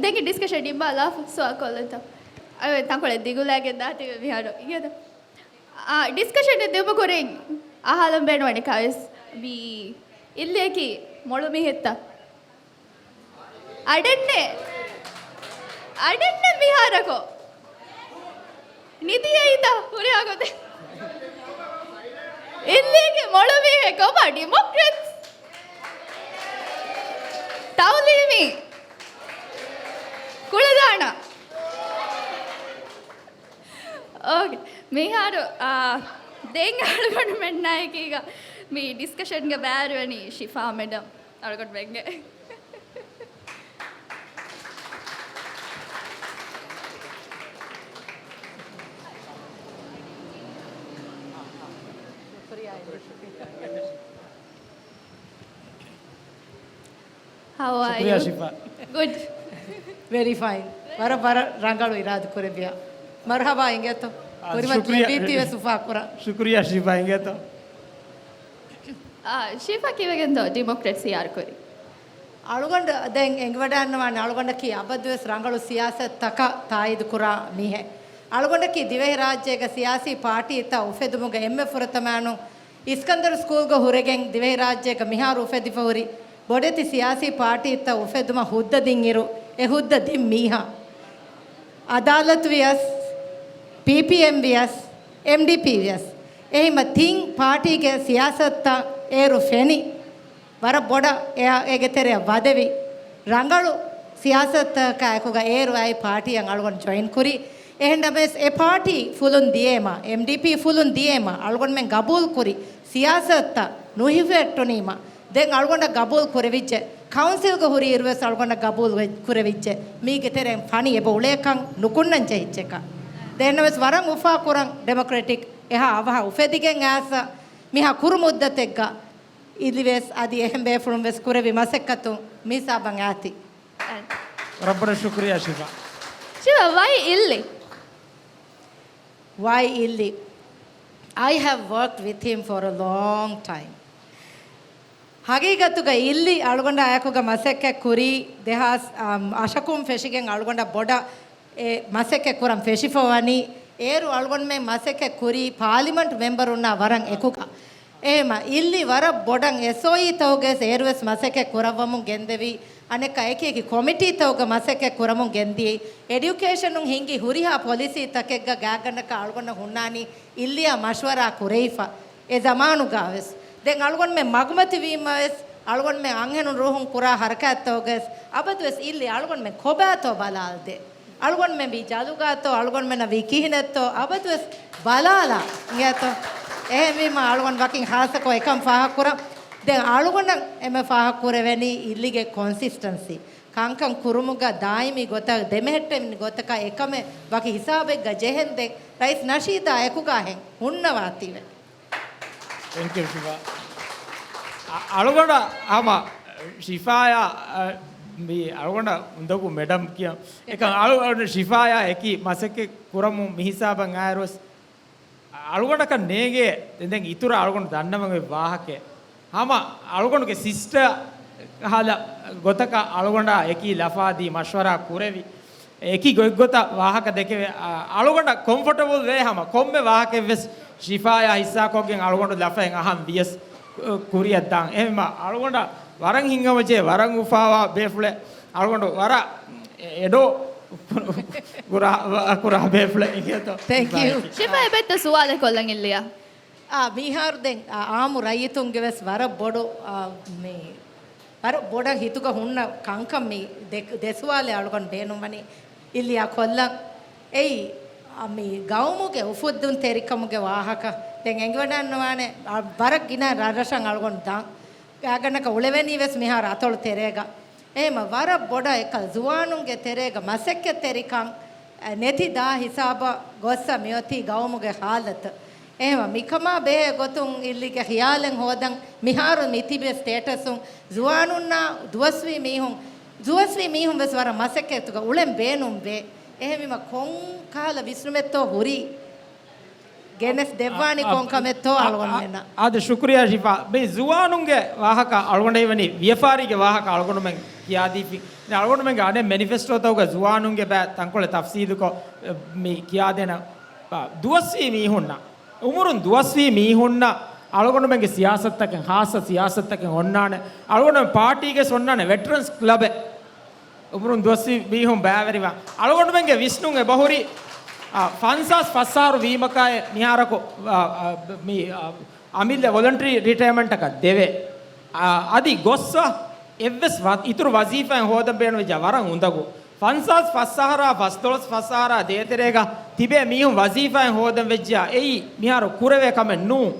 ދެން އިން ޑިސްކަޝަން ނިންމާލާފަ ސުވާލު ކޮށްލަންތަ؟ އަވެ ތަންކޮޅެއް ދިގުލައިގެން ދާތީވެ މިހާރު. އިނގޭތަ؟ އާ، ޑިސްކަޝަންއަށް ދިއުމު ކުރިން އަހާލަން ބޭނުން އަނެއްކާވެސް. މި އިއްލިއަކީ މޮޅު މީހެއްތަ؟ އަޑެއްނެ، އަޑެއްނެ މިހާރަކު. ނިދިޔައީތަ ހުރިހާ ގޮތެއް؟ އިއްލީގެ މޮޅު މީހެއް ކޮބާ ޑިމޮކްރެޓްސް؟ ތައުލީމީ. ކުޅަދާނަ. އޯކޭ. މިހާރު، އާ، ދެން އަޅުގަނޑުމެންނާއެކީގަ މި ޑިސްކަޝަންގަ ބައިވެރިވަނީ ޝިފާ މެޑަމް އަޅުގަނޑުމެންގެ. How are شكريا you? شفاء. Good. Very fine. ވަރަށް، ވަރަށް ރަނގަޅު އިރާދަ ކުރެއްވިޔާ. މަރުޙަބާ އިނގޭތޯ. އާ، ކުރިމަތިލެއްވީތީ ވެސް އުފާކުރަން. ޝުކުރިޔާ ޝިފާ އިނގޭތޯ. އާ، ޝިފާ ކީއްވެގެންތޯ ޑިމޮކްރެޓްސް ހިޔާރު ކުރީ؟ އަޅުގަނޑު ދެން އެނގިވަޑައިގަންނަވާނެ އަޅުގަނޑަކީ އަބަދުވެސް ރަނގަޅު ސިޔާސަތުތަކަށް ތާއީދުކުރާ މީހެއް. އަޅުގަނޑަކީ ދިވެހިރާއްޖޭގަ ސިޔާސީ ޕާޓީތައް އުފެދުމުގަ އެންމެ ފުރަތަމައިނު އިސްކަންދަރު ސްކޫލްގަ ހުރެގެން ދިވެހިރާއްޖޭގަ މިހާރު އުފެދިފަ ހުރި ބޮޑެތި ސިޔާސީ ޕާޓީތައް އުފެދުމަށް ހުއްދަ ދިން އިރު، އެ ހުއްދަ ދިން މީހާ. އަދާލަތު ވިޔަސް، ޕީޕީއެމް ވިޔަސް، އެމްޑީޕީ ވިޔަސް. އެހިމަ ތިން ޕާޓީގެ ސިޔާސަތުތައް އޭރު ފެނި، ވަރަށް ބޮޑަށް އެއާ އޭގެ ތެރެއަށް ވަދެވި، ރަނގަޅު ސިޔާސަތުތަކާ އެކުގަ އޭރު އައި ޕާޓީއަށް އަޅުގަނޑު ޖޮއިން ކުރި. އެހެންނަމަވެސް އެ ޕާޓީ ފުލުން ދިޔޭމަ، އެމްޑީޕީ ފުލުން ދިޔޭމަ، އަޅުގަނޑުމެން ގަބޫލު ކުރި ސިޔާސަތުތައް ނުހިފެއްޓުނީމަ، ދެން އަޅުގަނޑަށް ގަބޫލު ކުރެވިއްޖެ. ކައުންސިލްގަ ހުރި އިރުވެސް އަޅުގަނޑަށް ގަބޫލު ވެ-، ކުރެވިއްޖެ. މީގެ ތެރެއިން ފަނި އެބަ އުޅޭކަން ނުކުންނަން ޖެހިއްޖެކަން. ދެންނަވެސް ވަރަށް އުފާކުރަން ޑެމޮކްރެޓިކް އެހާ އަވަހަށް އުފެދިގެން އައިސް މިހާ ކުރު މުއްދަތެއްގަ އިލިވެސް އަދި އެހެން ބޭފުޅުން ވެސް ކުރެއްވި މަސައްކަތުން މިހިސާބަށް އައިތި. ރައްބަނަށް ޝުކުރިޔާ ޝިފާ. ޝިފާ، ވައި އިއްލި؟ ވައި އިއްލި؟ I have worked with him for a long time. ހަގީގަތުގަ އިއްލި އަޅުގަނޑާ އެކުގަ މަސައްކަތް ކުރީ ދެހާސް، އަށަކުން ފެށިގެން އަޅުގަނޑަށް ބޮޑަށް އެ މަސައްކަތް ކުރަން ފެށިފަ ވަނީ. އޭރު އަޅުގަނޑުމެން މަސައްކަތް ކުރީ ޕާލިމަންޓް މެމްބަރުންނާ ވަރަށް އެކުގަ. އެހެމަ އިއްލި ވަރަށް ބޮޑަށް އެސްއޯއީތަކުގައި އޭރުވެސް މަސައްކަތް ކުރައްވަމުން ގެންދެވި. އަނެއްކާ އެކި އެކި ކޮމިޓީތަކުގަ މަސައްކަތް ކުރަމުން ގެންދިޔައީ. އެޑިއުކޭޝަނުން ހިންގި ހުރިހާ ޕޮލިސީތަކެއްގަ ގާތްގަނޑަކަށް އަޅުގަނޑަށް ހުންނާނީ އިއްލިއާ މަޝްވަރާ ކުރެވިފަ. އެ ޒަމާނުގަވެސް. ދެން އަޅުގަނޑުމެން މަގުމަތިވީމަވެސް، އަޅުގަނޑުމެން އަންހެނުން ރޫހުން ކުރާ ހަރަކާތްތަކުގަވެސް އަބަދުވެސް އިއްލި އަޅުގަނޑުމެން ކޮބާތޯ ބަލާލަދޭ. އަޅުގަނޑުމެން ވީ ޖަލުގާތޯ، އަޅުގަނޑުމެންނަށް ވީ ކިހިނެއްތޯ، އަބަދުވެސް ބަލާލާ އިނގޭތޯ. އެހެންވީމަ އަޅުގަނޑު ވަކިން ހާއްސަކޮށް އެކަން ފާހަގަކުރަން. ދެން އަޅުގަނޑަށް އެންމެ ފާހަގަކުރެވެނީ އިއްލިގެ ކޮންސިސްޓެންސީ. ކަންކަން ކުރުމުގަ ދާއިމީ ގޮތަށް ދެމެހެއްޓެވި ގޮތަކަށް އެކަމެއް ވަކި ހިސާބެއްގަ ޖެހެންދެން ރައީސް ނަޝީދާ އެކުގަ އަހެން ހުންނަވާތީވެ. ތެންކް ޔޫ ޝިފާ. އަ-، އަޅުގަނޑަށް ހަމަ ޝިފާޔާ، އަ، މި އަޅުގަނޑަށް އުނދަގޫ މެޑަމް ކިޔަން. އެކަން އަޅު، އަޅު ޝިފާޔާ އެކީ މަސައްކަތް ކުރަމުން މިހިސާބަށް އައިރުވެސް އަޅުގަނޑަކަށް ނޭނގޭ، ދެން އިތުރަށް އަޅުގަނޑު ދަންނަވަން އޮތް ވާހަކައެއް. ހަމަ އަޅުގަނޑުގެ ސިސްޓަރ ހާލަ ގޮތަކަށް އަޅުގަނޑާ އެކީ ލަފާދީ މަޝްވަރާ ކުރެވި. އެކި ގޮތްގޮތަށް ވާހަކަ ދެކެވޭ، އަ، އަޅުގަނޑަށް ކޮމްފަޓަބަލް ވޭ ހަމަ ކޮންމެ ވާހަކައެއްވެސް ޝިފާޔާ ހިއްސާކޮށްގެން އަޅުގަނޑު ލަފައެއް އަހަން ވިޔަސް، އަ، ކުރިއަށް ދާން. އެހެންމަ އަޅުގަނޑަށް ވަރަށް ހިތްހަމަޖެހޭ، ވަރަށް އުފާވާ ބޭފުޅެއް. އަޅުގަނޑު ވަރަށް އެޑޯ ކުރާ، ކުރާ ބޭފުޅެއް އިނގޭތޯ. ތެންކް ޔޫ. ޝިފާ އެބައްތަ ސުވާލެއް ކޮށްލަން އިއްލިއާ. އާ، މިހާރު ދެން، އާ، އާއްމު ރައްޔިތުންގެ ވެސް ވަރަށް ބޮޑު، އާ، މި ވަރަށް ބޮޑަށް ހިތުގަ ހުންނަ ކަންކަން މި ދެ، ދެ ސުވާލެއް އަޅުގަނޑު ބޭނުންވަނީ އިއްލިއާ ކޮށްލަން. އެއީ، އަ، މި ގައުމުގެ އުފުއްދުންތެރިކަމުގެ ވާހަކަ. ދެން އެނގިވަޑައިގަންނަވާނެ، އަ، ވަރަށް ގިނަ ރަށްރަށަށް އަޅުގަނޑު ދާން. ގާތްގަނޑަކަށް އުޅެވެނީ ވެސް މިހާރު އަތޮޅު ތެރޭގަ. އެހެމަ ވަރަށް ބޮޑަށް އެކަ ޒުވާނުންގެ ތެރޭގަ މަސައްކަތްތެރިކަން، އަ، ނެތި ދާ ހިސާބަށް ގޮއްސަ މިއޮތީ ގައުމުގެ ހާލަތު. އެހެމަ މިކަމާ ބެހޭ ގޮތުން އިއްލިގެ ޚިޔާލެއް ހޯދަން މިހާރު މިތިބޭ ސްޓޭޓަސުން ޒުވާނުންނާ ދުވަސްވީ މީހުން، ދުވަސްވީ މީހުން ވެސް ވަރަށް މަސައްކަތުގަ އުޅެން ބޭނުންވޭ. އެހެންވީމަ ކޮން ކަހަލަ ވިސްނުމެއްތޯ ހުރީ؟ ގެނެސް ދެއްވާނީ އަ، ކޮން ކަމެއްތޯ އަ، އަ، އަޅުގަނޑުމެންނަށް. އާދެ، ޝުކުރިޔާ ޝިފާ. މި ޒުވާނުންގެ ވާހަކަ އަޅުގަނޑަށް ވަނީ ވިޔަފާރީގެ ވާހަކަ އަޅުގަނޑުމެން ކިޔާދީފި. ދެން އަޅުގަނޑުމެންގެ އަނެއް މެނިފެސްޓޯތަކުގަ ޒުވާނުންގެ ބައި ތަންކޮޅެއް ތަފްސީލުކޮށް، އެ، މި ކިޔާދޭނަ، އާ، ދުވަސްވީ މީހުންނަށް، އުމުރުން ދުވަސްވީ މީހުންނަށް އަޅުގަނޑުމެންގެ ސިޔާސަތުތަކެއް، ހާއްސަ ސިޔާސަތުތަކެއް އޮންނާނެ. އަޅުގަނޑުމެން ޕާޓީގެ އޮންނާނެ ވެޓްރަންސް ކްލަބެއް. އުމުރުން ދުވަސްވީ މީހުން ބައިވެރިވާ. އަޅުގަނޑުމެންގެ ވިސްނުން އެބަހުރި، އާ، ފަންސާސް ފަސް އަހަރު ވީމަކާއެ މިހާރަކު، އާ، އާ، މި، އާ، އަމިއްލަ ވޮލަންޓަރީ ރިޓަޔަރމަންޓަކަށް ދެވޭ. އާ، އަދި ގޮއްސަ އެއްވެސް ވަ-، އިތުރު ވަޒީފާއެއް ހޯދަން ބޭނުންވެއްޖާ ވަރަށް އުނދަގޫ. ފަންސާސް ފަސް އަހަރާ، ފަސްދޮޅަސް ފަސް އަހަރާ ދޭތެރޭގަ ތިބޭ މީހުން ވަޒީފާއެއް ހޯދަން ވެއްޖާ އެއީ މިހާރު ކުރެވޭ ކަމެއް ނޫން.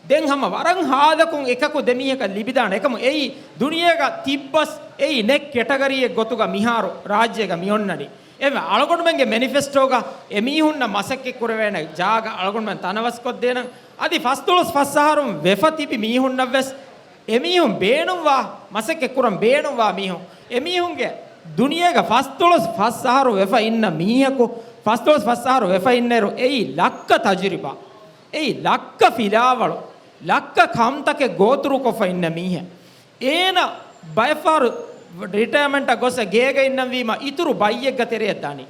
ދެން ހަމަ ވަރަށް ހާލަކުން އެކަކު ދެމީހަކަށް ލިބިދާނެ. އެކަމު އެއީ ދުނިޔޭގަ ތިއްބަސް އެއީ ނެކް ކެޓަގަރީއެއް ގޮތުގަ މިހާރު ރާއްޖޭގަ މިއޮންނަނީ. އެ އަޅުގަނޑުމެންގެ މެނިފެސްޓޯގަ އެމީހުންނަށް މަސައްކަތް ކުރެވޭނެ ޖާގަ އަޅުގަނޑުމެން ތަނަވަސްކޮށްދޭނަން. އަދި ފަސްދޮޅަސް ފަސް އަހަރުން ވެފަ ތިބި މީހުންނަށްވެސް އެމީހުން ބޭނުންވާ، މަސައްކަތް ކުރަން ބޭނުންވާ މީހުން. އެމީހުންގެ ދުނިޔޭގަ ފަސްދޮޅަސް ފަސް އަހަރު ވެފަ އިންނަ މީހަކު، ފަސްދޮޅަސް ފަސް އަހަރު ވެފަ އިންނައިރު އެއީ ލައްކަ ތަޖުރިބާ. އެއީ ލައްކަ ފިލާވަޅު، ލައްކަ ކަންތަކެއް ގޯތުރުކޮށްފަ އިންނަ މީހެއް. އޭނަ ބައެއްފަހަރު ރިޓަޔަމަންޓަށް ގޮސް ގޭގަ އިންނަންވީމަ އިތުރު ބައްޔެއްގަ ތެރެއަށް ދަނީ.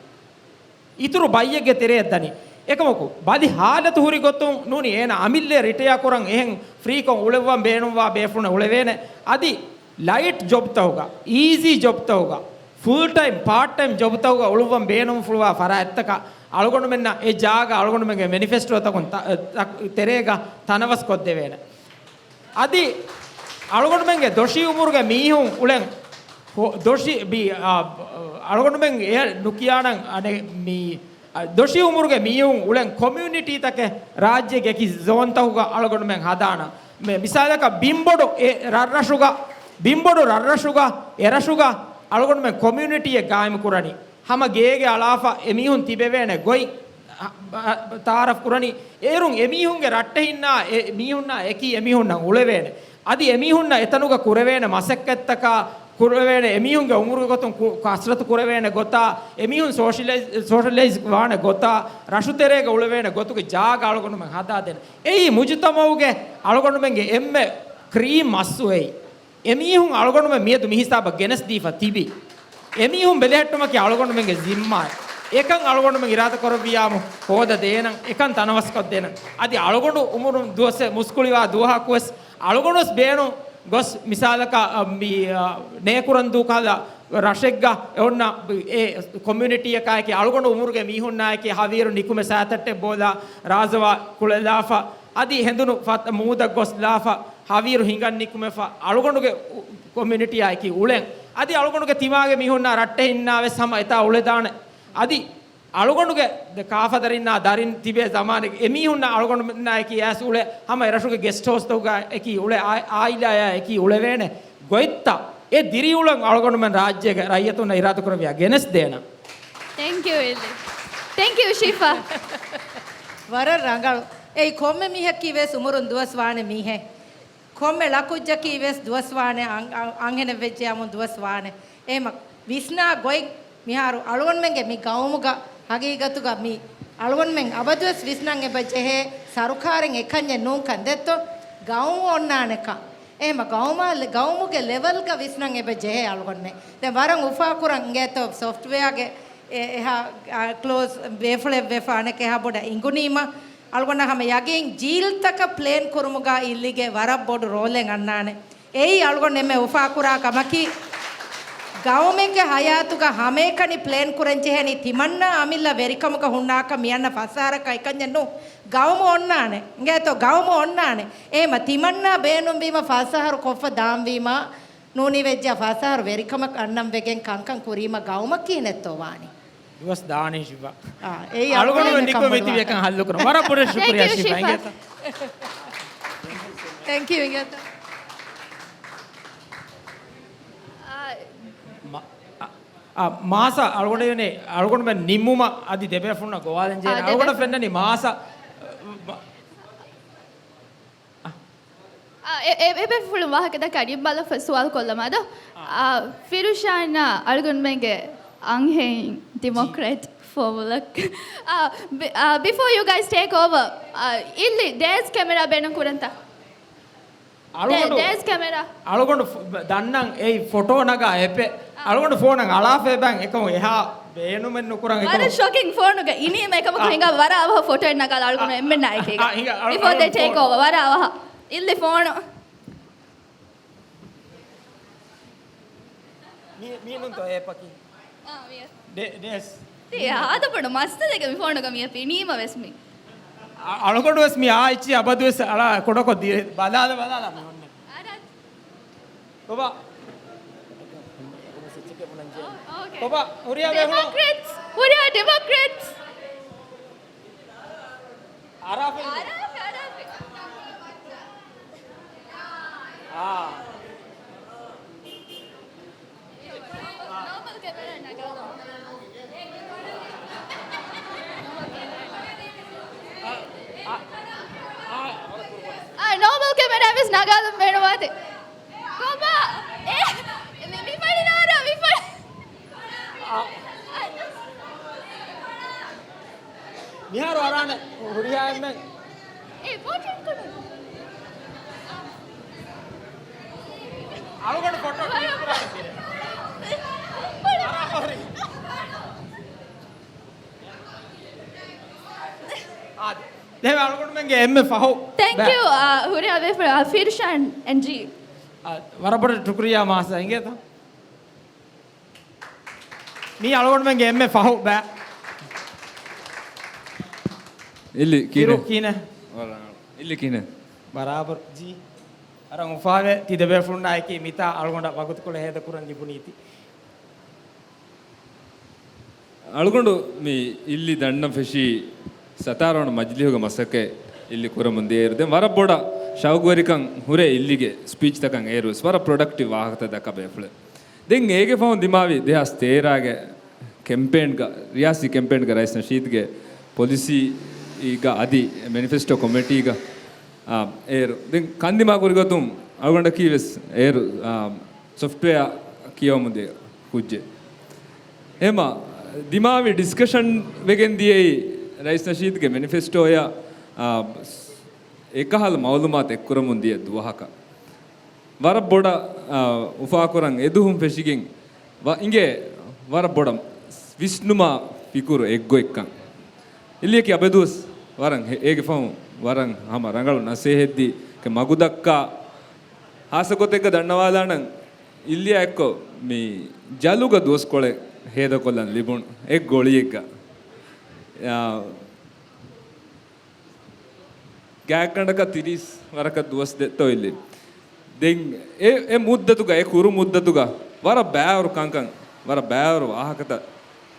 އިތުރު ބައްޔެއްގެ ތެރެއަށް ދަނީ. އެކަމަކު، ބަލި ހާލަތު ހުރި ގޮތުން ނޫނީ އޭނަ އަމިއްލަ ރިޓަޔާ ކުރަން އެހެން ފްރީކޮށް އުޅެއްވަން ބޭނުންވާ ބޭފުޅުން އުޅެވޭނެ. އަދި ލައިޓް ޖޮބްތަކުގަ، އީޒީ ޖޮބްތަކުގަ، ފުލް ޓައިމް، ޕާޓް ޓައިމް ޖޮބްތަކުގަ އުޅުއްވަން ބޭނުންފުޅުވާ ފަރާތްތަކަށް އަޅުގަނޑުމެންނަށް އެ ޖާގަ އަޅުގަނޑުމެންގެ މެނިފެސްޓޯތަކުން ތަ-، ތަ-، ތެރޭގަ ތަނަވަސް ކޮށްދެވޭނެ. އަދި އަޅުގަނޑުމެންގެ ދޮށީ އުމުރުގެ މީހުން އުޅެން ހޮ-، ދޮށި ބި-، އާ، އަޅުގަނޑުމެން އެ ނުކިޔާނަން އަނެއް މީ، އަ، ދޮށީ އުމުރުގެ މީހުން އުޅެން ކޮމިއުނިޓީތަކެއް ރާއްޖޭގެ އެކި ޒޯންތަކުގަ އަޅުގަނޑުމެން ހަދާނަން. މި-، މިސާލަކަށް ބިންބޮޑު އެ ރަށްރަށުގަ، ބިންބޮޑު ރަށްރަށުގަ، އެރަށުގަ އަޅުގަނޑުމެން ކޮމިއުނިޓީއެއް ގާއިމު ކުރަނީ. ހަމަ ގޭގެ އަޅާފަ އެމީހުން ތިބެވޭނެ ގޮތް އަ، އަ، ތައާރަފް ކުރަނީ. އޭރުން އެމީހުންގެ ރައްޓެހިންނާ އެ މީހުންނާ އެކީ އެމީހުންނަށް އުޅެވޭނެ. އަދި އެމީހުންނަށް އެތަނުގަ ކުރެވޭނެ މަސައްކަތްތަކާ، ކުރެވޭނެ އެމީހުންގެ އުމުރުގެ ގޮތުން ކު-، ކަސްރަތު ކުރެވޭނެ ގޮތާ، އެމީހުން ސޯޝަލައިޒް، ސޯޝަލައިޒް ވާނެ ގޮތާ، ރަށުތެރޭގަ އުޅެވޭނެ ގޮތުގެ ޖާގަ އަޅުގަނޑުމެން ހަދާދޭނެ. އެއީ މުޖުތަމައުގެ އަޅުގަނޑުމެންގެ އެންމެ ކްރީމް އަސްލު އެއީ. އެމީހުން އަޅުގަނޑުމެން މިއަދު މިހިސާބަށް ގެނެސްދީފަ ތިބި. އެމީހުން ބެލެހެއްޓުމަކީ އަޅުގަނޑުމެންގެ ޒިންމާއެއް. އެކަން އަޅުގަނޑުމެން އިރާދަކުރެއްވިޔާމު ހޯދަދޭނަން، އެކަން ތަނަވަސްކޮށްދޭނަން. އަދި އަޅުގަނޑު އުމުރުން ދުވަސް މުސްކުޅިވާ ދުވަހަކުވެސް އަޅުގަނޑުވެސް ބޭނުން ގޮސް މިސާލަކަށް، އަ، މި، އަ، ނޭކުރަންދޫ ކަހަލަ ރަށެއްގަ އެ އޮންނަ އެ ކޮމިއުނިޓީއަކާއެކީ އަޅުގަނޑު އުމުރުގެ މީހުންނާއެކީ ހަވީރު ނިކުމެ ސައިތައްޓެއް ބޯލާ ރާޒަވާ ކުޅެލާފަ އަދި ހެނދުނު ފަތަ މޫދަށް ގޮސްލާފަ ހަވީރު ހިނގަން ނިކުމެފަ އަޅުގަނޑުގެ އު-، ކޮމިއުނިޓީއާއެކީ އުޅެން. އަދި އަޅުގަނޑުގެ ތިމާގެ މީހުންނާ ރައްޓެހިންނާވެސް ހަމަ އެތާ އުޅެދާނެ. އަދި އަޅުގަނޑުގެ ދެ ކާފަދަރިންނާ ދަރިން ތިބޭ ޒަމާނެއް އެމީހުންނާ އަޅުގަނޑުމެންނާ އެކީ އައިސް އުޅެ ހަމަ އެރަށުގެ ގެސްޓް ހައުސްތަކުގަ އެކީ އުޅެ އާ-، އާއިލާޔާ އެކީ އުޅެވޭނެ ގޮތްތައް އެ ދިރިއުޅެން އަޅުގަނޑުމެން ރާއްޖޭގެ ރައްޔިތުންނަށް އިރާދަކުރެއްވިޔާ ގެނެސްދޭނަން. ތެންކް ޔޫ އިލްލި. ތެންކް ޔޫ ޝިފާ. ވަރަށް ރަނގަޅު. އެއީ ކޮންމެ މީހަކީ ވެސް އުމުރުން ދުވަސް ވާނެ މީހެއް. ކޮންމެ ޅަކުއްޖަކީ ވެސް ދުވަސް ވާނެ، އަން-، އަން-، އަންހެނެއް ވެއްޖެޔާމުން ދުވަސް ވާނެ. އެހެމަ ވިސްނާ ގޮތް މިހާރު އަޅުގަނޑުމެންގެ މި ގައުމުގަ ހަގީގަތުގަ މި އަޅުގަނޑުމެން އަބަދުވެސް ވިސްނަން އެބަ ޖެހޭ ސަރުކާރެއް އެކަންޏެއް ނޫން ކަން ދެއްތޯ ގައުމު އޮންނާނެކަން. އެހެމަ ގައުމާ-، ގައުމުގެ ލެވަލްގަ ވިސްނަން އެބަ ޖެހޭ އަޅުގަނޑުމެން. ދެން ވަރަށް އުފާކުރަން އިނގޭތޯ ސޮފްޓްވެއާގެ އެ-، އެހާ، އާ، ކްލޯޒް ބޭފުޅެއް ވެފަ އަނެކެހާ ބޮޑަށް އިނގުނީމަ، އަޅުގަނޑަށް ހަމަ ޔަގީން ޖީލްތަކަށް ޕްލޭން ކުރުމުގަ އިއްލީގެ ވަރަށް ބޮޑު ރޯލެއް އަންނާނެ. އެއީ އަޅުގަނޑު އެންމެ އުފާކުރާ ކަމަކީ، ގައުމެއްގެ ހަޔާތުގަ ހަމައެކަނި ޕްލޭން ކުރަން ޖެހޭނީ ތިމަންނާ އަމިއްލަ ވެރިކަމުގަ ހުންނާކަށް މިއަންނަ ފަސް އަހަރަކަށް އެކަންޏެއް ނޫން. ގައުމު އޮންނާނެ. އިނގޭތޯ ގައުމު އޮންނާނެ. އެހެމަ ތިމަންނާ ބޭނުންވީމަ ފަސް އަހަރު ކޮށްފަ ދާންވީމަ، ނޫނީ ވެއްޖާ ފަސް އަހަރު ވެރިކަމަށް އަންނަން ވެގެން ކަންކަން ކުރީމަ ގައުމަށް ކިހިނެއްތޯ ވާނީ؟ ދުވަސް ދާނީ ޝިފާ. އާ، އެއީ އަޅުގަނޑު އަޅުގަނޑު ނިކުމެ މިތިބި އެކަން ހައްލު ކުރަން. ވަރަށް ބޮޑަށް ޝުކުރިޔާ ޝިފާ. އިނގޭތަ؟ ތެންކް ޔޫ އިނގޭތަ؟ އާ، މާ-، އަ، އަ، މާސަ އަޅުގަނޑު އަޅުގަނޑުމެން ނިންމުމަށް އަދި ދެބޭފުޅުންނަށް ގޮވާލަން ޖެހޭ. އާ، އަޅުގަނޑަށް ފެންނަނީ މާސަ، އަ، އާ، އެ-، އެ-، އެބޭފުޅުން ވާހަކަ ދައްކާ ނިންމާލަފަ ސުވާލު ކޮށްލަމާ ދޯ؟ އާ. އާ، ފިރުޝާން އަޅުގަނޑުމެންގެ އަންހެން ޑިމޮކްރެޓް ފޯމުލަ. އާ، ބި-، އާ، before you guys take over، އާ، އިއްލި ޑޭސް ކެމެރާ ބޭނުން ކުރަންތަ؟ އަޅުގަނޑު، ޑޭސް ކެމެރާ. އަޅުގަނޑު ފު-، ދަންނަން އެއީ ފޮޓޯ ނަގާ އެޕެއް. އާ. އަޅުގަނޑު ފޯނަށް އަޅާފަ އެބައިން އެކަމު އެހާ ބޭނުމެއް ނުކުރަން އެކަމު. ވަރަށް ޝޮކިން ފޯނުގަ އިނީމަ އެކަމަކު އާ. ހިނގާ ވަރަށް އަވަހަށް ފޮޓޯއެއް ނަގާލާ އަޅުގަނޑު އާ. އެންމެންނާ އެކީގަ. އާ، ހިނގާ އަޅު-، before they take over، ވަރަށް އަވަހަށް. އިއްލި ފޯނު. މީ-، މީނުންތޯ އެޕަކީ؟ އާ، މިޔަ. ޑޭ-، ޑޭސް. ތި އާދަ ބޮޑު މައްސަލައެއްގަ މި ފޯނުގަ މިޔަ ފިނީމަ ވެސް މި. އަ-، އަޅުގަނޑު ވެސް މި އާ އެޗް އަބަދު ވެސް އަޅާ ކުޑަކޮށް ދިރޭ. ބަލާލަ، ބަލާލަ މި އޮންނަ. ކޮބާ؟ ކޮބާ؟ ހުރިހާ ބޭފުޅުން؟ ޑިމޮކްރެޓްސް! ހުރިހާ ޑިމޮކްރެޓްސް! އަރާފަ އިނގޭ. އަރާފަ، އަރާފަ. އާ. ނޯމަލް ކެމެރާ ނަގާލަ. އާ، ނޯމަލް ކެމެރާ ވެސް ނަގާލަން ބޭނުންވާތީ. ކޮބާ؟ އޭ، މި، މި ފަޅި ނާރާ، މި ފަޅި. މިހާރު އަރާނެ ހުރިހާ އެންމެން. އޭ، ބޯޓެއް ކުރުން. އަޅުގަނޑު ފޮޓޯ ކްލިކް ކުރާނެ. އަރާ ހުރި. އާދެ. ދެން އަޅުގަނޑުމެންގެ އެންމެ ފަހު ތެންކް ޔޫ، އާ، ހުރިހާ ބޭފުޅުން، އާ، ފިރްޝާން އެން ޖީ. އާ، ވަރަށް ބޮޑަށް ޝުކުރިއްޔާ މާސް އިނގޭތަ؟ މީ އަޅުގަނޑުމެންގެ އެންމެ ފަހު ބައި. އިއްލި ކިހިނެއް؟ ކިރު ކިހިނެއް؟ ވަރަށް އިއްލި ކިހިނެއް؟ ބަރާބަރު ޖީ. އަރަން އުފާވެ ތި ދެބޭފުޅުންނާއެކީ މިތާ އަޅުގަނޑަށް ވަގުތުކޮޅެއް ހޭދަކުރަން ލިބުނީތީ. އަޅުގަނޑު މި އިއްލި ދަންނަން ފެށީ ސަތާރަ ވަނަ މަޖިލީހުގެ މަސައްކަތް އިއްލި ކުރަމުން ދިޔައިރު ދެން ވަރަށް ބޮޑަށް ޝައުގުވެރިކަން ހުރޭ އިއްލިގެ ސްޕީޗްތަކަށް އޭރުވެސް ވަރަށް ޕްރޮޑަކްޓިވް ވާހަކަތައް ދައްކާ ބޭފުޅެއް. ދެން އޭގެ ފަހުން ދިމާވި ދެހާސް ތޭރަގެ ކެމްޕޭންގަ، ރިޔާސީ ކެމްޕޭންގަ ރައީސް ނަޝީދުގެ ޕޮލިސީގަ އަދި މެނިފެސްޓޯ ކޮމިޓީގަ، އާ، އޭރު ދެން ކަންދިމާ ކުރިގޮތުން އަޅުގަނޑަކީ ވެސް އޭރު، އާ، ސޮފްޓްވެއާ ކިޔަވަމުން ދިޔަ ކުއްޖެއް. އެހެމަ ދިމާވި ޑިސްކަޝަން ވެގެން ދިޔައީ ރައީސް ނަޝީދުގެ މެނިފެސްޓޯއަށް، އާ، އެކަހަލަ މައުލޫމާތު އެއްކުރަމުން ދިޔަ ދުވަހަކަށް. ވަރަށް ބޮޑަށް، އާ، އުފާކުރަން އެދުހުން ފެށިގެން ވަ-، އިނގޭ ވަރަށް ބޮޑަށް ވިސްނުމާ ފިކުރު އެއްގޮތްކަން. އިއްލިއަކީ އަބަދުވެސް ވަރަށް ހެ-، އޭގެ ފަހުން ވަރަށް ހަމަ ރަނގަޅު ނަސޭހަތްދީ މަގުދައްކާ ހާއްސަ ގޮތެއްގަ ދަންނަވާލާނަން، އިއްލިއާ އެއްކޮށް މި ޖަލުގަ ދުވަސްކޮޅެއް ހޭދަކޮށްލަން ލިބުނު އެއް ގޮޅިއެއްގަ. އާ، ގާތްގަނޑަކަށް ތިރީސް ވަރަކަށް ދުވަސް ދެއްތޯ އިއްލި. ދެން އެ، އެ މުއްދަތުގަ، އެ ކުރު މުއްދަތުގަ ވަރަށް ބައިވަރު ކަންކަން، ވަރަށް ބައިވަރު ވާހަކަތައް.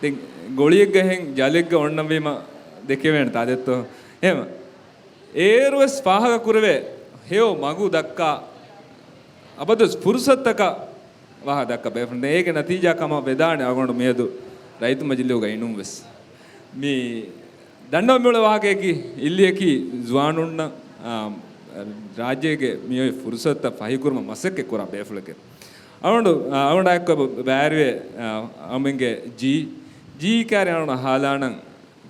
ދެން ގޮޅިއެއްގަ ހެން ޖަލެއްގަ އޮންނަންވީމަ ދެކެވޭނެ ތާ ދެއްތޯ. އެހެމަ އޭރުވެސް ފާހަގަ ކުރެވޭ ހެޔޮ މަގު ދައްކާ އަބަދުވެސް ފުރުސަތުތަކަށް ވާހަ ދައްކާ ބޭފުޅުން. ދެން އޭގެ ނަތީޖާ ކަމަށް ވެދާނެ އަޅުގަނޑު މިއަދު ރައްޔިތު މަޖިލީހުގަ އިނުން ވެސް. މި ދަންނަވަން މިއުޅޭ ވާހަކަޔަކީ އިއްލިއަކީ ޒުވާނުންނަށް، އާ، ރާއްޖޭގެ މިއޮތް ފުރުސަތުތައް ފަހިކުރުމަށް މަސައްކަތް ކުރާ ބޭފުޅެކޭ. އަޅުގަނޑު، އާ، އަޅުގަނޑާއެކު ބައިވެރިވޭ، އާ، އަޅުމެންގެ ޖީ، ޖީ ކާރި އަޅުގަނޑަށް ހާލާނަން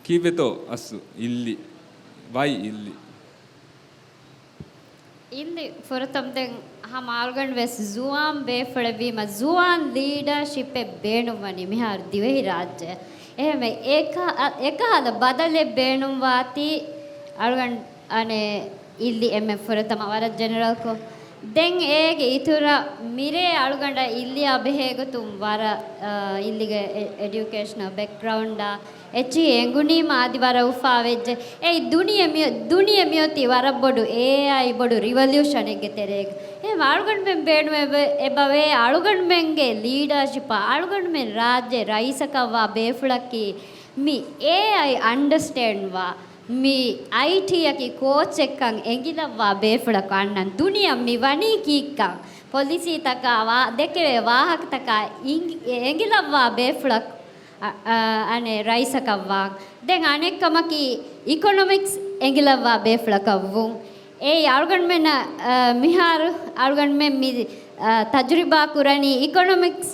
ކީއްވެތޯ އަސްލު އިއްލި، ވައި އިއްލި. އިއްލި ފުރަތަމަ ދެން ހަމަ އަޅުގަނޑު ވެސް ޒުވާން ބޭފުޅެއް ވީމަ، ޒުވާން ލީޑަރޝިޕެއް ބޭނުންވަނީ މިހާރު ދިވެހި ރާއްޖެ. އެހެންވެ، އެކަ-، އެކަހަލަ ބަދަލެއް ބޭނުންވާތީ އަޅުގަނޑު އަނެއް އިއްލި އެންމެ ފުރަތަމަ ވަރަށް ޖެނެރަލްކޮށް. ދެން އޭގެ އިތުރަށް މިރޭ އަޅުގަނޑަށް އިއްލިއާ ބެހޭގޮތުން ވަރަށް، އާ، އިއްލިގެ އެ-، އެޑިއުކޭޝަނަލް ބެކްގްރައުންޑާ އެއްޗިހި އެނގުނީމަ އަދި ވަރަށް އުފާވެއްޖެ. އެއީ ދުނިޔެ މިއޮ-، ދުނިޔެ މިއޮތީ ވަރަށް ބޮޑު އޭއައި ބޮޑު ރިވޮލިއުޝަނެއްގެ ތެރޭގަ. އެހެން އަޅުގަނޑުމެން ބޭނުމެއް ވެ-، އެބަވޭ އަޅުގަނޑުމެންގެ ލީޑަރޝިޕާ، އަޅުގަނޑުމެން ރާއްޖެ ރައީސަކަށްވާ ބޭފުޅަކީ މި އޭއައި އަންޑަސްޓޭންޑްވާ، މި އައިޓީއަކީ ކޯޗެއްކަން އެނގިލައްވާ ބޭފުޅަކު އަންނަން. ދުނިޔެ މި ވަނީ ކީއްކަން، ޕޮލިސީތަކާ ވާ-، ދެކެވޭ ވާހަކަތަކާ އިނގި-، އެނގިލައްވާ ބޭފުޅަކު އަ-، އަ-، އަނެއް ރައީސަކަށްވާން. ދެން އަނެއްކަމަކީ އިކޮނޮމިކްސް އެނގިލައްވާ ބޭފުޅަކަށްވުން. އެއީ އަޅުގަނޑުމެންނަށް، އަ، މިހާރު އަޅުގަނޑުމެން މި، އަ، ތަޖުރިބާ ކުރަނީ އިކޮނޮމިކްސް،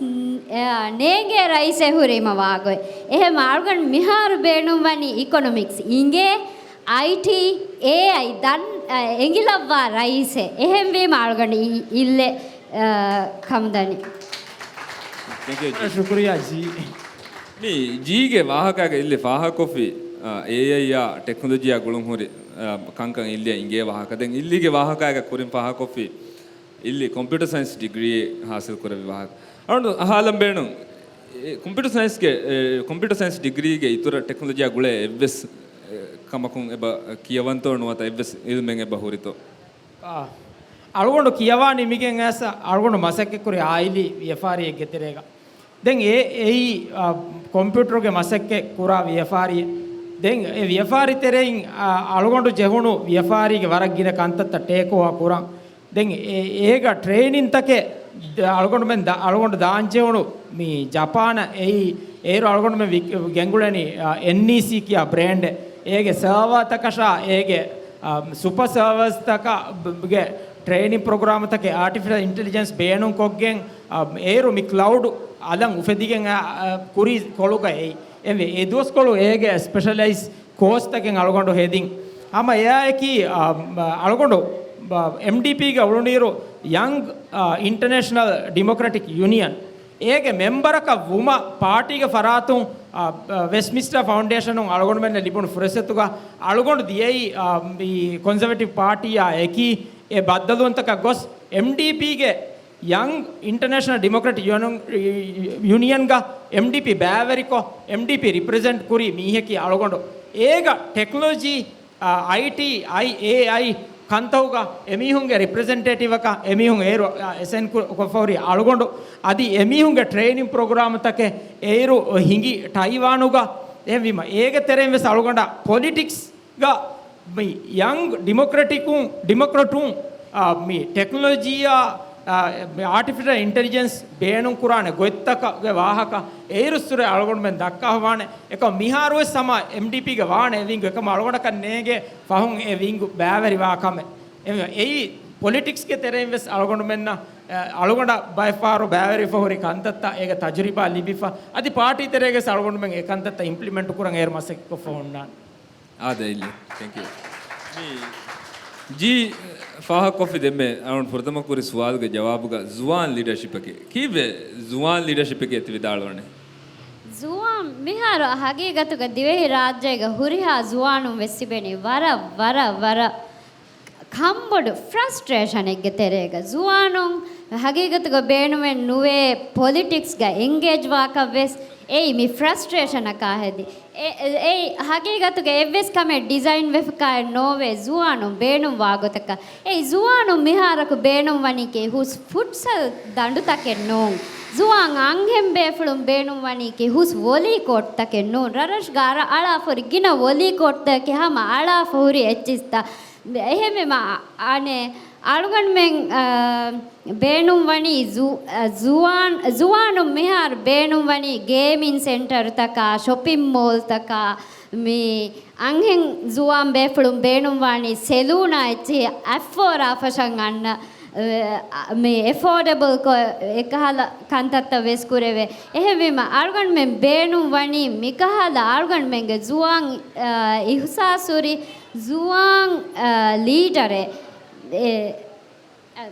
އަ، ނޭނގޭ ރައީސެއް ހުރީމަ ވާގޮތް. އެހެން އަޅުގަނޑު މިހާރު ބޭނުންވަނީ އިކޮނޮމިކްސް އިނގޭ، އައިޓީ، އޭއައި ދަން، އަ، އެނގިލައްވާ ރައީސެއް. އެހެންވީމަ އަޅުގަނޑު އި-، އިއްލެ، އަ، ކަމުދަނީ. ތެންކް ޔޫ ޖީ. ޝުކުރިއްޔާ ޖީ. މި ޖީގެ ވާހަކައިގަ އިއްލި ފާހަގަކޮށްފި، އާ، އޭއައިއާ ޓެކްނޮލޮޖީއާ ގުޅުން ހުރި، އާ، ކަންކަން އިއްލިއަށް އިނގޭ ވާހަކަ. ދެން އިއްލީގެ ވާހަކައިގަ ކުރިން ފާހަގަކޮށްފި އިއްލި ކޮމްޕިއުޓަ ސައިންސް ޑިގްރީ ހާސިލް ކުރެއްވި ވާހަކަ. އަޅުގަނޑު އަހާލަން ބޭނުން، އެ، ކޮމްޕިއުޓަ ސައިންސްގެ، އެ، ކޮމްޕިއުޓަ ސައިންސް ޑިގްރީގެ އިތުރަށް ޓެކްނޮލޮޖީއާ ގުޅޭ އެއްވެސް ކަމަކުން އެބަ ކިޔަވަންތޯ ނުވަތަ އެއްވެސް އިލްމެއް އެބަ ހުރިތޯ؟ އާ، އަޅުގަނޑު ކިޔަވާ ނިމިގެން އައިސް އަޅުގަނޑު މަސައްކަތްކުރި އާއިލީ ވިޔަފާރިއެއްގެ ތެރޭގަ. ދެން އެ، އެއީ، އާ، ކޮމްޕިއުޓަރުގެ މަސައްކަތް ކުރާ ވިޔަފާރިއެއް. ދެން އެ ވިޔަފާރި ތެރެއިން، އާ، އަޅުގަނޑު ޖެހުނު ވިޔަފާރީގެ ވަރަށް ގިނަ ކަންތައްތައް ޓޭކް އޯވާ ކުރަން. ދެން އެ-، އޭގަ ޓްރެއިނިންތަކެއް ދ-، އަޅުގަނޑުމެން ދ-، އަޅުގަނޑު ދާންޖެހުނު މި ޖަޕާނަށް އެއީ، އޭރު އަޅުގަނޑުމެން ވި-، ގެންގުޅެނީ، އާ، އެންއީސީ ކިޔާ ބްރޭންޑެއް. އޭގެ ސަރވާތަކަށާ، އޭގެ، އާ، ސުޕަ ސަރވާސްތަކަށް ގެ ޓްރެއިނިން ޕްރޮގްރާމްތަކެއް އާޓިފިޝަލް އިންޓެލިޖެންސް ބޭނުންކޮށްގެން، އާ، އޭރު މި ކްލައުޑް އަލަށް އުފެދިގެން، އާ، ކުރީ ކޮޅުގަ އެއީ. އެ ދުވަސްކޮޅު އޭގެ ސްޕެޝަލައިޒް ކޯސްތަކެއް އަޅުގަނޑު ހެދިން. ހަމަ އެއާއެކީ، އަ، އަޅުގަނޑު، އ، އެމްޑީޕީގަ އުޅުނުއިރު ޔަންގް، އ، އިންޓަނޭޝަނަލް ޑިމޮކްރެޓިކް ޔޫނިއަން އޭގެ މެމްބަރަކަށް ވުމަށް ޕާޓީގެ ފަރާތުން، އ، އ، ވެސްޓްމިންސްޓަރ ފައުންޑޭޝަނުން އަޅުގަނޑުމެންނަށް ލިބުނު ފުރުސަތުގަ އަޅުގަނޑު ދިޔައީ، އ، މި ކޮންސަވޭޓިވް ޕާޓީއާ އެކީ އެ ބައްދަލުވުންތަކަށް ގޮސް އެމްޑީޕީގެ ޔަންގް އިންޓަނޭޝަނަލް ޑިމޮކްރެޓިކް ޔޫނި-، ޔޫނިއަންގަ އެމްޑީޕީ ބައިވެރިކޮށް، އެމްޑީޕީ ރިޕްރެޒެންޓް ކުރި މީހަކީ އަޅުގަނޑު. އޭގަ ޓެކްނޮލޮޖީ، އައިޓީ، އައި އޭއައި ކަންތަކުގަ އެމީހުންގެ ރިޕްރެޒެންޓޭޓިވަކަށް އެމީހުން އޭރު، އަ، އެސައިން ކު-، ކޮށްފަ ހުރި އަޅުގަނޑު. އަދި އެމީހުންގެ ޓްރެއިނިން ޕްރޮގްރާމްތަކެއް އޭރު ހިނގި ޓައިވާނުގަ. އެހެންވީމަ، އޭގެ ތެރެއިން ވެސް އަޅުގަނޑަށް ޕޮލިޓިކްސް ގަ މި ޔަންގް ޑިމޮކްރެޓިކުން، ޑިމޮކްރެޓުން، އާ، މި ޓެކްނޮލޮޖީއާ، އާ، މި އާޓިފިޝަލް އިންޓެލިޖެންސް ބޭނުން ކުރާނެ ގޮތްތަކުގެ ވާހަކަ އޭރުއްސުރެ އަޅުގަނޑުމެން ދައްކާފަވާނެ. އެކަމަ މިހާރުވެސް ހަމަ އެމްޑީޕީގެ ވާނެ އެ ވިންގް، އެކަމަ އަޅުގަނޑަކަށް ނޭނގޭ ފަހުން އެ ވިންގް ބައިވެރިވާ ކަމެއް. އެ-، އެއީ ޕޮލިޓިކްސްގެ ތެރެއިން ވެސް އަޅުގަނޑުމެންނަށް، އަ، އަޅުގަނޑަށް ބައެއްފަހަރު ބައިވެރިވެފަ ހުރި ކަންތައްތައް އޭގެ ތަޖުރިބާ ލިބިފަ، އަދި ޕާޓީ ތެރޭގަ ވެސް އަޅުގަނޑުމެން އެ ކަންތައްތައް އިމްޕްލިމެންޓް ކުރަން އޭރު މަސައްކަތްކޮށްފަ ހުންނާނެ. އާދެ، އިއްލި. ތެންކް ޔޫ. މި ޖީ ފާހަގަކޮށްފި ދެންމެ އަޅުން ފުރަތަމަ ކުރި ސުވާލުގެ ޖަވާބުގަ ޒުވާން ލީޑަޝިޕަކީ. ކީއްވެ ޒުވާން ލީޑަޝިޕެކޭ ތި ވިދާޅުވަނީ؟ ޒުވާން މިހާރު ހަގީގަތުގަ ދިވެހި ރާއްޖޭގަ ހުރިހާ ޒުވާނުން ވެސް ތިބެނީ ވަރަށް، ވަރަށް، ވަރަށް ކަންބޮޑު ފްރަސްޓްރޭޝަނެއްގެ ތެރޭގަ. ޒުވާނުން ހަގީގަތުގަ ބޭނުމެއް ނުވޭ ޕޮލިޓިކްސްގަ އެންގޭޖް ވާކަށް ވެސް އެއީ މި ފްރަސްޓްރޭޝަނަކާ ހެދި. އެ، އެ، އެއީ ހަގީގަތުގަ އެއްވެސް ކަމެއް ޑިޒައިން ވެފަކާއެއް ނޯވޭ ޒުވާނުން ބޭނުން ވާގޮތަކަށް. އެއީ ޒުވާނުން މިހާރަކު ބޭނުން ވަނީކީ ހުސް ފުޓްސަލް ދަނޑުތަކެއް ނޫން. ޒުވާން އަންހެން ބޭފުޅުން ބޭނުން ވަނީކީ ހުސް ވޮލީ ކޯޓްތަކެއް ނޫން. ރަށްރަށުގަ އަރަ-، އަޅާފަ ހުރި ގިނަ ވޮލީ ކޯޓްތަކެއް ހަމަ އަޅާފަ ހުރި އެއްޗިސްތައް. އެހެންވީމަ، އަ-، އަނެއް އަޅުގަނޑުމެން، އަ، ބޭނުންވަނީ ޒު-، އަ، ޒުވާން-، ޒުވާނުން މިހާރު ބޭނުންވަނީ ގޭމިން ސެންޓަރުތަކާ، ޝޮޕިން މޯލްތަކާ، މި އަންހެން ޒުވާން ބޭފުޅުން ބޭނުންވާނީ ސެލޫނާ އެއްޗެހި އަތްފޯރާ ފަށަން އަންނަ، އަ، މި އެފޯޑަބަލް ކޮށް އެކަހަލަ ކަންތައްތައް ވެސް ކުރެވޭ. އެހެންވީމަ، އަޅުގަނޑުމެން ބޭނުން ވަނީ މިކަހަލަ އަޅުގަނޑުމެންގެ ޒުވާން، އަ، އިހުސާސްހުރި ޒުވާން، އަ، ލީޑަރެއް. އެ، އަ،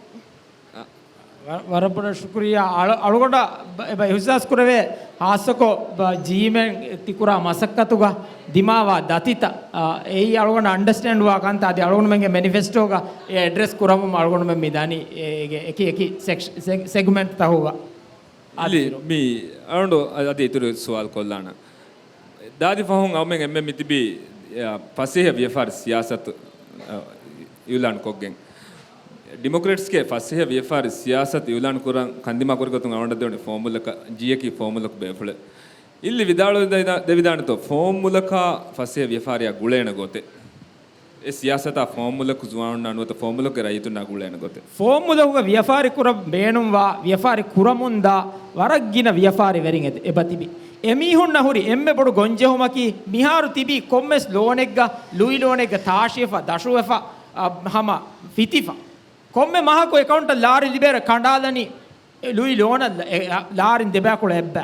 ވަ-، ވަރަށް ބޮޑަށް ޝުކުރިއްޔާ. އަޅު-، އަޅުގަނޑަށް ބަ-، އެބަ އިހުސާސް ކުރެވޭ، ހާއްސަކޮށް ބަ-، ޖީމެން ތިކުރާ މަސައްކަތުގަ ދިމާވާ ދަތިތައް، އަ، އެއީ އަޅުގަނޑަށް އަންޑަސްޓޭންޑްވާ ކަންތައް. އަދި އަޅުގަނޑުމެންގެ މެނިފެސްޓޯގަ އެ އެޑްރެސް ކުރަމުން އަޅުގަނޑުމެން މި ދަނީ އޭގެ އެކި އެކި ސެކް-، ސެގް-، ސެގްމެންޓްތަކުގަ. އިލި، މި އަޅުގަނޑު އަ-، އަދި އިތުރު ސުވާލު ކޮށްލާނަން. ދާދި ފަހުން އަޅުމެން އެންމެ މިތިބީ، އަ، ފަސޭހަ ވިޔަފާރި ސިޔާސަތު، އަ، އިއުލާން ކޮށްގެން. ޑިމޮކްރެޓްސްގެ ފަސޭހަ ވިޔަފާރި ސިޔާސަތު އިއުލާން ކުރަން ކަންދިމާ ކުރި ގޮތުން އަޅުގަނޑަށް ދެވުނީ ފޯމުލަކަށް، ޖީއަކީ ފޯމުލަކު ބޭފުޅެއް. އިއްލި ވިދާޅުވެ ދެވިދާނެތޯ، ފޯމުލަކާ ފަސޭހަ ވިޔަފާރިއާ ގުޅޭނެ ގޮތެއް. އެ ސިޔާސަތާ ފޯމުލަކު ޒުވާނުންނާ ނުވަތަ ފޯމުލަކުގެ ރައްޔިތުންނާ ގުޅޭނެ ގޮތެއް. ފޯމުލަކުގަ ވިޔަފާރި ކުރަން ބޭނުންވާ، ވިޔަފާރި ކުރަމުންދާ ވަރަށް ގިނަ ވިޔަފާރިވެރިން އެ-، އެބަ ތިބި. އެމީހުންނަށް ހުރި އެންމެ ބޮޑު ގޮންޖެހުމަކީ، މިހާރު ތިބީ ކޮންމެސް ލޯނެއްގަ، ލުއި ލޯނެއްގަ ތާށިވެފަ، ދަށުވެފަ، އަ، ހަމަ ފިތިފަ. ކޮންމެ މަހަކު އެކައުންޓަށް ލާރި ލިބޭއިރު ކަނޑާލަނީ ލުއި ލޯނަށް ލ-، އެ، އަ، ލާރިން ދެބައިކުޅަ އެއްބަ.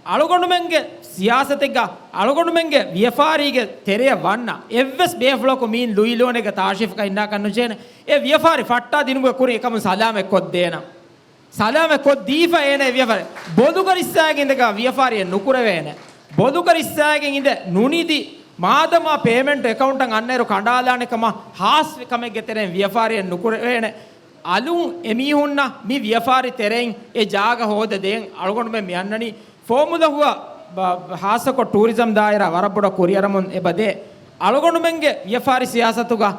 އަޅުގަނޑުމެންގެ ސިޔާސަތެއްގަ އަޅުގަނޑުމެންގެ ވިޔަފާރީގެ ތެރެއަށް ވަންނަ އެއްވެސް ބޭފުޅަކު މީން ލުއި ލޯނެއްގަ ތާށިފަކަށް އިންނާކަށް ނުޖޭނެ. އެ ވިޔަފާރި ފައްޓާ ދިނުމުގެ ކުރިން އެކަމުން ސަލާމަތް ކޮށްދޭނަން. ސަލާމަތް ކޮށްދީފަ އޭނަ އެ ވިޔަފާރި. ބޮލުގަ ރިއްސާގެ އިނދެގަ ވިޔަފާރިއެއް ނުކުރެވޭނެ. ބޮލުގަ ރިއްސާގެން އިނދެ ނުނިދި މާދަމާ ޕޭމެންޓް އެކައުންޓަށް އަންނައިރު ކަނޑާލާނެ ކަމަށް ހާސްވި ކަމެއްގެ ތެރެއިން ވިޔަފާރިއެއް ނުކުރެވޭނެ. އަލުން އެމީހުންނަށް މި ވިޔަފާރި ތެރެއިން އެ ޖާގަ ހޯދަދޭން އަޅުގަނޑުމެން މި އަންނަނީ. ފޯމުލަހުއަށް ބ-، ބ-، ހާއްސަކޮށް ޓޫރިޒަމް ދާއިރާ ވަރަށް ބޮޑަށް ކުރިއަރަމުން އެބަދޭ. އަޅުގަނޑުމެންގެ ވިޔަފާރި ސިޔާސަތުގަ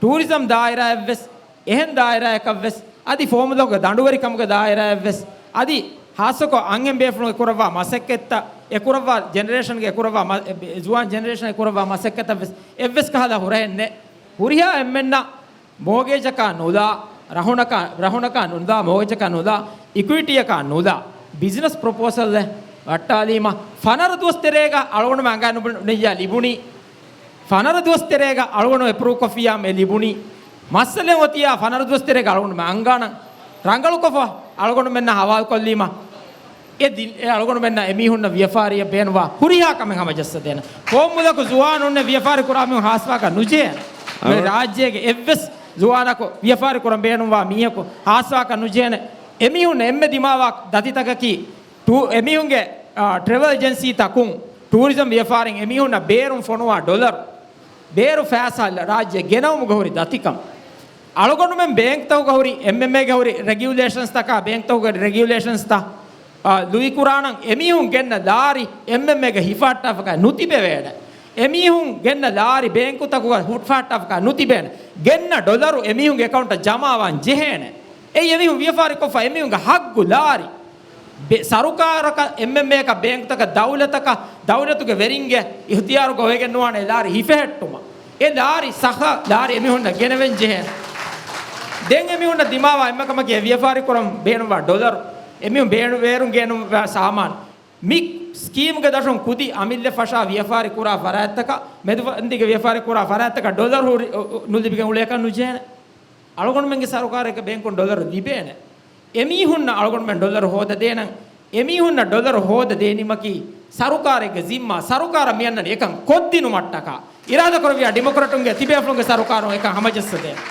ޓޫރިޒަމް ދާއިރާއެއްވެސް، އެހެން ދާއިރާއަކަށްވެސް، އަދި ފޯމުލަކުގެ ދަނޑުވެރިކަމުގެ ދާއިރާއެއްވެސް، އަދި ހާއްސަކޮށް އަންހެން ބޭފުޅުން އެކުރައްވާ މަސައްކަތްތައް، އެކުރައްވާ ޖެނެރޭޝަންގެ އެކުރައްވާ މަ-، އެ، ޒުވާން ޖެނެރޭޝަން އެކުރައްވާ މަސައްކަތަށްވެސް އެއްވެސް ކަހަލަ ހުރަހެއް ނެތް. ހުރިހާ އެންމެންނަށް މޯގޭޖަކާ ނުލާ، ރަހުނަކާ، ރަހުނަކާ ނުލާ، މޯގޭޖަކާ ނުލާ، އިކުއިޓީއަކާ ނުލާ، ބިޒިނަސް ޕްރޮޕޯސަލްއެއް ވައްޓާލީމަ، ފަނަރަ ދުވަސް ތެރޭގަ އަޅުގަނޑުމެން އަނގައިނުންނެއްޔާ ލިބުނީ. ފަނަރަ ދުވަސް ތެރޭގަ އަޅުގަނޑު އެޕްރޫވް ކޮށްފިއްޔާމު އެ ލިބުނީ. މައްސަލައެއް އޮތިއްޔާ ފަނަރަ ދުވަސް ތެރޭގަ އަޅުގަނޑުމެން އަނގާނަން. ރަނގަޅުކޮށްފަ އަޅުގަނޑުމެންނަށް ހަވާލުކޮށްލީމަ. އެ ދި-، އެ އަޅުގަނޑުމެންނަށް އެމީހުންނަށް ވިޔަފާރިއަށް ބޭނުންވާ ހުރިހާ ކަމެއް ހަމަޖައްސަދޭނަން. ފޯމުލަކު ޒުވާނުންނެއް ވިޔަފާރި ކުރާ މީހުން ހާސްވާކަށް ނުޖެހޭނެ. މި އަޅު- ރާއްޖޭގެ އެއްވެސް ޒުވާނަކު ވިޔަފާރި ކުރަން ބޭނުންވާ މީހަކު ހާސްވާކަށް ނުޖެހޭނެ. އެމީހުން އެންމެ ދިމާވާ ދަތިތަކަކީ ޓޫ-، އެމީހުންގެ، އާ، ޓްރެވެލް އެޖެންސީތަކުން ޓޫރިޒަމް ވިޔަފާރިން އެމީހުންނަށް ބޭރުން ފޮނުވާ ޑޮލަރު، ބޭރު ފައިސާ ރާއްޖެ ގެނައުމުގަ ހުރި ދަތިކަން. އަޅުގަނޑުމެން ބޭންކްތަކުގަ ހުރި، އެމްއެމްއޭގަ ހުރި ރެގިއުލޭޝަންސްތަކާ، ބޭންކްތަކުގެ ރެގިއުލޭޝަންސްތައް، އާ، ލުއިކުރާނަން އެމީހުން ގެންނަ ލާރި އެމްއެމްއޭގަ ހިފަހައްޓާފަކާ ނުތިބެވޭނެ. އެމީހުން ގެންނަ ލާރި ބޭންކުތަކުގަ ހުއްޓާފަކާ ނުތިބޭނެ. ގެންނަ ޑޮލަރު އެމީހުންގެ އެކައުންޓަށް ޖަމާވާން ޖެހޭނެ. އެއީ އެމީހުން ވިޔަފާރިކޮށްފަ އެމީހުންގެ ހައްގު ލާރި. ބެ-، ސަރުކާރަކަށް، އެމްއެމްއޭއަކަށް، ބޭންކުތަކަށް، ދައުލަތަކަށް، ދައުލަތުގެ ވެރިންގެ އިހުތިޔާރުގަ އޮވެގެން ނުވާނެ އެ ލާރި ހިފެހެއްޓުމަށް. އެ ލާރި ސަޚަ ލާރި އެމީހުންނަށް ގެނެވެން ޖެހޭނެ. ދެން އެމީހުންނަށް ދިމާވާ އެންމެ ކަމަކީ އެ ވިޔަފާރި ކުރަން ބޭނުންވާ ޑޮލަރު، އެމީހުން ބޭނު-، ބޭރުން ގެނުންވާ ސާމާނު. މި ސްކީމްގެ ދަށުން ކުދި އަމިއްލަ ފަށާ ވިޔަފާރި ކުރާ ފަރާތްތަކަށް، މެދުފަންތީގެ ވިޔަފާރި ކުރާ ފަރާތްތަކަށް ޑޮލަރު ހުރި-، އު-، އު-، ނުލިބިގެން އުޅޭކަށް ނުޖެހޭނެ. އަޅުގަނޑުމެންގެ ސަރުކާރެއްގެ ބޭންކުން ޑޮލަރު ލިބޭނެ. އެމީހުންނަށް އަޅުގަނޑުމެން ޑޮލަރު ހޯދަދޭނަން. އެމީހުންނަށް ޑޮލަރު ހޯދަދޭނީމަކީ ސަރުކާރެއްގެ ޒިންމާ، ސަރުކާރަށް މިއަންނަނީ އެކަން ކޮށްދިނުމަށްޓަކާ. އިރާދަކުރެއްވިޔާ ޑިމޮކްރެޓުންގެ ތިބޭފުޅުންގެ ސަރުކާރުން އެކަން ހަމަޖައްސަދޭނެ.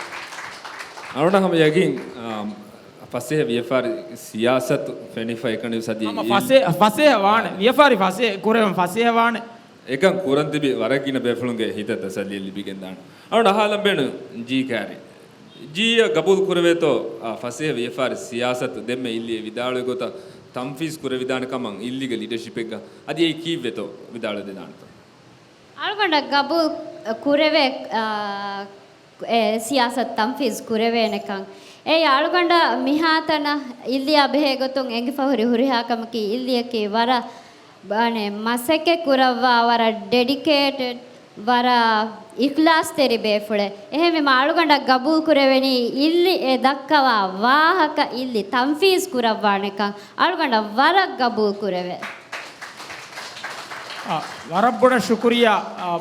އަޅުގަނޑަށް ހަމަ ޔަގީން، އާ، ފަސޭހަ ވިޔަފާރި ސިޔާސަތު ފެނިފަ އެކަނި ސަދި ހަމަ އި-، ފަސޭ-، ފަސޭހަ ވާނެ. ވިޔަފާރި ފަސޭ-، ކުރެވެން ފަސޭހަ ވާނެ. އެކަން ކުރަން ތިބި ވަރަށް ގިނަ ބޭފުޅުންގެ ހިތަށް ތަސައްލީ ލިބިގެން ދާނެ. އަޅުގަނޑު އަހާލަން ބޭނުން ޖީ ކާރި. ޖީއަށް ގަބޫލު ކުރެވޭތޯ، އާ، ފަސޭހަ ވިޔަފާރި ސިޔާސަތު ދެންމެ އިއްލި އެ ވިދާޅުވި ގޮތަށް ތަންފީޒް ކުރެވިދާނެ ކަމަށް އިއްލީގެ ލީޑަޝިޕެއްގަ އަދި އެއީ ކީއްވެތޯ ވިދާޅުވެދެދާނެތޯ؟ އަޅުގަނޑަށް ގަބޫލު ކުރެވޭ، އާ، އެ ސިޔާސަތު ތަންފީޒް ކުރެވޭނެކަން. އެއީ އަޅުގަނޑަށް މިހާތަނަށް އިއްލިއާ ބެހޭ ގޮތުން އެނގިފަ ހުރި ހުރިހާ ކަމަކީ، އިއްލިއަކީ ވަރަށް ބާނެ މަސައްކަތް ކުރައްވާ، ވަރަށް ޑެޑިކޭޓެޑް، ވަރަށް އިޚްލާޞްތެރި ބޭފުޅެއް. އެހެންވީމަ އަޅުގަނޑަށް ގަބޫލު ކުރެވެނީ އިއްލި އެ ދައްކަވާ ވާހަކަ އިއްލި ތަންފީޒް ކުރައްވާނެކަން އަޅުގަނޑަށް ވަރަށް ގަބޫލު ކުރެވޭ. އާ، ވަރަށް ބޮޑަށް ޝުކުރިއްޔާ، އާ،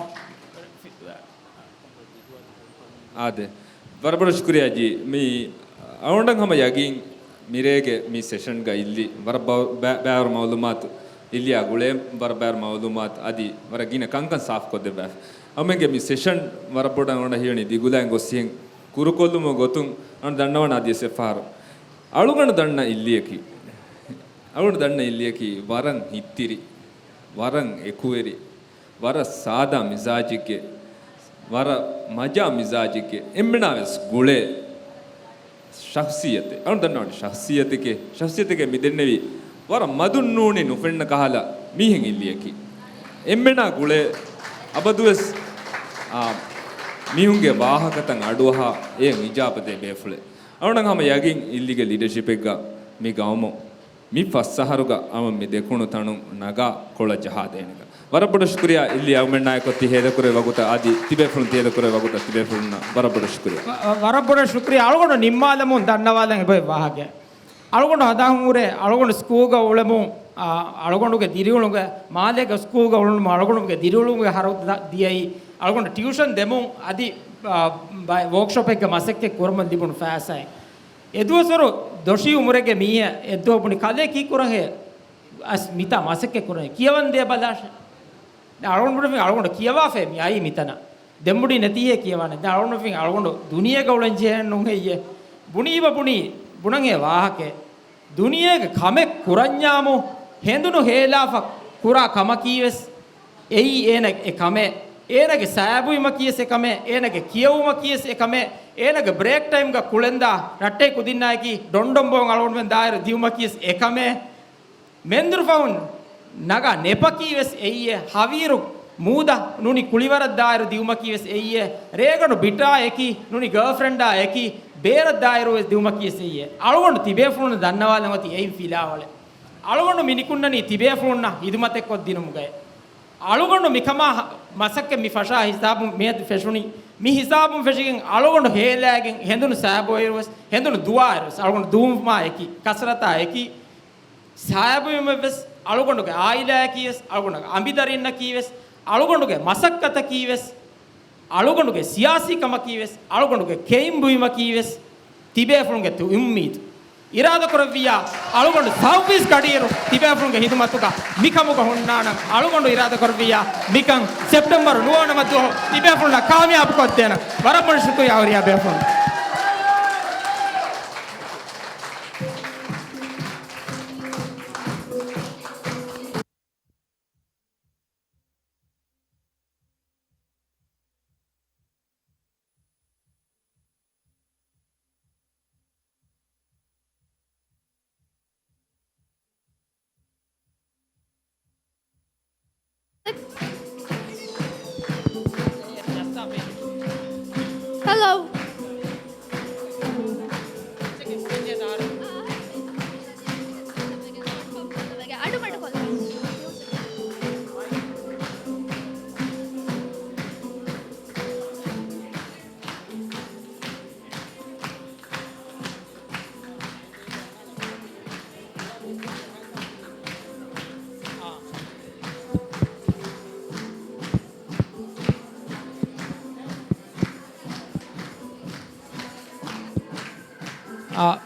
އާދެ. ވަރަށް ބޮޑަށް ޝުކުރިއްޔާ ޖީ. މި އަޅުގަނޑަށް ހަމަ ޔަގީން މިރޭގެ މި ސެޝަންގަ އިއްލި ވަރަށް ބަ-، ބަ-، ބައިވަރު މައުލޫމާތު އިއްލިއާ ގުޅޭ ވަރަށް ބައިވަރު މައުލޫމާތު އަދި ވަރަށް ގިނަ ކަންކަން ސާފުކޮށްދެއްވާފަ. އަޅުގަނޑުމެންގެ މި ސެޝަން ވަރަށް ބޮޑަށް އަޅުގަނޑަށް ހީވަނީ ދިގުލައިން ގޮސް އިހެން ކުރުކޮށްލުމުގެ ގޮތުން އަޅުގަނޑު ދަންނަވާނެ އަދިވެސް އެއްފަހަރު. އަޅުގަނޑު ދަންނަ އިއްލިއަކީ، އަޅުގަނޑު ދަންނަ އިއްލިއަކީ ވަރަށް ހިތްތިރި، ވަރަށް އެކުވެރި، ވަރަށް ސާދާ މިޒާޖެއްގެ، ވަރަށް މަޖާ މިޒާޖެއްގެ، އެންމެނާވެސް ގުޅޭ ޝަޚްޞިއްޔަތެއް. އަޅުގަނޑު ދަންނަވަނީ ޝަޚްޞިއްޔަތެކޭ، ޝަޚްޞިއްޔަތެކޭ މި ދެންނެވީ ވަރަށް މަދުން ނޫނީ ނުފެންނަ ކަހަލަ މީހެއް އިއްލިއަކީ. އެންމެނާ ގުޅޭ އަބަދުވެސް، އާ، މީހުންގެ ވާހަކަތައް އަޑުއަހާ އެ އިޖާބަދޭ ބޭފުޅެއް. އަޅުގަނޑަށް ހަމަ ޔަގީން އިއްލީގެ ލީޑަޝިޕެއްގަ މި ގައުމު މި ފަސް އަހަރުގަ އަމަ މި ދެކުނު ތަނުން ނަގާ ކޮޅަށް ޖަހާދޭނެގަ. ވަރަށް ބޮޑަށް ޝުކުރިއްޔާ އިއްލީ އަޅުމެންނާއެކު ތި ހޭދަކުރެ ވަގުތަށް އަދި ތިބޭފުޅުން ތި ހޭދަކުރެ ވަގުތަށް ތިބޭފުޅުންނަށް ވަރަށް ބޮޑަށް ޝުކުރިއްޔާ. ވަ-، ވަ-، ވަރަށް ބޮޑަށް ޝުކުރިއްޔާ. އަޅުގަނޑު ނިންމާލަމުން ދަންނަވާލަން އެބައޮތް ވާހަކަ. އަޅުގަނޑު ހަދާ ހުރޭ، އަޅުގަނޑު ސްކޫލްގަ އުޅެމުން، އާ، އަޅުގަނޑުގެ ދިރިއުޅުމުގެ މާލޭގެ ސްކޫލްގަ އުޅުނުމުން އަޅުގަނޑުގެ ދިރިއުޅުމުގެ ހަރަދު ދިޔައީ އަޅުގަނޑު ޓިއުޝަން ދެމުން އަދި، އާ، ބައި-، ވޯކްޝޮޕެއްގެ މަސައްކަތް ކުރަމުން ލިބުނު ފައިސާއިން. އެދުވަސްވަރު ދޮށީ އުމުރެއްގެ މީހެއް އެއްދުވަހު ބުނި ކަލޭ ކީއްކުރަންހޭ އަސް މިތާ މަސައްކަތް ކުރަނީ ކިޔަވަން ދޭ ބަލާށޭ. އަޅުގަނޑު ބުނެފިން އަޅުގަނޑު ކިޔަވާފައި މި އައީ މިތަނަށް. ދެންބުޑި ނެތީހޭ ކިޔަވާނެ. ދެން އަޅުގަނޑު ބުނެފިން އަޅުގަނޑު ދުނިޔޭގަ އުޅެން ޖެހޭނެ ނޫން ހެއްޔޭ؟ ބުނީމަ ބުނީ، ބުނަން އެ ވާހަކައެއް. ދުނިޔޭގެ ކަމެއް ކުރަންޏާމު ހެނދުނު ހޭލާފަ ކުރާ ކަމަކީވެސް އެއީ އޭނަ އެ ކަމެއް. އޭނަގެ ސައިބުވީމަކީވެސް އެ ކަމެއް. އޭނަގެ ކިޔެވުމަކީވެސް އެ ކަމެއް. އޭނަގެ ބްރޭކް ޓައިމްގަ ކުޅެންދާ ރައްޓެހި ކުދިންނާއެކީ ޑޮންޑޮން ބޯން އަޅުގަނޑުމެން ދާއިރު ދިއުމަކީވެސް އެ ކަމެއް. މެންދުރު ފަހުން ނަގާ ނެޕަކީވެސް އެއީ ހަވީރު މޫދަށް ނޫނީ ކުޅިވަރަށް ދާއިރު ދިއުމަކީ ވެސް އެއީއޭ. ރޭގަނޑު ބިޓާ އެކީ ނޫނީ ގާލްފްރެންޑާ އެކީ ބޭރަށް ދާއިރު ވެސް ދިއުމަކީ ވެސް އެއީއޭ. އަޅުގަނޑު ތިބޭފުޅުން ދަންނަވާލަން އޮތީ އެއިން ފިލާވަޅެއް. އަޅުގަނޑު މި ނިކުންނަނީ ތިބޭފުޅުންނަށް ހިދުމަތެއް ކޮށްދިނުމުގައި. އަޅުގަނޑު މިކަމާ ހަ-، މަސައްކަތް މި ފަށާ ހިސާބުން މިއަދު ފެށުނީ. މި ހިސާބުން ފެށިގެން އަޅުގަނޑު ހޭލާގެން ހެނދުނު ސާބޯއިރު ވެސް، ހެނދުނު ދުވާއިރު ވެސް، އަޅުގަނޑު ދުވުމާ އެކީ، ކަސްރަތާ އެކީ، ސާބުވީމަ ވެސް އަޅުގަނޑުގެ އާއިލާއަކީ ވެސް، އަޅުގަނޑުގެ އަނބިދަރިންނަކީ ވެސް، އަޅުގަނޑުގެ މަސައްކަތަކީ ވެސް، އަޅުގަނޑުގެ ސިޔާސީ ކަމަކީ ވެސް، އަޅުގަނޑުގެ ކެއިން ބުއިމަކީ ވެސް، ތިބޭފުޅުންގެ ތު-، އުއްމީދު. އިރާދަކުރެއްވިއްޔާ، އަޅުގަނޑު ސައުވީސް ގަޑިއިރު ތިބޭފުޅުންގެ ހިދުމަތުގަ މިކަމުގަ ހުންނާނަން. އަޅުގަނޑު އިރާދަކުރެއްވިއްޔާ، މިކަން ސެޕްޓެމްބަރު ނުވަ ނަމަ ދުވަހު ތިބޭފުޅުންނަށް ކާމިޔާބު ކޮށްދޭނަން. ވަރަށް ބޮޑަށް ޝުކުރިއްޔާ ހުރިހާ ބޭފުޅުން. Hello. އާ،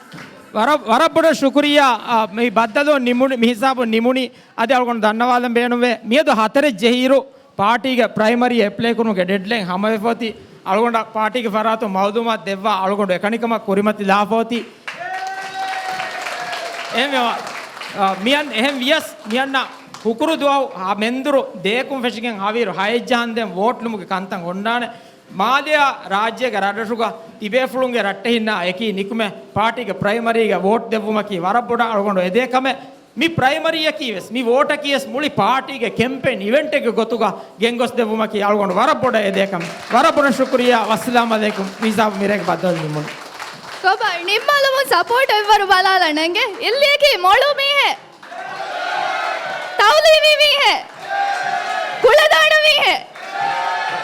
ވަރަށް، ވަރަށް ބޮޑަށް ޝުކުރިއްޔާ. އާ، މި ބައްދަލުވުން ނިމުނީ، މި ހިސާބުން ނިމުނީ. އަދި އަޅުގަނޑު ދަންނަވާލަން ބޭނުންވޭ، މިއަދު ހަތަރެއް ޖެހިއިރު، ޕާޓީގެ ޕްރައިމަރީ އެޕްލައި ކުރުމުގެ ޑެޑްލައިން ހަމަވެފަ އޮތީ. އަޅުގަނޑަށް ޕާޓީގެ ފަރާތުން މައުލޫމާތު ދެއްވާ އަޅުގަނޑު އެކަނިކަމަށް ކުރިމަތިލާފަ އޮތީ. އެހެންވެ، އާ، މިއަން-، އެހެން ވިޔަސް މިއަންނަ ހުކުރު ދުވަހު ހަ-، މެންދުރު ދޭކުން ފެށިގެން ހަވީރު ހައެއް ޖަހަންދެން ވޯޓް ލުމުގެ ކަންތައް އޮންނާނެ. މާލެއާ ރާއްޖޭގެ ރަށްރަށުގަ ތިބޭފުޅުންގެ ރައްޓެހިންނާ އެކީ ނިކުމެ ޕާޓީގެ ޕްރައިމަރީގަ ވޯޓް ދެއްވުމަކީ ވަރަށް ބޮޑަށް އަޅުގަނޑު އެދޭ ކަމެއް. މި ޕްރައިމަރީއަކީ ވެސް، މި ވޯޓަކީ ވެސް މުޅި ޕާޓީގެ ކެމްޕޭން އިވެންޓެއްގެ ގޮތުގަ ގެންގޮސް ދެއްވުމަކީ އަޅުގަނޑު ވަރަށް ބޮޑަށް އެދޭ ކަމެއް. ވަރަށް ބޮޑަށް ޝުކުރިއްޔާ. ވައްސަލާމް އަލައިކުމް. މި ހިސާބު މިރޭގެ ބައްދަލު ނިމުނު. ކޮބާ ނިންމާލަމުން ސަޕޯޓް އެއްވަރު ބަލާލަން އެނގޭ. އިއްލިއަކީ މޮޅު މީހެއް. ތައުލީމީ މީހެއް. ކުޅަދާ